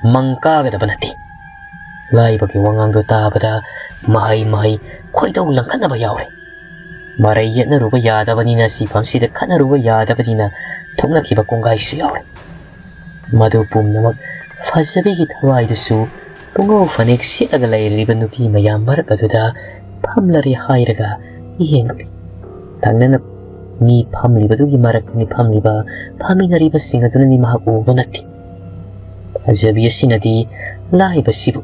ꯃꯪ ꯀꯥꯒꯗꯕ ꯅꯠꯇꯦ꯫ ꯂꯥꯏꯕꯒꯤ ꯋꯥꯉꯥꯡꯗꯣ ꯇꯥꯕꯗ ꯃꯍꯩ ꯃꯍꯩ ꯈꯣꯏꯗꯧ ꯂꯪꯈꯠꯅꯕ ꯌꯥꯎꯔꯦ꯫ ꯃꯔꯩ ꯌꯦꯠꯅꯔꯨꯕ ꯌꯥꯗꯕꯅꯤꯅ, ꯁꯤꯐꯝꯁꯤꯗ ꯈꯠꯅꯔꯨꯕ ꯌꯥꯗꯕꯅꯤꯅ ꯊꯣꯛꯅꯈꯤꯕ ꯀꯣꯡꯒꯥꯏꯁꯨ ꯌꯥꯎꯔꯦ꯫ ꯃꯗꯨ ꯄꯨꯝꯅꯃꯛ ꯐꯖꯕꯤꯒꯤ ꯊꯋꯥꯏꯗꯨꯁꯨ ꯄꯨꯡꯉꯧ ꯐꯅꯦꯛ ꯁꯦꯠꯂꯒ ꯂꯩꯔꯤꯕ ꯅꯨꯄꯤ ꯃꯌꯥꯝ ꯃꯔꯛ ꯑꯗꯨꯗ ꯐꯝꯂꯔꯦ ꯍꯥꯏꯔꯒ ꯌꯦꯡꯂꯨꯏ꯫ ꯊꯪꯅꯅ ꯃꯤ ꯐꯝꯂꯤꯕꯗꯨꯒꯤ ꯃꯔꯛꯇꯅꯤ ꯐꯝꯂꯤꯕ, ꯐꯝꯃꯤꯟꯅꯔꯤꯕꯁꯤꯡ ꯑꯗꯨꯅꯅꯤ ꯃꯍꯥꯛ ꯎꯕ ꯅꯠꯇꯦ꯫ ꯐꯖꯕꯤ ꯑꯁꯤꯅꯗꯤ ꯂꯥꯏꯕꯁꯤꯕꯨ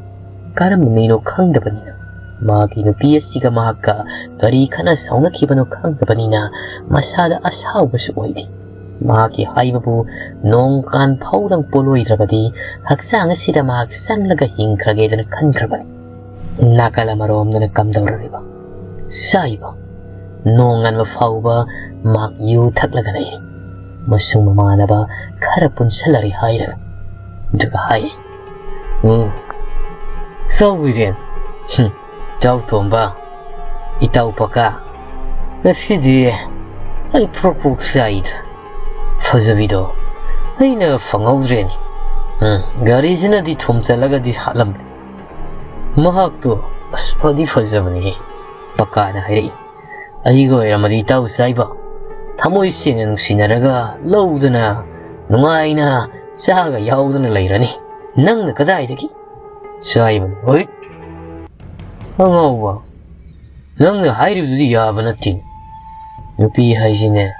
ꯀꯔꯝꯕ ꯃꯤꯅꯣ ꯈꯪꯗꯕꯅꯤꯅ, ꯃꯥꯒꯤ ꯅꯨꯄꯤ ꯑꯁꯤꯒ ꯃꯍꯥꯛꯀ ꯀꯔꯤ ꯈꯠꯅ ꯁꯥꯎꯅꯈꯤꯕꯅꯣ ꯈꯪꯗꯕꯅꯤꯅ, ꯃꯁꯥꯗ ꯑꯁꯥꯎꯕꯁꯨ ꯑꯣꯏꯗꯦ꯫ ꯃꯍꯥꯛꯀꯤ ꯍꯥꯏꯕꯕꯨ ꯅꯣꯡ ꯀꯥꯟ ꯐꯥꯎꯗꯪ ꯄꯣꯂꯣꯏꯗ꯭ꯔꯕꯗꯤ ꯍꯛꯆꯥꯡ ꯑꯁꯤꯗ ꯃꯍꯥꯛ ꯆꯪꯂꯒ ꯍꯤꯡꯈ꯭ꯔꯒꯦꯗꯅ ꯈꯟꯈ꯭ꯔꯕꯅꯤ꯫ ꯅꯥꯀꯜ ꯑꯃꯔꯣꯝꯗꯅ ꯀꯝꯗꯧꯔꯤꯕ? ꯆꯥꯏꯕ꯫ ꯅꯣꯡꯉꯥꯟꯕ ꯐꯥꯎꯕ ꯃꯍꯥꯛ ꯌꯨ ꯊꯛꯂꯒ ꯂꯩꯔꯤ꯫ ꯃꯁꯨꯡ ꯃꯃꯥꯟꯅꯕ ꯈꯔ ꯄꯨꯟꯁꯤꯜꯂꯔꯤ ꯍꯥꯏꯔꯒ꯫ ꯑꯗꯨꯒ ꯍꯥꯏꯔꯤ, "ꯎꯝ, ꯏꯇꯥꯎ ꯕꯤꯔꯦꯟ, ꯍꯨꯝ, ꯏꯇꯥꯎ ꯇꯣꯝꯕ, ꯏꯇꯥꯎ ꯄꯀꯥ, ꯉꯁꯤꯗꯤ ꯑꯩ ꯄ꯭ꯔꯣꯛ ꯄ꯭ꯔꯣꯛ ꯆꯥꯛꯏꯗ꯫ ꯐꯖꯕꯤꯗꯣ ꯑꯩꯅ ꯐꯪꯍꯧꯗ꯭ꯔꯦꯅꯦ꯫ ꯎꯝ, ꯒꯥꯔꯤꯁꯤꯅꯗꯤ ꯊꯨꯝ ꯆꯠꯂꯒꯗꯤ ꯍꯥꯠꯂꯝꯃꯦ꯫ ꯃꯍꯥꯛꯇꯣ ꯑꯁ ꯐꯗꯤ ꯐꯖꯕꯅꯤꯍꯦ," ꯄꯀꯥꯅ ꯍꯥꯏꯔꯛꯏ꯫ "ꯑꯩꯒ ꯑꯣꯏꯔꯝꯃꯗꯤ ꯏꯇꯥꯎ ꯆꯥꯏꯕ, ꯊꯃꯣꯏ ꯁꯦꯡꯅ ꯅꯨꯡꯁꯤꯅꯔꯒ ꯂꯧꯗꯅ ꯅꯨꯡꯉꯥꯏꯅ ꯆꯥꯒ ꯌꯥꯎꯗꯅ ꯂꯩꯔꯅꯤ꯫ ꯅꯪꯅ ꯀꯗꯥꯏꯗꯒꯤ?" ꯆꯥꯏꯕꯅ, "ꯍꯣꯏ, ꯑꯉꯥꯎꯕ, ꯅꯪꯅ ꯍꯥꯏꯔꯤꯕꯗꯨꯗꯤ ꯌꯥꯕ ꯅꯠꯇꯦ꯫ ꯅꯨꯄꯤ ꯍꯥꯏꯁꯤꯅꯦ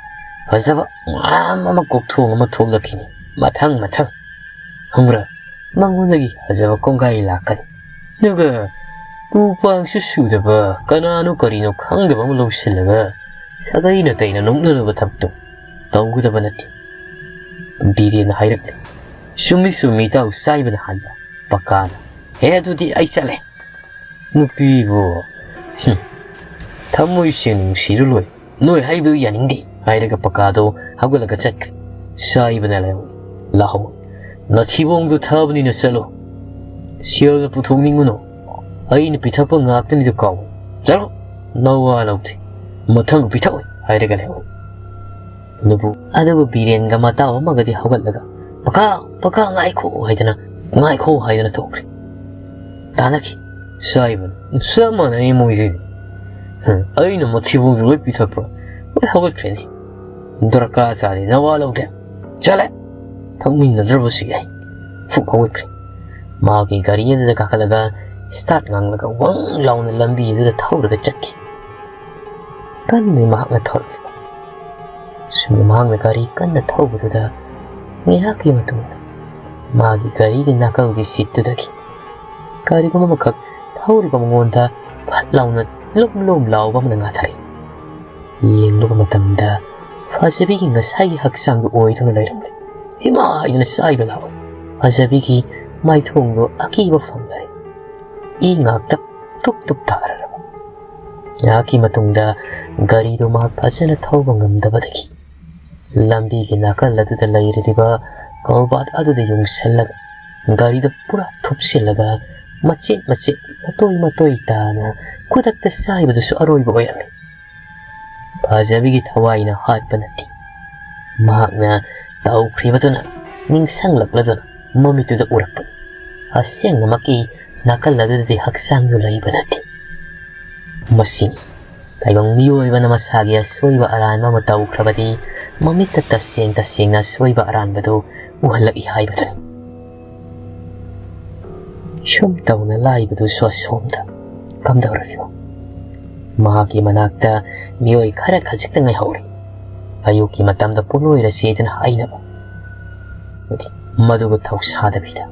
ꯐꯖꯕ ꯃꯌꯥꯝ ꯑꯃ ꯀꯣꯛꯊꯣꯡ ꯑꯃ ꯊꯣꯛꯂꯛꯈꯤꯅꯤ, ꯃꯊꯪ ꯃꯊꯪ꯫ ꯈꯪꯕ꯭ꯔꯥ? ꯃꯉꯣꯟꯗꯒꯤ ꯐꯖꯕ ꯀꯣꯡꯒꯥꯏ ꯂꯥꯛꯀꯅꯤ꯫ ꯑꯗꯨꯒ ꯎ ꯄꯥꯡꯁꯨ ꯁꯨꯗꯕ ꯀꯅꯥꯅꯣ ꯀꯔꯤꯅꯣ ꯈꯪꯗꯕ ꯑꯃ ꯂꯧꯁꯤꯜꯂꯒ ꯁꯥꯒꯩ ꯅꯥꯇꯩꯅ ꯅꯣꯛꯅꯅꯕ ꯊꯕꯛꯇꯣ ꯇꯧꯒꯗꯕ ꯅꯠꯇꯦ," ꯕꯤꯔꯦꯟꯅ ꯍꯥꯏꯔꯛꯂꯦ꯫ "ꯆꯨꯝꯃꯤ ꯆꯨꯝꯃꯤ ꯏꯇꯥꯎ ꯆꯥꯏꯕꯅ ꯍꯥꯏꯕ," ꯄꯀꯥꯅ꯫ "ꯍꯦ, ꯑꯗꯨꯗꯤ ꯑꯩ ꯆꯠꯂꯦ꯫ ꯅꯨꯄꯤꯕꯨ, ꯍꯨꯝ, ꯊꯃꯣꯏ ꯁꯦꯡꯅ ꯅꯨꯡꯁꯤꯔꯨ ꯂꯣꯏ꯫ ꯅꯣꯏ ꯍꯥꯏꯕꯗꯨ ꯌꯥꯅꯤꯡꯗꯦ꯫ ꯍꯥꯏꯔꯒ ꯄꯀꯥꯗꯣ ꯍꯧꯒꯠꯂꯒ ꯆꯠꯈ꯭ꯔꯦ꯫ ꯁꯥꯏꯕꯅ ꯂꯩꯍꯧꯏ꯫ ꯂꯥꯛꯍꯧ꯫ ꯅꯊꯤꯕꯣꯡꯗꯣ ꯊꯥꯕꯅꯤꯅ ꯆꯠꯂꯣ꯫ ꯁꯦꯜꯅ ꯄꯨꯊꯣꯛꯅꯤꯡꯉꯨꯅꯨ꯫ ꯑꯩꯅ ꯄꯤꯊꯛꯄ ꯉꯥꯛꯇꯅꯤꯗꯣ ꯀꯥꯎ꯫ ꯆꯠꯂꯣ꯫ ꯅꯋꯥ ꯂꯧꯗꯦ꯫ ꯃꯊꯪ ꯄꯤꯊꯛꯑꯣꯏ ꯍꯥꯏꯔꯒ ꯂꯩꯍꯧꯏ꯫ ꯅꯨꯄꯨ ꯑꯗꯨꯕꯨ ꯕꯤꯔꯦꯟꯒ ꯃꯇꯥꯎ ꯑꯃꯒꯗꯤ ꯍꯧꯒꯠꯂꯒ, "ꯄꯀꯥ, ꯄꯀꯥ, ꯉꯥꯏꯈꯣ" ꯍꯥꯏꯗꯅ, "ꯉꯥꯏꯈꯣ" ꯍꯥꯏꯗꯨꯅ ꯊꯣꯛꯈ꯭ꯔꯦ꯫ ꯇꯥꯟꯅꯈꯤ꯫ ꯁꯥꯏꯕꯅ, "ꯆꯞ ꯃꯥꯟꯅꯩ ꯃꯣꯏꯁꯤꯗꯤ꯫ ꯍꯝ, ꯑꯩꯅ ꯃꯊꯤꯕꯣꯡꯗꯨ ꯂꯣꯏ ꯄꯤꯊꯛꯄ, ꯂꯣꯏ ꯍꯧꯒꯠꯈ꯭ꯔꯦꯅꯦ꯫ ꯗꯔꯀꯥꯔ ꯇꯥꯗꯦ, ꯅꯋꯥ ꯂꯧꯗꯦ꯫ ꯆꯠꯂꯦ꯫ ꯊꯛꯃꯤꯟꯅꯗ꯭ꯔꯕꯁꯨ ꯌꯥꯏ"꯫ ꯐꯨꯛ ꯍꯧꯒꯠꯈ꯭ꯔꯦ꯫ ꯃꯍꯥꯛꯀꯤ ꯒꯥꯔꯤ ꯑꯗꯨꯗ ꯀꯥꯈꯠꯂꯒ ꯁ꯭ꯇꯥꯔꯠ ꯉꯥꯡꯂꯒ ꯋꯪ ꯂꯥꯎꯅ ꯂꯝꯕꯤ ꯑꯗꯨꯗ ꯊꯧꯔꯒ ꯆꯠꯈꯤ꯫ ꯀꯟꯅ ꯃꯍꯥꯛꯅ ꯊꯧꯔꯛꯂꯤꯕ꯫ ꯁꯨꯝꯅ ꯃꯍꯥꯛꯅ ꯒꯥꯔꯤ ꯀꯟꯅ ꯊꯧꯕꯗꯨꯗ ꯉꯥꯏꯍꯥꯛꯀꯤ ꯃꯇꯨꯡꯗ ꯃꯥꯒꯤ ꯒꯥꯔꯤꯒꯤ ꯅꯥꯀꯜꯒꯤ ꯁꯤꯠꯇꯨꯗꯒꯤ ꯀꯔꯤꯒꯨꯝꯕ ꯑꯃꯈꯛ ꯊꯧꯔꯤꯕ ꯃꯉꯣꯟꯗ ꯐꯠ ꯂꯥꯎꯅ ꯂꯨꯝ ꯂꯨꯝ ꯂꯥꯎꯕ ꯑꯃꯅ ꯉꯥꯊꯔꯛꯏ꯫ ꯌꯦꯡꯂꯨꯕ ꯃꯇꯝꯗ ꯐꯖꯕꯤꯒꯤ ꯉꯁꯥꯏꯒꯤ ꯍꯛꯆꯥꯡꯗꯨ ꯑꯣꯏꯗꯨꯅ ꯂꯩꯔꯝꯂꯦ꯫ "ꯏꯃꯥ!" ꯍꯥꯏꯗꯨꯅ ꯁꯥꯏꯕ ꯂꯥꯎꯏ꯫ ꯐꯖꯕꯤꯒꯤ ꯃꯥꯏꯊꯣꯡꯗꯣ ꯑꯀꯤꯕ ꯐꯪꯂꯔꯦ꯫ ꯏ ꯉꯥꯛꯇ ꯇꯨꯞ ꯇꯨꯞ ꯇꯥꯔꯔꯕ꯫ ꯉꯥꯏꯍꯥꯛꯀꯤ ꯃꯇꯨꯡꯗ ꯒꯥꯔꯤꯗꯨ ꯃꯍꯥꯛ ꯐꯖꯅ ꯊꯧꯕ ꯉꯝꯗꯕꯗꯒꯤ ꯂꯝꯕꯤꯒꯤ ꯅꯥꯀꯜ ꯑꯗꯨꯗ ꯂꯩꯔꯤꯕ ꯀꯜꯕꯥꯠ ꯑꯗꯨꯗ ꯌꯨꯡꯁꯜꯂꯒ ꯒꯥꯔꯤꯗ ꯄꯨꯔꯥ ꯊꯨꯞꯆꯤꯜꯂꯒ ꯃꯆꯦꯠ ꯃꯆꯦꯠ, ꯃꯇꯣꯏ ꯃꯇꯣꯏ ꯇꯥꯅ ꯈꯨꯗꯛꯇ ꯆꯥꯏꯕꯗꯨꯁꯨ ꯑꯔꯣꯏꯕ ꯑꯣꯏꯔꯝꯃꯤ꯫ ꯐꯖꯕꯤꯒꯤ ꯊꯋꯥꯏꯅ ꯍꯥꯠꯄ ꯅꯠꯇꯦ꯫ ꯃꯍꯥꯛꯅ ꯇꯧꯈ꯭ꯔꯤꯕꯗꯨꯅ ꯅꯤꯡꯁꯤꯡꯂꯛꯂꯗꯨꯅ ꯃꯃꯤꯠꯇꯨꯗ ꯎꯔꯛꯄꯅꯤ꯫ ꯑꯁꯦꯡꯕꯃꯛꯀꯤ ꯅꯥꯀꯜ ꯑꯗꯨꯗꯗꯤ ꯍꯛꯆꯥꯡꯗꯨ ꯂꯩꯕ ꯅꯠꯇꯦ꯫ ꯃꯁꯤꯅꯤ ꯇꯥꯏꯕꯪ ꯃꯤꯑꯣꯏꯕꯅ ꯃꯁꯥꯒꯤ ꯑꯁꯣꯏꯕ ꯑꯔꯥꯟꯕ ꯑꯃ ꯇꯧꯈ꯭ꯔꯕꯗꯤ ꯃꯃꯤꯠꯇ ꯇꯁꯦꯡ ꯇꯁꯦꯡꯅ ꯑꯁꯣꯏꯕ ꯑꯔꯥꯟꯕꯗꯨ ꯎꯍꯜꯂꯛꯏ ꯍꯥꯏꯕꯗꯨꯅꯤ꯫ ꯁꯨꯝ ꯇꯧꯅ ꯂꯥꯏꯕꯗꯨꯁꯨ ꯑꯁꯣꯝꯗ ꯀꯝꯗꯧꯔꯒꯦ? ꯃꯍꯥꯛꯀꯤ ꯃꯅꯥꯛꯇ ꯃꯤꯑꯣꯏ ꯈꯔ ꯈꯖꯤꯛꯇ ꯉꯥꯏꯍꯧꯔꯤ꯫ ꯑꯌꯨꯛꯀꯤ ꯃꯇꯝꯗ ꯄꯣꯠꯂꯣꯏꯔꯁꯦꯗꯅ ꯍꯥꯏꯅꯕ꯫ ꯃꯗꯨꯕꯨ ꯊꯧꯁꯥꯗꯕꯤꯗ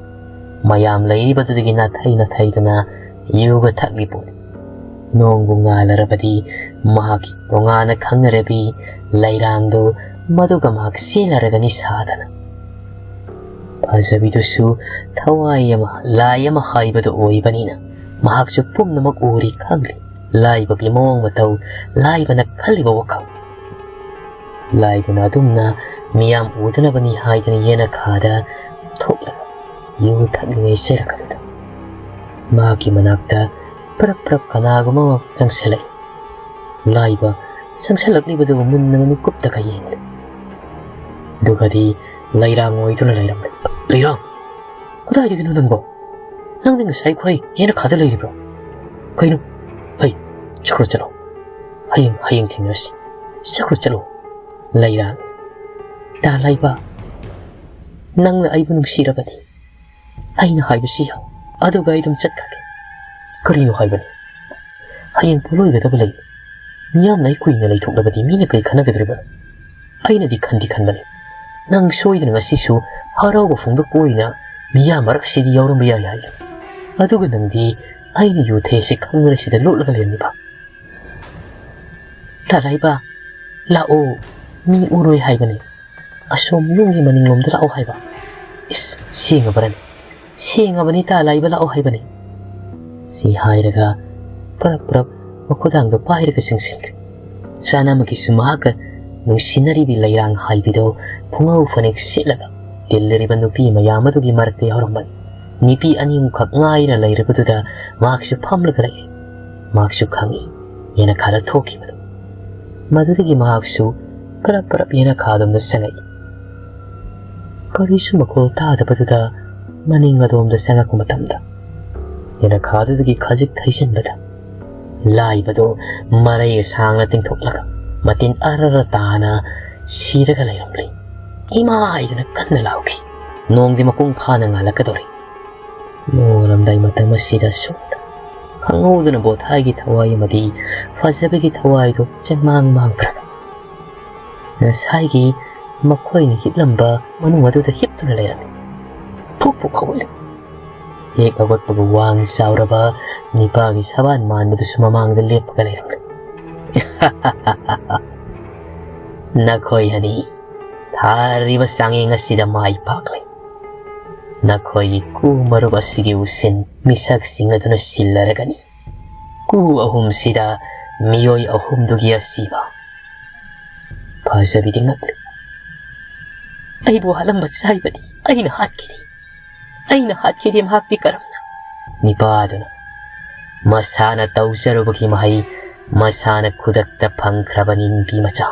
ꯃꯌꯥꯝ ꯂꯩꯔꯤꯕꯗꯨꯗꯒꯤ ꯅꯥꯊꯩ ꯅꯥꯊꯩꯗꯨꯅ ꯌꯨꯒ ꯊꯛꯂꯤ ꯄꯣꯠꯅꯤ꯫ ꯅꯣꯡꯕꯨ ꯉꯥꯜꯂꯔꯕꯗꯤ ꯃꯍꯥꯛꯀꯤ ꯇꯣꯉꯥꯟꯅ ꯈꯪꯅꯔꯕꯤ ꯂꯩꯔꯥꯡꯗꯨ ꯃꯗꯨꯒ ꯃꯍꯥꯛ ꯆꯦꯜꯂꯔꯒꯅꯤ ꯁꯥꯗꯅ꯫ ꯐꯖꯕꯤꯗꯨꯁꯨ ꯊꯋꯥꯏ ꯑꯃ, ꯂꯥꯏ ꯑꯃ ꯍꯥꯏꯕꯗꯨ ꯑꯣꯏꯕꯅꯤꯅ ꯃꯍꯥꯛꯁꯨ ꯄꯨꯝꯅꯃꯛ ꯎꯔꯤ ꯈꯪꯂꯤ꯫ ꯂꯥꯏꯕꯒꯤ ꯃꯑꯣꯡ ꯃꯇꯧ, ꯂꯥꯏꯕꯅ ꯈꯜꯂꯤꯕ ꯋꯥꯈꯜ꯫ ꯂꯥꯏꯕꯅ ꯑꯗꯨꯝꯅ ꯃꯤꯌꯥꯝ ꯎꯗꯅꯕꯅꯤ ꯍꯥꯏꯗꯅ ꯌꯦꯅꯈꯥꯗ ꯊꯣꯛꯂꯒ ꯌꯨ ꯊꯛꯂꯤꯉꯩ ꯆꯩꯔꯛ ꯑꯗꯨꯗ ꯃꯍꯥꯛꯀꯤ ꯃꯅꯥꯛꯇ ꯄꯔꯞ ꯄꯔꯞ ꯀꯅꯥꯒꯨꯝꯕ ꯑꯃ ꯆꯪꯁꯤꯜꯂꯛꯏ꯫ ꯂꯥꯏꯕ ꯆꯪꯁꯤꯜꯂꯛꯂꯤꯕꯗꯨꯕꯨ ꯃꯨꯟꯅ ꯃꯃꯤꯠ ꯀꯨꯞꯇꯒ ꯌꯦꯡꯂꯦ꯫ ꯑꯗꯨꯒꯗꯤ ꯂꯩꯔꯥꯡ ꯑꯣꯏꯗꯨꯅ ꯂꯩꯔꯝꯂꯦ꯫ "ꯂꯩꯔꯥꯡ, ꯀꯗꯥꯏꯗꯒꯤꯅꯣ ꯅꯪꯕꯣ? ꯅꯪꯗꯤ ꯉꯁꯥꯏ ꯑꯩꯈꯣꯏ ꯌꯦꯅꯈꯥꯗ ꯂꯩꯔꯤꯕ꯭ꯔꯣ? ꯀꯩꯅꯣ? ꯍꯩ, ꯆꯠꯈ꯭ꯔꯣ, ꯆꯠꯂꯣ꯫ ꯍꯌꯦꯡ, ꯍꯌꯦꯡ ꯊꯦꯡꯅꯔꯁꯤ꯫ ꯆꯠꯈ꯭ꯔꯣ, ꯆꯠꯂꯣ, ꯂꯩꯔꯥꯡ꯫ ꯇꯥ ꯂꯥꯏꯕ, ꯅꯪꯅ ꯑꯩꯕꯨ ꯅꯨꯡꯁꯤꯔꯕꯗꯤ ꯑꯩꯅ ꯍꯥꯏꯕꯁꯤ ꯌꯥꯎ꯫ ꯑꯗꯨꯒ ꯑꯩ ꯑꯗꯨꯝ ꯆꯠꯈ꯭ꯔꯒꯦ꯫" "ꯀꯔꯤꯅꯣ ꯍꯥꯏꯕꯅꯤ? ꯍꯌꯦꯡ ꯄꯣꯠꯂꯣꯏꯒꯗꯕ ꯂꯩ꯫ ꯃꯤꯌꯥꯝꯅ ꯑꯩ ꯀꯨꯏꯅ ꯂꯩꯊꯣꯛꯂꯕꯗꯤ ꯃꯤꯅ ꯀꯔꯤ ꯈꯟꯅꯒꯗꯧꯔꯤꯕꯅꯣ? ꯑꯩꯅꯗꯤ ꯈꯟꯗꯤ ꯈꯟꯕꯅꯤ, ꯅꯪ ꯁꯣꯏꯗꯅ ꯉꯁꯤꯁꯨ ꯍꯔꯥꯎꯕ ꯐꯣꯡꯗꯣꯛꯄ ꯑꯣꯏꯅ ꯃꯤꯌꯥꯝ ꯃꯔꯛꯁꯤꯗꯤ ꯌꯥꯎꯔꯝꯕ ꯌꯥꯏ ꯍꯥꯏꯗꯅ꯫ ꯑꯗꯨꯒ ꯅꯪꯗꯤ ꯑꯩꯅ ꯌꯨ ꯊꯛꯏꯁꯤ ꯈꯪꯂꯁꯤꯗ ꯂꯣꯠꯂꯒ ꯂꯩꯔꯝꯂꯤꯕ꯫ ꯇꯥ ꯂꯥꯏꯕ, ꯂꯥꯛꯑꯣ, ꯃꯤ ꯎꯔꯣꯏ ꯍꯥꯏꯕꯅꯤ꯫ ꯑꯁꯣꯝ ꯌꯨꯝꯒꯤ ꯃꯅꯤꯡꯂꯣꯝꯗ ꯂꯥꯛꯑꯣ ꯍꯥꯏꯕ꯫ ꯏꯁ, ꯁꯦꯡꯉꯕ꯭ꯔꯅꯦ? ꯁꯦꯡꯉꯕꯅꯤ, ꯇꯥ ꯂꯥꯏꯕ ꯂꯥꯛꯑꯣ ꯍꯥꯏꯕꯅꯤ꯫" ꯁꯤ ꯍꯥꯏꯔꯒ ꯄꯔꯞ ꯄꯔꯞ ꯃꯈꯨꯗꯥꯡꯗꯣ ꯄꯥꯏꯔꯒ ꯆꯪꯁꯤꯟꯈ꯭ꯔꯦ꯫ ꯆꯥꯅꯃꯒꯤꯁꯨ ꯃꯍꯥꯛꯀ ꯅꯨꯡꯁꯤꯅꯔꯤꯕꯤ ꯂꯩꯔꯥꯡ ꯍꯥꯏꯕꯤꯗꯣ ꯈꯣꯡꯒ꯭ꯔꯥꯎ ꯐꯅꯦꯛ ꯁꯦꯠꯂꯒ ꯇꯤꯜꯂꯔꯤꯕ ꯅꯨꯄꯤ ꯃꯌꯥꯝ ꯑꯗꯨꯒꯤ ꯃꯔꯛꯇ ꯌꯥꯎꯔꯝꯕꯅꯤ꯫ ꯅꯨꯄꯤ ꯑꯅꯤ ꯑꯍꯨꯝꯈꯛ ꯉꯥꯏꯔ ꯂꯩꯔꯕꯗꯨꯗ ꯃꯍꯥꯛꯁꯨ ꯐꯝꯂꯒ ꯂꯩꯔꯦ꯫ ꯃꯍꯥꯛꯁꯨ ꯈꯪꯏ ꯌꯦꯅꯈꯥꯗ ꯊꯣꯛꯈꯤꯕꯗꯨ꯫ ꯃꯗꯨꯗꯒꯤ ꯃꯍꯥꯛꯁꯨ ꯄꯔꯞ ꯄꯔꯞ ꯌꯦꯅꯈꯥꯗꯣꯝꯗ ꯆꯪꯉꯛꯏ꯫ ꯀꯔꯤꯁꯨ ꯃꯈꯣꯜ ꯇꯥꯗꯕꯗꯨꯗ ꯃꯅꯤꯡ ꯑꯗꯣꯝꯗ ꯆꯪꯉꯛꯄ ꯃꯇꯝꯗ ꯌꯦꯅꯈꯥꯗꯨꯗꯒꯤ ꯈꯖꯤꯛ ꯊꯩꯖꯤꯟꯕꯗ ꯂꯥꯏꯕꯗꯨ ꯃꯔꯩꯒ ꯁꯥꯡꯅ ꯇꯤꯡꯊꯣꯛꯂꯒ ꯃꯇꯤꯟ ꯑꯔꯔ ꯇꯥꯅ ꯁꯤꯔꯒ ꯂꯩꯔꯝꯂꯤ꯫ "ꯏꯃꯥ!" ꯍꯥꯏꯗꯨꯅ ꯀꯟꯅ ꯂꯥꯎꯈꯤ꯫ ꯅꯣꯡꯗꯤ ꯃꯄꯨꯡ ꯐꯥꯅ ꯉꯥꯜꯂꯛꯀꯗꯧꯔꯤ꯫ ꯅꯣꯡꯉꯥꯜꯂꯝꯗꯥꯏ ꯃꯇꯝ ꯑꯁꯤꯗ ꯁꯨꯝ ꯈꯪꯍꯧꯗꯅ ꯕꯣꯊꯥꯏꯒꯤ ꯊꯋꯥꯏ ꯑꯃꯗꯤ ꯐꯖꯕꯒꯤ ꯊꯋꯥꯏꯗꯨ ꯆꯦꯡꯃꯥꯡ ꯃꯥꯡꯈ꯭ꯔꯕ꯫ ꯉꯁꯥꯏꯒꯤ ꯃꯈꯣꯏꯅ ꯍꯤꯞꯂꯝꯕ ꯃꯅꯨꯡ ꯑꯗꯨꯗ ꯍꯤꯞꯇꯨꯅ ꯂꯩꯔꯝꯃꯤ꯫ ꯐꯨꯛ ꯐꯨꯛ ꯍꯧꯒꯠꯂꯤ꯫ ꯍꯦꯛ ꯍꯧꯒꯠꯄꯒ ꯋꯥꯡ ꯆꯥꯎꯔꯕ ꯅꯤꯄꯥꯒꯤ ꯁꯕꯥꯟ ꯃꯥꯟꯕꯗꯨꯁꯨ ꯃꯃꯥꯡꯗ ꯂꯦꯞꯄꯒ ꯂꯩꯔꯝꯂꯦ꯫ "ꯅꯈꯣꯏ ꯑꯅꯤ ꯊꯥꯔꯤꯕ ꯆꯥꯡꯌꯦꯡ ꯑꯁꯤꯗ ꯃꯥꯏ ꯄꯥꯛꯂꯦ꯫ ꯅꯈꯣꯏꯒꯤ ꯀꯨ ꯃꯔꯨꯞ ꯑꯁꯤꯒꯤ ꯎꯁꯤꯟ ꯃꯤꯁꯛꯁꯤꯡ ꯑꯗꯨꯅ ꯁꯤꯜꯂꯔꯒꯅꯤ꯫ ꯀꯨ ꯑꯍꯨꯝꯁꯤꯗ ꯃꯤꯑꯣꯏ ꯑꯍꯨꯝꯗꯨꯒꯤ ꯑꯁꯤꯕ ꯐꯖꯕꯤꯗꯤ ꯉꯛꯂꯤ꯫ "ꯑꯩꯕꯨ ꯍꯥꯠꯂꯝꯕ ꯆꯥꯏꯕꯗꯤ ꯑꯩꯅ ꯍꯥꯠꯈꯤꯗꯦ꯫ ꯑꯩꯅ ꯍꯥꯠꯈꯤꯗꯦ꯫ ꯃꯍꯥꯛꯇꯤ ꯀꯔꯝꯅ?" ꯅꯤꯄꯥꯗꯨꯅ ꯃꯁꯥꯅ ꯇꯧꯖꯔꯨꯕꯒꯤ ꯃꯍꯩ ꯃꯁꯥꯅ ꯈꯨꯗꯛꯇ ꯐꯪꯈ꯭ꯔꯕꯅꯤ, ꯅꯨꯄꯤ ꯃꯆꯥ꯫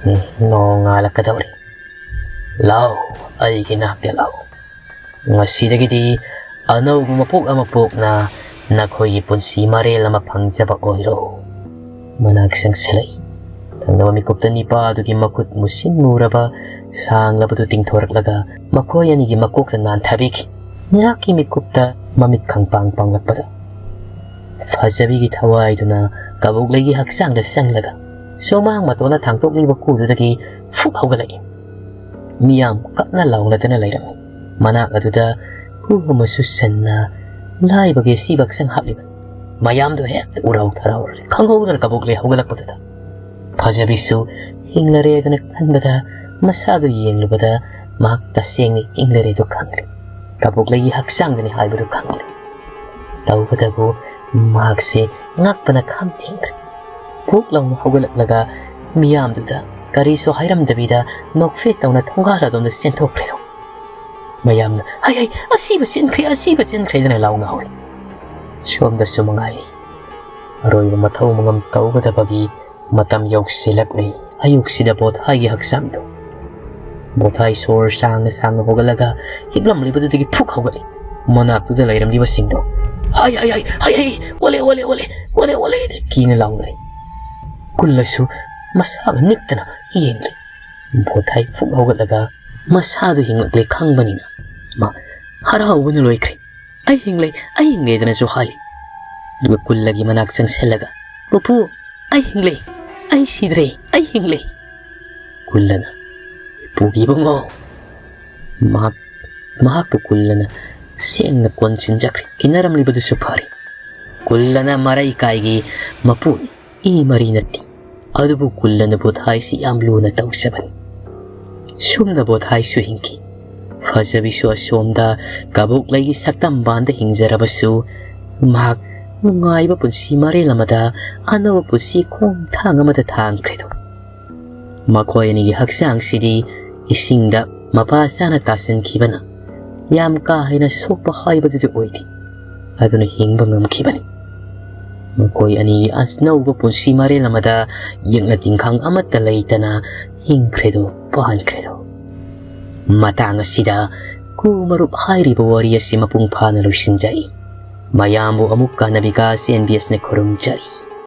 ꯎꯝ, ꯅꯣꯡꯉꯥꯜꯂꯛꯀꯗꯧꯔꯦ꯫ ꯂꯥꯛꯑꯣ, ꯑꯩꯒꯤ ꯅꯥꯛꯇ ꯂꯥꯛꯑꯣ꯫ ꯉꯁꯤꯗꯒꯤꯗꯤ ꯑꯅꯧꯕ ꯃꯄꯣꯛ ꯑꯃ ꯄꯣꯛꯅ ꯅꯈꯣꯏꯒꯤ ꯄꯨꯟꯁꯤ ꯃꯔꯦꯜ ꯑꯃ ꯐꯪꯖꯕ ꯑꯣꯏꯔꯣ꯫ ꯃꯅꯥꯛ ꯆꯪꯁꯤꯜꯂꯛꯏ꯫ ꯊꯪꯅꯕ ꯃꯤꯀꯨꯞꯇ ꯅꯤꯄꯥ ꯑꯗꯨꯒꯤ ꯃꯈꯨꯠ ꯃꯨꯁꯤꯟ ꯃꯨꯔꯕ ꯁꯥꯡꯂꯕꯗꯨ ꯇꯤꯡꯊꯣꯔꯛꯂꯒ ꯃꯈꯣꯏ ꯑꯅꯤꯒꯤ ꯃꯀꯣꯛꯇ ꯅꯥꯟꯊꯕꯤꯈꯤ꯫ ꯉꯥꯏꯍꯥꯛꯀꯤ ꯃꯤꯀꯨꯞꯇ ꯃꯃꯤꯠ ꯈꯪꯄꯥꯡ ꯄꯥꯡꯂꯛꯄꯗ ꯐꯖꯕꯤꯒꯤ ꯊꯋꯥꯏꯗꯨꯅ ꯀꯕꯣꯛꯂꯩꯒꯤ ꯍꯛꯆꯥꯡꯗ ꯆꯪꯂꯒ ꯁꯨꯃꯥꯡ ꯃꯇꯣꯟꯗ ꯊꯥꯡꯗꯣꯛꯂꯤꯕ ꯀꯨꯗꯨꯗꯒꯤ ꯐꯨꯛ ꯍꯧꯒꯠꯂꯛꯏ꯫ ꯃꯤꯌꯥꯝ ꯀꯞꯅ ꯂꯥꯎꯅꯗꯅ ꯂꯩꯔꯝꯃꯤ꯫ ꯃꯅꯥꯛ ꯑꯗꯨꯗ ꯀꯨ ꯑꯃꯁꯨ ꯁꯟꯅ ꯂꯥꯏꯕꯒꯤ ꯑꯁꯤꯕ ꯍꯛꯆꯥꯡ ꯍꯥꯞꯂꯤꯕ ꯃꯌꯥꯝꯗꯨ ꯍꯦꯛꯇ ꯎꯔꯥꯎ ꯊꯔꯥꯎꯔꯦ꯫ ꯈꯪꯍꯧꯗꯅ ꯀꯕꯣꯛꯂꯩ ꯍꯧꯒꯠꯂꯛꯄꯗꯨꯗ ꯐꯖꯕꯤꯁꯨ ꯍꯤꯡꯂꯔꯦꯗꯅ ꯈꯟꯕꯗ ꯃꯁꯥꯗꯨ ꯌꯦꯡꯂꯨꯕꯗ ꯃꯍꯥꯛ ꯇꯁꯦꯡꯅ ꯍꯤꯡꯂꯔꯦꯗꯨ ꯈꯪꯂꯦ꯫ ꯀꯕꯣꯛꯂꯩꯒꯤ ꯍꯛꯆꯥꯡꯗꯅꯤ ꯍꯥꯏꯕꯗꯨ ꯈꯪꯂꯦ꯫ ꯇꯧꯕꯇꯕꯨ ꯃꯍꯥꯛꯁꯦ ꯉꯛꯄꯅ ꯈꯝ ꯊꯦꯡꯈ꯭ꯔꯦ꯫ ꯄꯨꯛ ꯂꯥꯎꯅ ꯍꯧꯒꯠꯂꯛꯂꯒ ꯃꯤꯌꯥꯝꯗꯨꯗ ꯀꯔꯤꯁꯨ ꯍꯥꯏꯔꯝꯗꯕꯤꯗ ꯅꯣꯛꯐꯦꯠ ꯇꯧꯅ ꯊꯣꯡꯒꯥꯜ ꯑꯗꯣꯝꯗ ꯆꯦꯟꯊꯣꯛꯈ꯭ꯔꯦꯗꯣ꯫ ꯃꯌꯥꯝꯅ "ꯍꯩ ꯍꯩ, ꯑꯁꯤꯕ ꯆꯦꯟꯈ꯭ꯔꯦ, ꯑꯁꯤꯕ ꯆꯦꯟꯈ꯭ꯔꯦꯗꯅ" ꯂꯥꯎꯅꯍꯧꯔꯦ꯫ ꯁꯣꯝꯗꯁꯨ ꯃꯉꯥꯏꯔꯦ꯫ ꯑꯔꯣꯏꯕ ꯃꯊꯧ ꯃꯉꯝ ꯇꯧꯒꯗꯕꯒꯤ ꯃꯇꯝ ꯌꯧꯁꯤꯜꯂꯛꯂꯦ꯫ ꯑꯌꯨꯛꯁꯤꯗ ꯕꯣꯊꯥꯏꯒꯤ ꯍꯛꯆꯥꯡꯗꯣ, ꯕꯣꯊꯥꯏ ꯁꯣꯔ ꯁꯥꯡꯅ ꯁꯥꯡꯅ ꯍꯣꯒꯠꯂꯒ ꯍꯤꯞꯂꯝꯂꯤꯕꯗꯨꯗꯒꯤ ꯐꯨꯛ ꯍꯧꯒꯠꯂꯤ꯫ ꯃꯅꯥꯛꯇꯨꯗ ꯂꯩꯔꯝꯂꯤꯕꯁꯤꯡꯗꯣ "ꯍꯩ, ꯍꯩ, ꯍꯩ, ꯍꯩ, ꯍꯩ, ꯑꯣꯂꯦ, ꯑꯣꯂꯦ, ꯑꯣꯂꯦ, ꯑꯣꯂꯦ, ꯑꯣꯂꯦ" ꯀꯤꯅ ꯂꯥꯎꯅꯔꯤ꯫ ꯀꯨꯜꯂꯁꯨ ꯃꯁꯥꯒ ꯅꯤꯛꯇꯅ ꯌꯦꯡꯂꯤ꯫ ꯕꯣꯊꯥꯏ ꯐꯨꯛ ꯍꯧꯒꯠꯂꯒ ꯃꯁꯥꯗꯨ ꯍꯤꯡꯂꯛꯂꯦ ꯈꯪꯕꯅꯤꯅ ꯃꯥ ꯍꯔꯥꯎꯕꯅ ꯂꯣꯏꯈ꯭ꯔꯦ꯫ "ꯑꯩ ꯍꯤꯡꯂꯦ, ꯑꯩ ꯍꯤꯡꯂꯦꯗꯅꯁꯨ" ꯍꯥꯏ꯫ ꯑꯗꯨꯒ ꯀꯨꯜꯂꯒꯤ ꯃꯅꯥꯛ ꯆꯪꯁꯤꯜꯂꯒ "ꯄꯨꯄꯨ, ꯑꯩ ꯍꯤꯡꯂꯦ, ꯑꯩ ꯁꯤꯗ꯭ꯔꯦ, ꯑꯩ ꯍꯤꯡꯂꯦ"꯫ ꯀꯨꯜꯂꯅ "ꯏꯄꯨꯒꯤ ꯏꯕꯨꯡꯉꯣ"꯫ ꯃꯍꯥꯛ, ꯃꯍꯥꯛꯄꯨ ꯀꯨꯜꯂꯅ ꯁꯦꯡꯅ ꯀꯣꯟꯁꯤꯟꯖꯈ꯭ꯔꯦ꯫ ꯀꯤꯟꯅꯔꯝꯂꯤꯕꯗꯨꯁꯨ ꯐꯔꯦ꯫ ꯀꯨꯜꯂꯅ ꯃꯔꯩ ꯀꯥꯏꯒꯤ ꯃꯄꯨꯅꯤ꯫ ꯏ ꯃꯔꯤ ꯅꯠꯇꯦ꯫ ꯑꯗꯨꯕꯨ ꯀꯨꯜꯂꯅ ꯕꯣꯊꯥꯏꯁꯤ ꯌꯥꯝ ꯂꯨꯅ ꯇꯧꯖꯕꯅꯤ꯫ ꯁꯨꯝꯅ ꯕꯣꯊꯥꯏꯁꯨ ꯍꯤꯡꯈꯤ꯫ ꯐꯖꯕꯤꯁꯨ ꯑꯁꯣꯝꯗ ꯀꯕꯣꯛꯂꯩꯒꯤ ꯁꯛꯇꯝꯕꯥꯟꯗ ꯍꯤꯡꯖꯔꯕꯁꯨ ꯃꯍꯥꯛ ꯅꯨꯡꯉꯥꯏꯕ ꯄꯨꯟꯁꯤ ꯃꯔꯦꯜ ꯑꯃꯗ ꯑꯅꯧꯕ ꯄꯨꯟꯁꯤ ꯈꯣꯡꯊꯥꯡ ꯑꯃꯗ ꯊꯥꯡꯈ꯭ꯔꯦꯗꯣ꯫ ꯃꯈꯣꯏ ꯑꯅꯤꯒꯤ ꯍꯛꯆꯥꯡꯁꯤꯗꯤ ꯏꯁꯤꯡꯗ ꯃꯄꯥ ꯆꯥꯅ ꯇꯥꯁꯤꯟꯈꯤꯕꯅ ꯌꯥꯝ ꯀꯥ ꯍꯦꯟꯅ ꯁꯣꯛꯄ ꯍꯥꯏꯕꯗꯨꯗꯤ ꯑꯣꯏꯗꯦ꯫ ꯑꯗꯨꯅ ꯍꯤꯡꯕ ꯉꯝꯈꯤꯕꯅꯤ꯫ ꯃꯈꯣꯏ ꯑꯅꯤꯒꯤ ꯑꯅꯧꯕ ꯄꯨꯟꯁꯤ ꯃꯔꯦꯜ ꯑꯃꯗ ꯌꯦꯛꯅ ꯇꯤꯟꯈꯥꯡ ꯑꯃꯠꯇ ꯂꯩꯇꯅ ꯍꯤꯡꯈ꯭ꯔꯦꯗꯣ, ꯄꯥꯟꯈ꯭ꯔꯦꯗꯣ꯫ ꯃꯇꯥꯡ ꯑꯁꯤꯗ ꯀꯨ ꯃꯔꯨꯞ ꯍꯥꯏꯔꯤꯕ ꯋꯥꯔꯤ ꯑꯁꯤ ꯃꯄꯨꯡ ꯐꯥꯅ ꯂꯣꯏꯁꯤꯟꯖꯔꯤ꯫ ꯃꯌꯥꯝꯕꯨ ꯑꯃꯨꯛ ꯀꯥꯟꯅꯕꯤꯀꯥꯁ ꯑꯦꯟ ꯕꯤ ꯑꯦꯁꯅ ꯈꯨꯔꯨꯝꯖꯔꯤ꯫